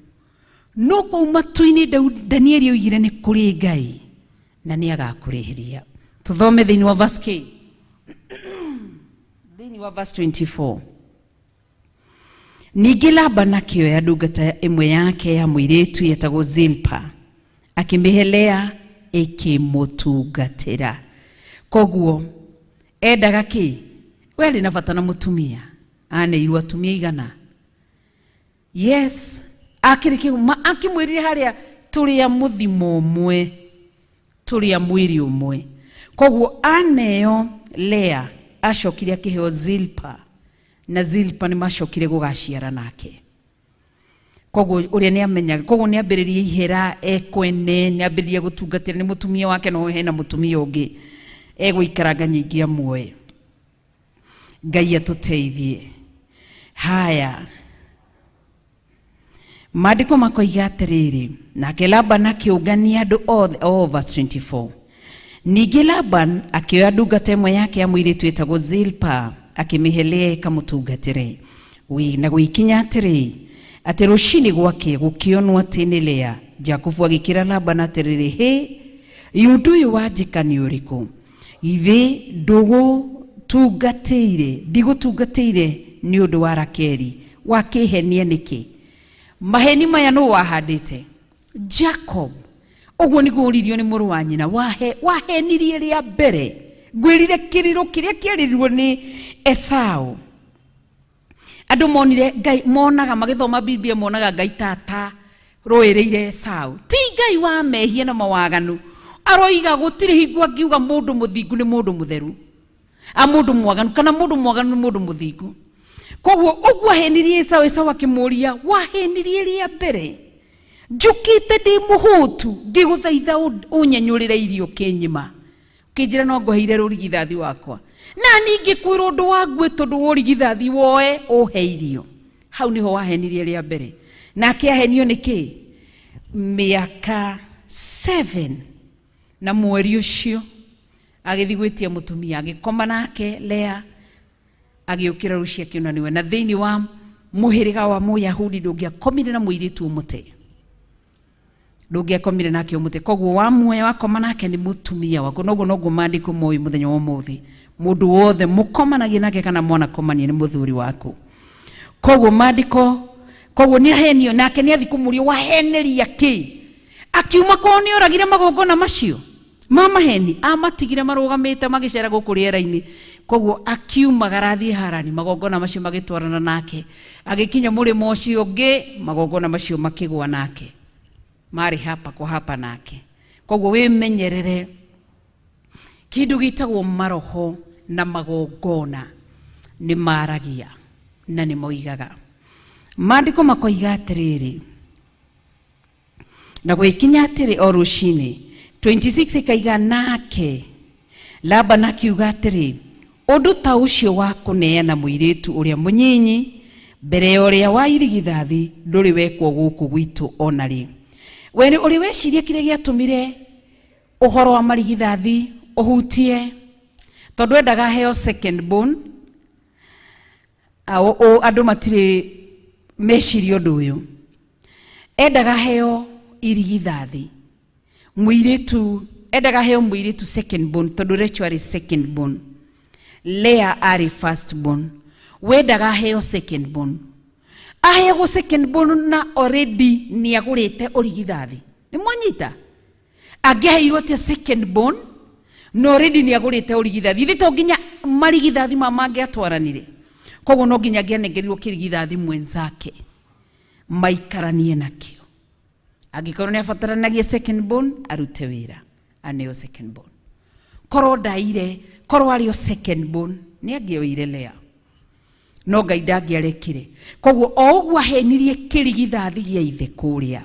no kũu matu-inĩ Danieli oigire nĩ kũrĩ Ngai na nĩ agakũrĩhĩria. Tũthome thĩinĩ wa verse K, thĩinĩ wa verse 24. Ningĩ Laban akĩoya ndungata ĩmwe yake ya mũirĩtu yetagwo Zilpa, akĩmĩhe Lea ĩkĩmũtungatĩra. Koguo endaga kĩ? We arĩ na bata na mũtumia, aneirwo atumia igana. Yes, akĩrĩ kĩu akĩmwĩrire harĩa tũrĩ a mũthimo ũmwe, tũrĩ a mwĩrĩ ũmwe. Koguo aneo Lea acokire akĩheo Zilpa, na Zilpa nĩ macokire gũgaciara nake. Koguo ũrĩa nĩ amenyaga, koguo nĩ ambĩrĩrie ihera ekwene, nĩ ambĩrĩrie gũtungatĩra nĩ mũtumia wake, no hena mũtumia ũngĩ egũikaranga nyingĩ amuoe. Ngai atũteithie. Haya, maandĩko makoiga atĩrĩrĩ, nake Laban akĩũngania andũ othe, verse 24. Ningĩ Laban akĩoya ndungata ĩmwe yake ya mũirĩtu ĩtagwo Zilpa, akĩmĩhe Lea ĩkamũtungatĩre. Na gũgĩkinya atĩrĩ, atĩ rũcinĩ gwake gũkĩonwo atĩ nĩ Lea. Jakubu agĩkĩra Laban atĩrĩrĩ, hĩ, ũndũ ũyũ wanjĩka nĩ ũrĩkũ? Githĩ ndũgũtungatĩire, ndigũtungatĩire nĩ ũndũ wa Rakeli, wakĩhenia nĩkĩ? Maheni maya nũ wahandĩte? Jacob. Ũguo nĩguo ũririo nĩ mũrũ wa nyina, wahenirie rĩa mbere. Ngwĩrire kĩrĩro kĩrĩa kĩarĩrirwo nĩ Esau. Andũ monire Ngai, monaga magĩthoma Biblia, monaga Ngai tata rũĩrĩire Esau. Ti Ngai wa mehia na mawaganu. Aroiga gũtirĩ hingo angiuga mũndũ mũthingu nĩ mũndũ mũtheru, a mũndũ mwaganu, kana mũndũ mwaganu nĩ mũndũ mũthingu. Koguo ũguo ahenirie Esau, Esau akĩmũũria, wahenirie rĩa mbere, njũkĩte ndĩ mũhũtu, ngĩgũthaitha ũnyenyũrĩre irio ũkĩnyima, ũkĩnjĩra no ngũheire rũrigithathi wakwa, na niĩ ngĩkwĩra ũndũ wa ngue tondũ wa ũrigithathi woe ũhe irio. Hau nĩho wahenirie rĩa mbere. Nake ahenio nĩ kĩ? Mĩaka 7 na mweri ũcio agĩthiĩ gwĩtia mũtumia, agĩkoma nake Lea, agĩũkĩra rũciũ akĩona nĩwe. Na thĩinĩ wa mũhĩrĩga wa Mũyahudi ndũngĩakomire na mũirĩtu ũmũte, ndũngĩakomire nake ũmũte. Koguo wamuoya wakoma nake nĩ mũtumia waku. Noguo noguo maandĩko moĩ mũthenya wa ũmũthĩ, mũndũ wothe mũkomanagia nake kana mwanakomania nĩ mũthuri waku. Koguo maandĩko, koguo nĩ ahenio nake, nĩ athi kũmũria waheneria kĩ? Akiuma kwao nĩ oragire magongona macio ma maheni, amatigire marũgamĩte magĩcera gũkũ rĩera-inĩ. Koguo akiumagara athiĩ Harani, magongona macio magĩtwarana nake, agĩkinya mũrĩmo ũcio ũngĩ, magongona macio makĩgũa nake, marĩ hapa kwa hapa nake. Koguo wĩmenyerere kĩndũ gĩtagwo maroho na magongona, nĩ maragia na nĩ moigaga. Maandĩko makoiga atĩrĩrĩ, na gwĩkinya atĩrĩ o rũcinĩ, 26 ĩkaiga, nake Laban akiuga atĩrĩ, ũndũ ta ũcio wa kũneana mũirĩtu ũrĩa mũnyinyi mbere ya ũrĩa wa irigithathi ndũrĩ wekwo gũkũ gwitũ ona rĩ. We ũrĩ weciria kĩrĩa gĩatũmire ũhoro wa marigithathi ũhutie? Tondũ endaga heo second born. Andũ matirĩ meciria ũndũ ũyũ. Endaga heo Irigithathi mũirĩtu, endaga aheo mũirĩtu second born, tondũ Rachel arĩ second born, Leah arĩ first born. Wendaga aheo second born, aheagwo second born na already nĩ agũrĩte ũrigithathi. Nĩ mwanyita? Angĩaheirwo atĩa second born na already nĩ agũrĩte ũrigithathi? Ithe to nginya marigithathi ma mangĩatwaranire, koguo no nginya angĩanengerirwo kĩrigithathi mwenzake maikaranie nakĩo. Angĩkorwo nĩ abataranagia second born, arute wĩra aneo second born. Korwo ndaire, korwo arĩ o second born, nĩ angĩoire Leah, no Ngai ndangĩarekire. Koguo o ũguo ahenirie kĩrigithathi gĩa ithe kũrĩa,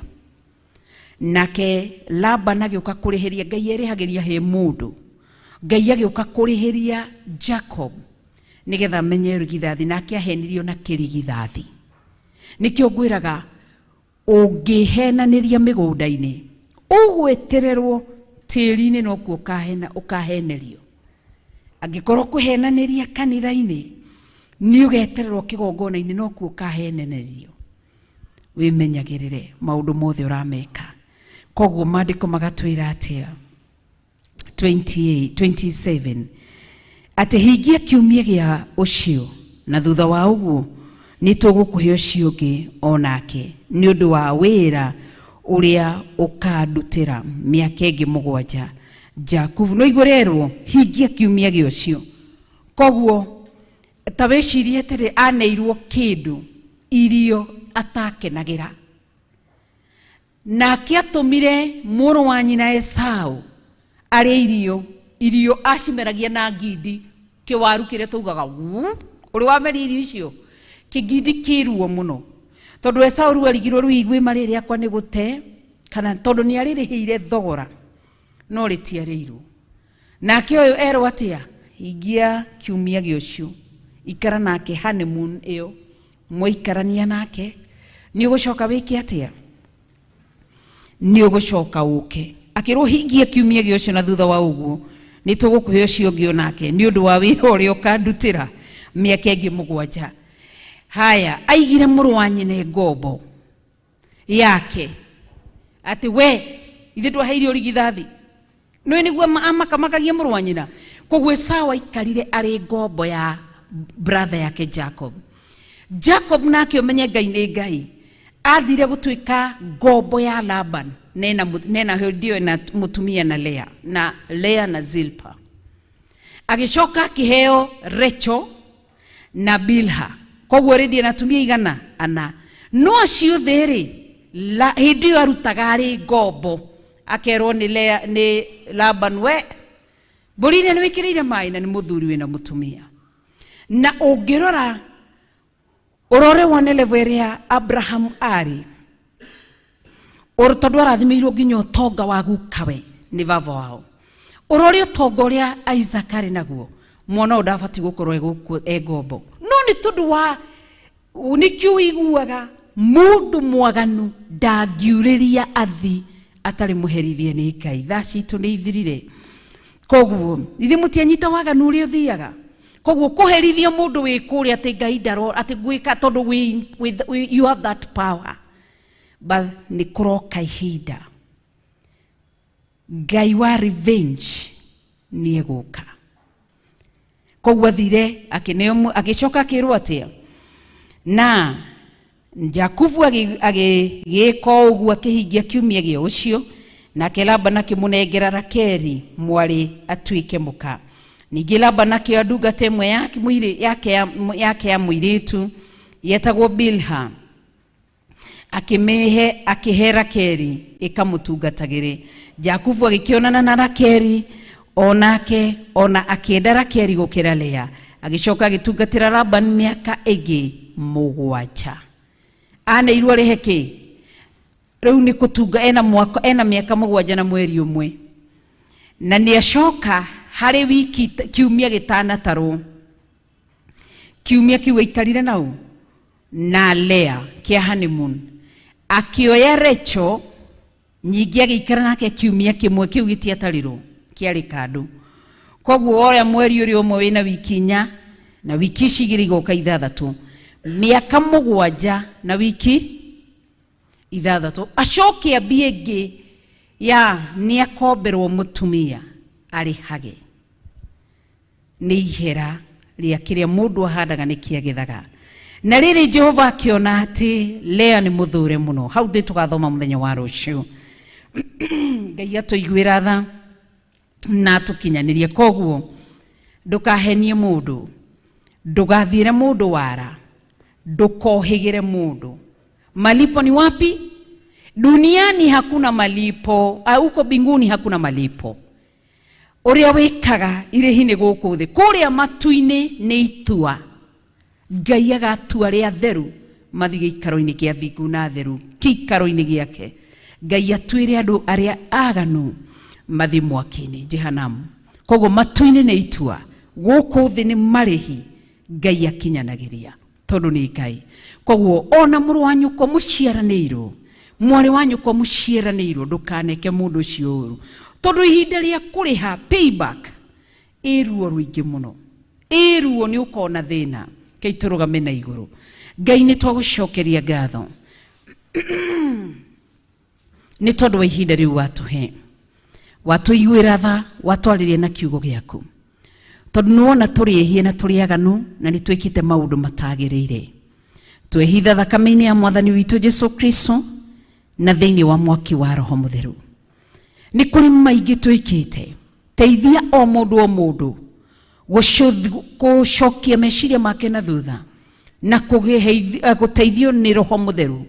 nake Laban agĩũka kũrĩhĩria. Ngai erĩhagĩria he mũndũ. Ngai agĩũka kũrĩhĩria Jacob nĩgetha amenye rigithathi, nake ahenirio na kĩrigithathi. Nĩkĩo ngwĩraga, ũngĩhenanĩria mĩgũnda-inĩ, ũgwetererwo tĩri-inĩ nokuo ũkahena, ũkahenerio. Angĩkorwo kũhenanĩria kanitha-inĩ, nĩ ũgetererwo kĩgongona-inĩ nokuo ũkahenanĩrio. Wĩmenyagĩrĩre maũndũ mothe ũrameka. Koguo maandĩko magatwĩra atĩa? 28 27 atĩ hingia kiumia gĩa ũcio, na thutha wa ũguo nĩ tũgũkũhe ũcio ũngĩ o nake, nĩ ũndũ wa wĩra ũrĩa ũkandutĩra mĩaka ĩngĩ 7. Jakubu no igua rerwo hingia kiumia gĩa ũcio. Koguo ta wĩcirie atĩrĩ, aneirwo kĩndũ, irio atakenagĩra, nake atũmire mũrũ wa nyina Esau arĩe irio, irio acimeragia na ngindi, kĩwaru kĩrĩa taugaga wuu, ũrĩ wameria irio icio kĩngindi kĩruo mũno, tondũ Esau rĩu arigirwo, rĩu igwĩma rĩrĩ rĩakwa nĩ gũte kana, tondũ nĩ arĩrĩhĩire thogora no rĩtiarĩirwo. Nake ũyũ erwo atĩa? Hingia kiumia gĩa ũcio, ikara nake honeymoon ĩyo, mwaikarania nake nĩ ũgũcoka wĩke atĩa? Nĩ ũgũcoka ũke. Akĩrwo hingia kiumia gĩa ũcio, na thutha wa ũguo nĩ tũgũkũhe ũcio ũngĩ onake, nĩ ũndũ wa wĩra ũrĩa ũkandutĩra mĩaka ĩngĩ 7. Haya, aigire mũrũ wa nyina ngombo yake, atĩ we ithe ndwaheire ũrigithathi nĩ nĩguo amakamakagia mũrũ wa nyina. Koguo Esau aikarire arĩ ngombo ya brother yake Jacob. Jacob nake, ũmenye Ngai nĩ Ngai, athire gũtuĩka ngombo ya Laban nena hĩndĩ ĩyo na mũtumia na Lea, na Lea na Zilpa. Agĩcoka akĩheo Rachel na Bilha. Koguo rĩndĩ na atumia 400, no acio othe rĩ, hĩndĩ ĩyo arutaga arĩ ngombo, akerwo nĩ Lea, nĩ Laban, we mbũri iria nĩ wĩkĩrĩire maĩ, na nĩ mũthuri wĩna mũtumia. Na ũngĩrora ũrore wone level ĩrĩa Abraham arĩ, tondũ arathimĩirwo nginya ũtonga wa gukawe nĩ baba wao, ũrore ũtonga ũrĩa Isaac arĩ naguo, mwana ũyũ ndabatiĩ gũkorwo e gũkũ e ngombo. No nĩ tondũ wa nĩkĩo ũiguaga mũndũ mwaganu ndangiurĩria athi atarĩ mũherithie nĩ Ngai. Thaa citũ nĩ ithirire, koguo ithuĩ mũtianyita waganu ũrĩa ũthiaga. Koguo kũherithia mũndũ wĩ kũrĩa atĩ Ngai ndaro atĩ gwĩka, tondũ you have that power, but nĩ kũroka ihinda Ngai wa revenge nĩ egũka. Koguo athire akĩneo, agĩcoka akĩrwo atĩa? Na Jakubu agĩgĩka o ũguo, akĩhingia kiumia gĩa ũcio, nake Laban akĩmũnengera Rakeli mwarĩ atuĩke mũka. Ningĩ Laban akĩoya ndungata ĩmwe yake ya mũirĩtu yetagwo Bilha, akĩmĩhe, akĩhe Rakeli ĩkamũtungatagĩre. Jakubu agĩkĩonana na Rakeli onake, ona akĩenda Rakeli gũkĩra Lea. Agĩcoka agĩtungatĩra Laban mĩaka ĩngĩ 7. Aneirwo arĩhe kĩ? Rĩu nĩ kũtunga ena mwaka, ena mĩaka 7 na mweri 1, na nĩ acoka harĩ wiki kiumia gĩtanatarwo, kiumia kĩu aikarire nau na Lea kĩa honeymoon, akĩoya Rachel nyingĩ, agĩikara nake kiumia kĩmwe, kĩu gĩtiatarirwo, kĩarĩ kando. Koguo woya mweri ũrĩa ũmwe wĩna wiki 4 na wiki ici 2 igoka 6, mĩaka 7 na wiki. Ithathatũ acoke ambie ĩngĩ ya nĩ akomberwo mũtumia arĩhage. Nĩ ihera rĩa kĩrĩa mũndũ ahandaga nĩ kĩagethaga. Na rĩrĩ Jehova akĩona atĩ Lea nĩ mũthũre mũno. Hau ndĩ tũgathoma mũthenya wa rũciũ. Ngai atũiguĩra tha na atũkinyanĩrie. Koguo ndũkahenie mũndũ, ndũgathiĩre mũndũ wara, ndũkohĩgĩre mũndũ. Malipo ni wapi? Duniani hakuna malipo, huko mbinguni hakuna malipo. Ũrĩa wĩkaga irĩhi nĩ gũkũ thĩ, kũrĩa matu-inĩ nĩ itua. Ngai agatua arĩa atheru mathiĩ gĩikaro-inĩ kĩa thingu na theru, gĩikaro-inĩ gĩake. Ngai atuĩre andũ arĩa aganu mathiĩ mwaki-inĩ Jehanamu. Koguo matu-inĩ nĩ itua, gũkũ thĩ nĩ marĩhi Ngai akinyanagĩria tondũ nĩ Ngai. Koguo ona mũrũ wa nyũkwa mũciaranĩirwo, mwarĩ wa nyũkwa mũciaranĩirwo, ndũkaneke mũndũ ũcio ũru, tondũ ihinda rĩa kũrĩha payback ĩ ruo rũingĩ mũno, ĩ ruo nĩ ũkona thĩna. Kei tũrũgame na igũrũ. Ngai nĩ twagũcokeria ngatho nĩ tondũ wa ihinda rĩu watũhe, watũiguĩra tha, watwarĩria na kiugo gĩaku, tondũ nĩ wona tũrĩ ehia na tũrĩ aganu na nĩ twĩkĩte maũndũ matagĩrĩire. Twehitha thakame-inĩ ya mwathani witũ Jesu Kristo na thĩinĩ wa mwaki wa Roho Mũtheru. Nĩ kũrĩ maingĩ twĩkĩte. Teithia o mũndũ o mũndũ gũcokia meciria make na thutha na gũteithio nĩ Roho Mũtheru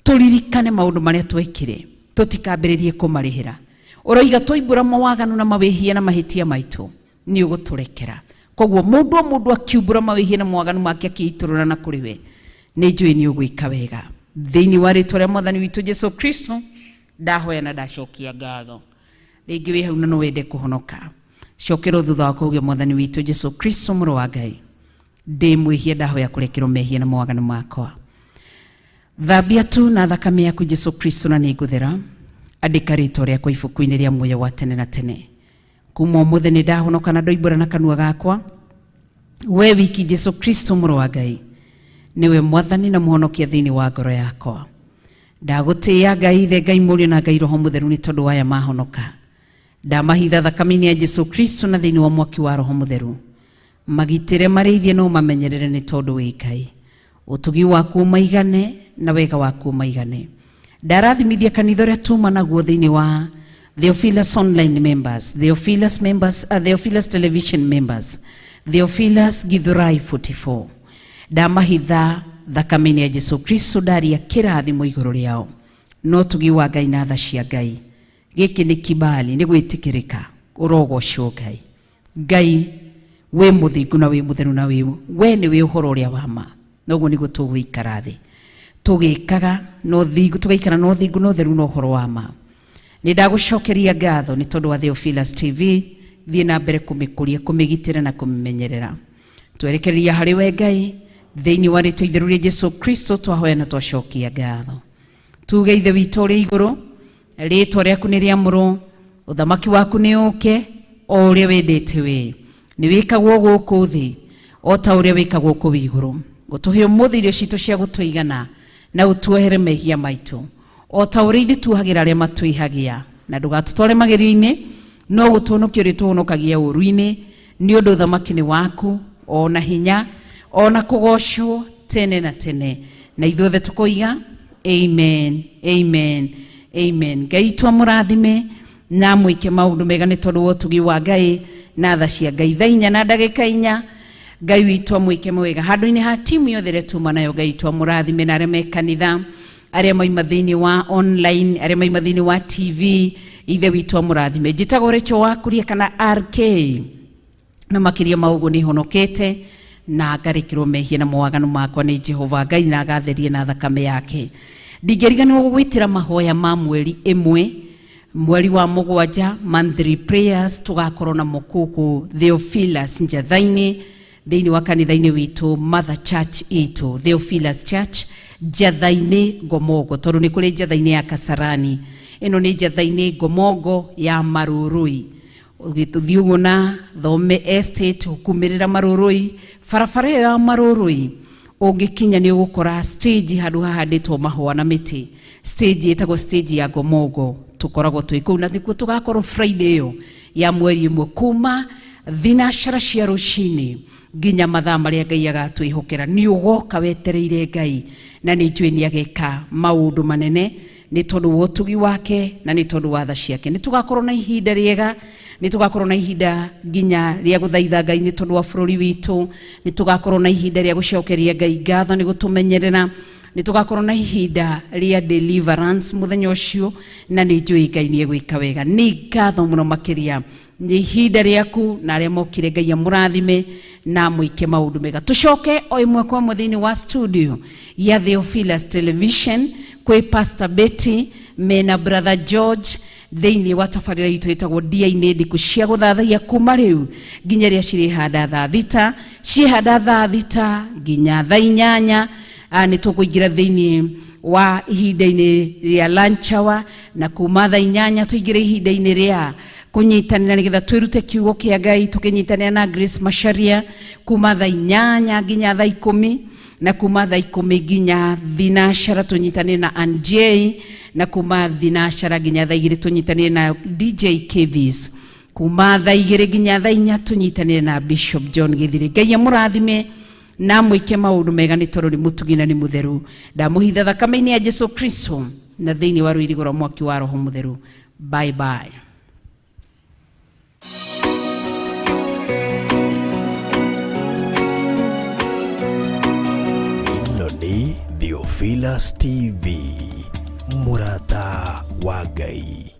tũririkane maũndũ marĩa twekire, tũtikambĩrĩrie kũmarĩhĩra. Ũroiga twoimbũra mawaganu na mawĩhia na mahĩtia maitũ nĩ ũgũtũrekera. Koguo mũndũ o mũndũ akiumbũra mawĩhia na mawaganu make akĩitũrũra na kũrĩ we, nĩ njũĩ nĩ ũgwĩka wega. Thĩinĩ wa rĩtwa rĩa mwathani witũ Jesu Kristo ndahoya na ndacokia ngatho. Rĩngĩ wĩ hau na no wende kũhonoka, cokerwo thutha wa kũgĩa mwathani witũ Jesu Kristo mũrũ wa Ngai. Ndĩ mwĩhia, ndahoya kũrekerwo mehia na mawaganu makwa. Thambia tu na thakame yaku Jesu Kristo na nĩngũthera. Andĩka rĩtwa rĩakwa ibuku-inĩ rĩa muoyo wa tene na tene. Kuma ũmũthĩ nĩ ndahonoka na ndoimbũra na kanua gakwa we wiki Jesu Kristo mũrũ wa Ngai nĩwe mwathani na mũhonokia thĩinĩ wa ngoro yakwa. Ndagũtĩĩa Ngai Ithe, Ngai Mũriũ na Ngai Roho Mũtheru nĩ tondũ waya mahonoka. Ndamahitha thakame-inĩ ya Jesu Kristo na thĩinĩ wa mwaki wa Roho Mũtheru. Magitĩre, marĩithie na ũmamenyerere nĩ tondũ wĩ Ngai. Ũtugi waku ũmaigane na wega waku ũmaigane. Ndarathimithia kanitha ũrĩa tuma naguo thĩinĩ wa Theophilus Online members, Theophilus members, Theophilus Television members, Theophilus Githurai 44. Ndamahitha thakame-inĩ ya Jesu Kristo, ndaria kĩrathimo igũrũ rĩao. No tugi wa Ngai na tha cia Ngai. Gĩkĩ nĩ kibali, nĩ gwĩtĩkĩrĩka. Ũrogocwo Ngai. Ngai wĩ mũthingu na wĩ mũtheru na wĩ we nĩ wĩ ũhoro ũrĩa wa ma. Noguo nĩguo tũgũikara thĩ tũgĩkaga na ũthingu, tũgaikara na ũthingu na ũtheru na ũhoro wa ma. Nĩ ndagũcokeria ngatho nĩ tondũ wa Theophilus TV. Thiĩ na mbere kũmĩkũria, kũmĩgitĩra na kũmĩmenyerera. Twerekereria harĩ we Ngai, thĩinĩ wa rĩtwa itheru rĩa Jesu Kristo twahoya na twacokia ngatho. Tuge Ithe witũ ũrĩ igũrũ, rĩtwa rĩaku nĩ rĩamũrwo, ũthamaki waku nĩ ũke, o ũrĩa wendete we nĩ wĩkagwo gũkũ thĩ o ta ũrĩa wĩkagwo kũu igũrũ. Ũtũhe ũmũthĩ irio citũ cia gũtũigana, na ũtuohere mehia maitũ o ta ũrĩa ithuĩ tuohagĩra arĩa matwĩhagia, na ndũgatũtware magerio-inĩ, no gũtũhonokia ũrĩa tũhonokagia ũũru-inĩ, nĩ ũndũ ũthamaki nĩ waku, o na hinya, o na kũgocwo tene na tene. Na ithuothe tũkoiga amen, amen, amen. Ngai twamũrathime na mwĩke maũndũ mega nĩ tondũ wa ũtugi wa Ngai na tha cia Ngai. Thaa inya na ndagĩka inya, Ngai witũ amwĩke mwega. Handũ-inĩ ha timu yothe ĩrĩa tuma nayo, Ngai witũ amũrathime, na arĩa me kanitha, arĩa maima thĩinĩ wa online, arĩa maima thĩinĩ wa TV, Ithe witũ amũrathime. Njĩtagwo Rachel Wakuria kana RK, na makĩria ma ũguo nĩ honokete na ngarĩkĩrwo mehia na mawaganu makwa nĩ Jehova Ngai na agatheria na thakame yake. Ndingĩriganĩrwo gũgwĩtĩra mahoya ma mweri ĩmwe, mweri wa mũgwanja, monthly prayers tũgakorwo namo gũkũ Theophilus Njatha-inĩ, thĩinĩ wa kanitha-inĩ witũ Mother Church itũ Theophilus Church Njatha-inĩ Ngomongo, tondũ nĩ kũrĩ Njatha-inĩ ya Kasarani, ĩno nĩ Njatha-inĩ Ngomongo ya Marũrũi. Ũgĩthiĩ ũguo na Thome Estate ũkumĩrĩra Marũrũi, barabara ĩyo ya Marũrũi. Ũngĩkinya nĩ ũgũkora stage handũ hahandĩtwo mahũa na mĩtĩ, stage ĩtagwo stage ya Ngomongo. Tũkoragwo twĩ kũu na nĩkuo tũgakorwo Friday ĩyo ya mweri 1 kuma thinacara cia rũcinĩ nginya mathaa marĩa Ngai agatwĩhokera. Nĩ ũgoka wetereire Ngai na nĩ njũĩ nĩ ageka maũndũ manene nĩ tondũ wa ũtugi wake na nĩ tondũ wa tha ciake. Nĩ tũgakorwo na ihinda rĩega, nĩ tũgakorwo na ihinda nginya rĩa gũthaitha Ngai nĩ tondũ wa bũrũri witũ, nĩ tũgakorwo na ihinda rĩa gũcokeria Ngai ngatho nĩ gũtũmenyerera, nĩ tũgakorwo na ihinda rĩa deliverance mũthenya ũcio, na nĩ njũĩ Ngai nĩ egwĩka wega. Nĩ ngatho mũno makĩria nĩ ihinda rĩaku na arĩa mokire, Ngai amũrathime na mwĩke maũndũ mega. Tũcoke o ĩmwe kwa ĩmwe thĩinĩ wa studio ya Theophilus Television kwĩ Pastor Betty mena Brother George thĩinĩ wa tabarĩra itũ ĩtagwo Ndia-inĩ Ndiku cia gũthathaiya kuma rĩu nginya rĩrĩa cirĩhanda thaa 6, ciĩhanda thaa 6 nginya thaa 8. Nĩ tũkũingĩra thĩinĩ wa ihinda-inĩ rĩa lunch hour, na kuma thaa 8 tũingĩre ihinda-inĩ rĩa kũnyitanĩra nĩgetha twĩrute kiugo kĩa Ngai tũkĩnyitanĩra na Grace Macharia kuma thaa 8 nginya thaa 10, na kuma thaa 10 nginya thinacara tũnyitanĩre na Ann J, na kuma thinacara nginya thaa 2 tũnyitanĩre na DJ Kevis, kuma thaa 2 nginya thaa 4 tũnyitanĩre na Bishop John Githiri. Ngai amũrathime na mwĩke maũndũ mega nĩ tondũ nĩ mũtugi na nĩ mũtheru. Ndamũhitha thakame-inĩ ya Jesu Kristo na thĩinĩ wa rũirigo rwa mwaki wa Roho Mũtheru. Bye bye. Ĩno nĩ Theophilus TV, mũrata wa Ngai.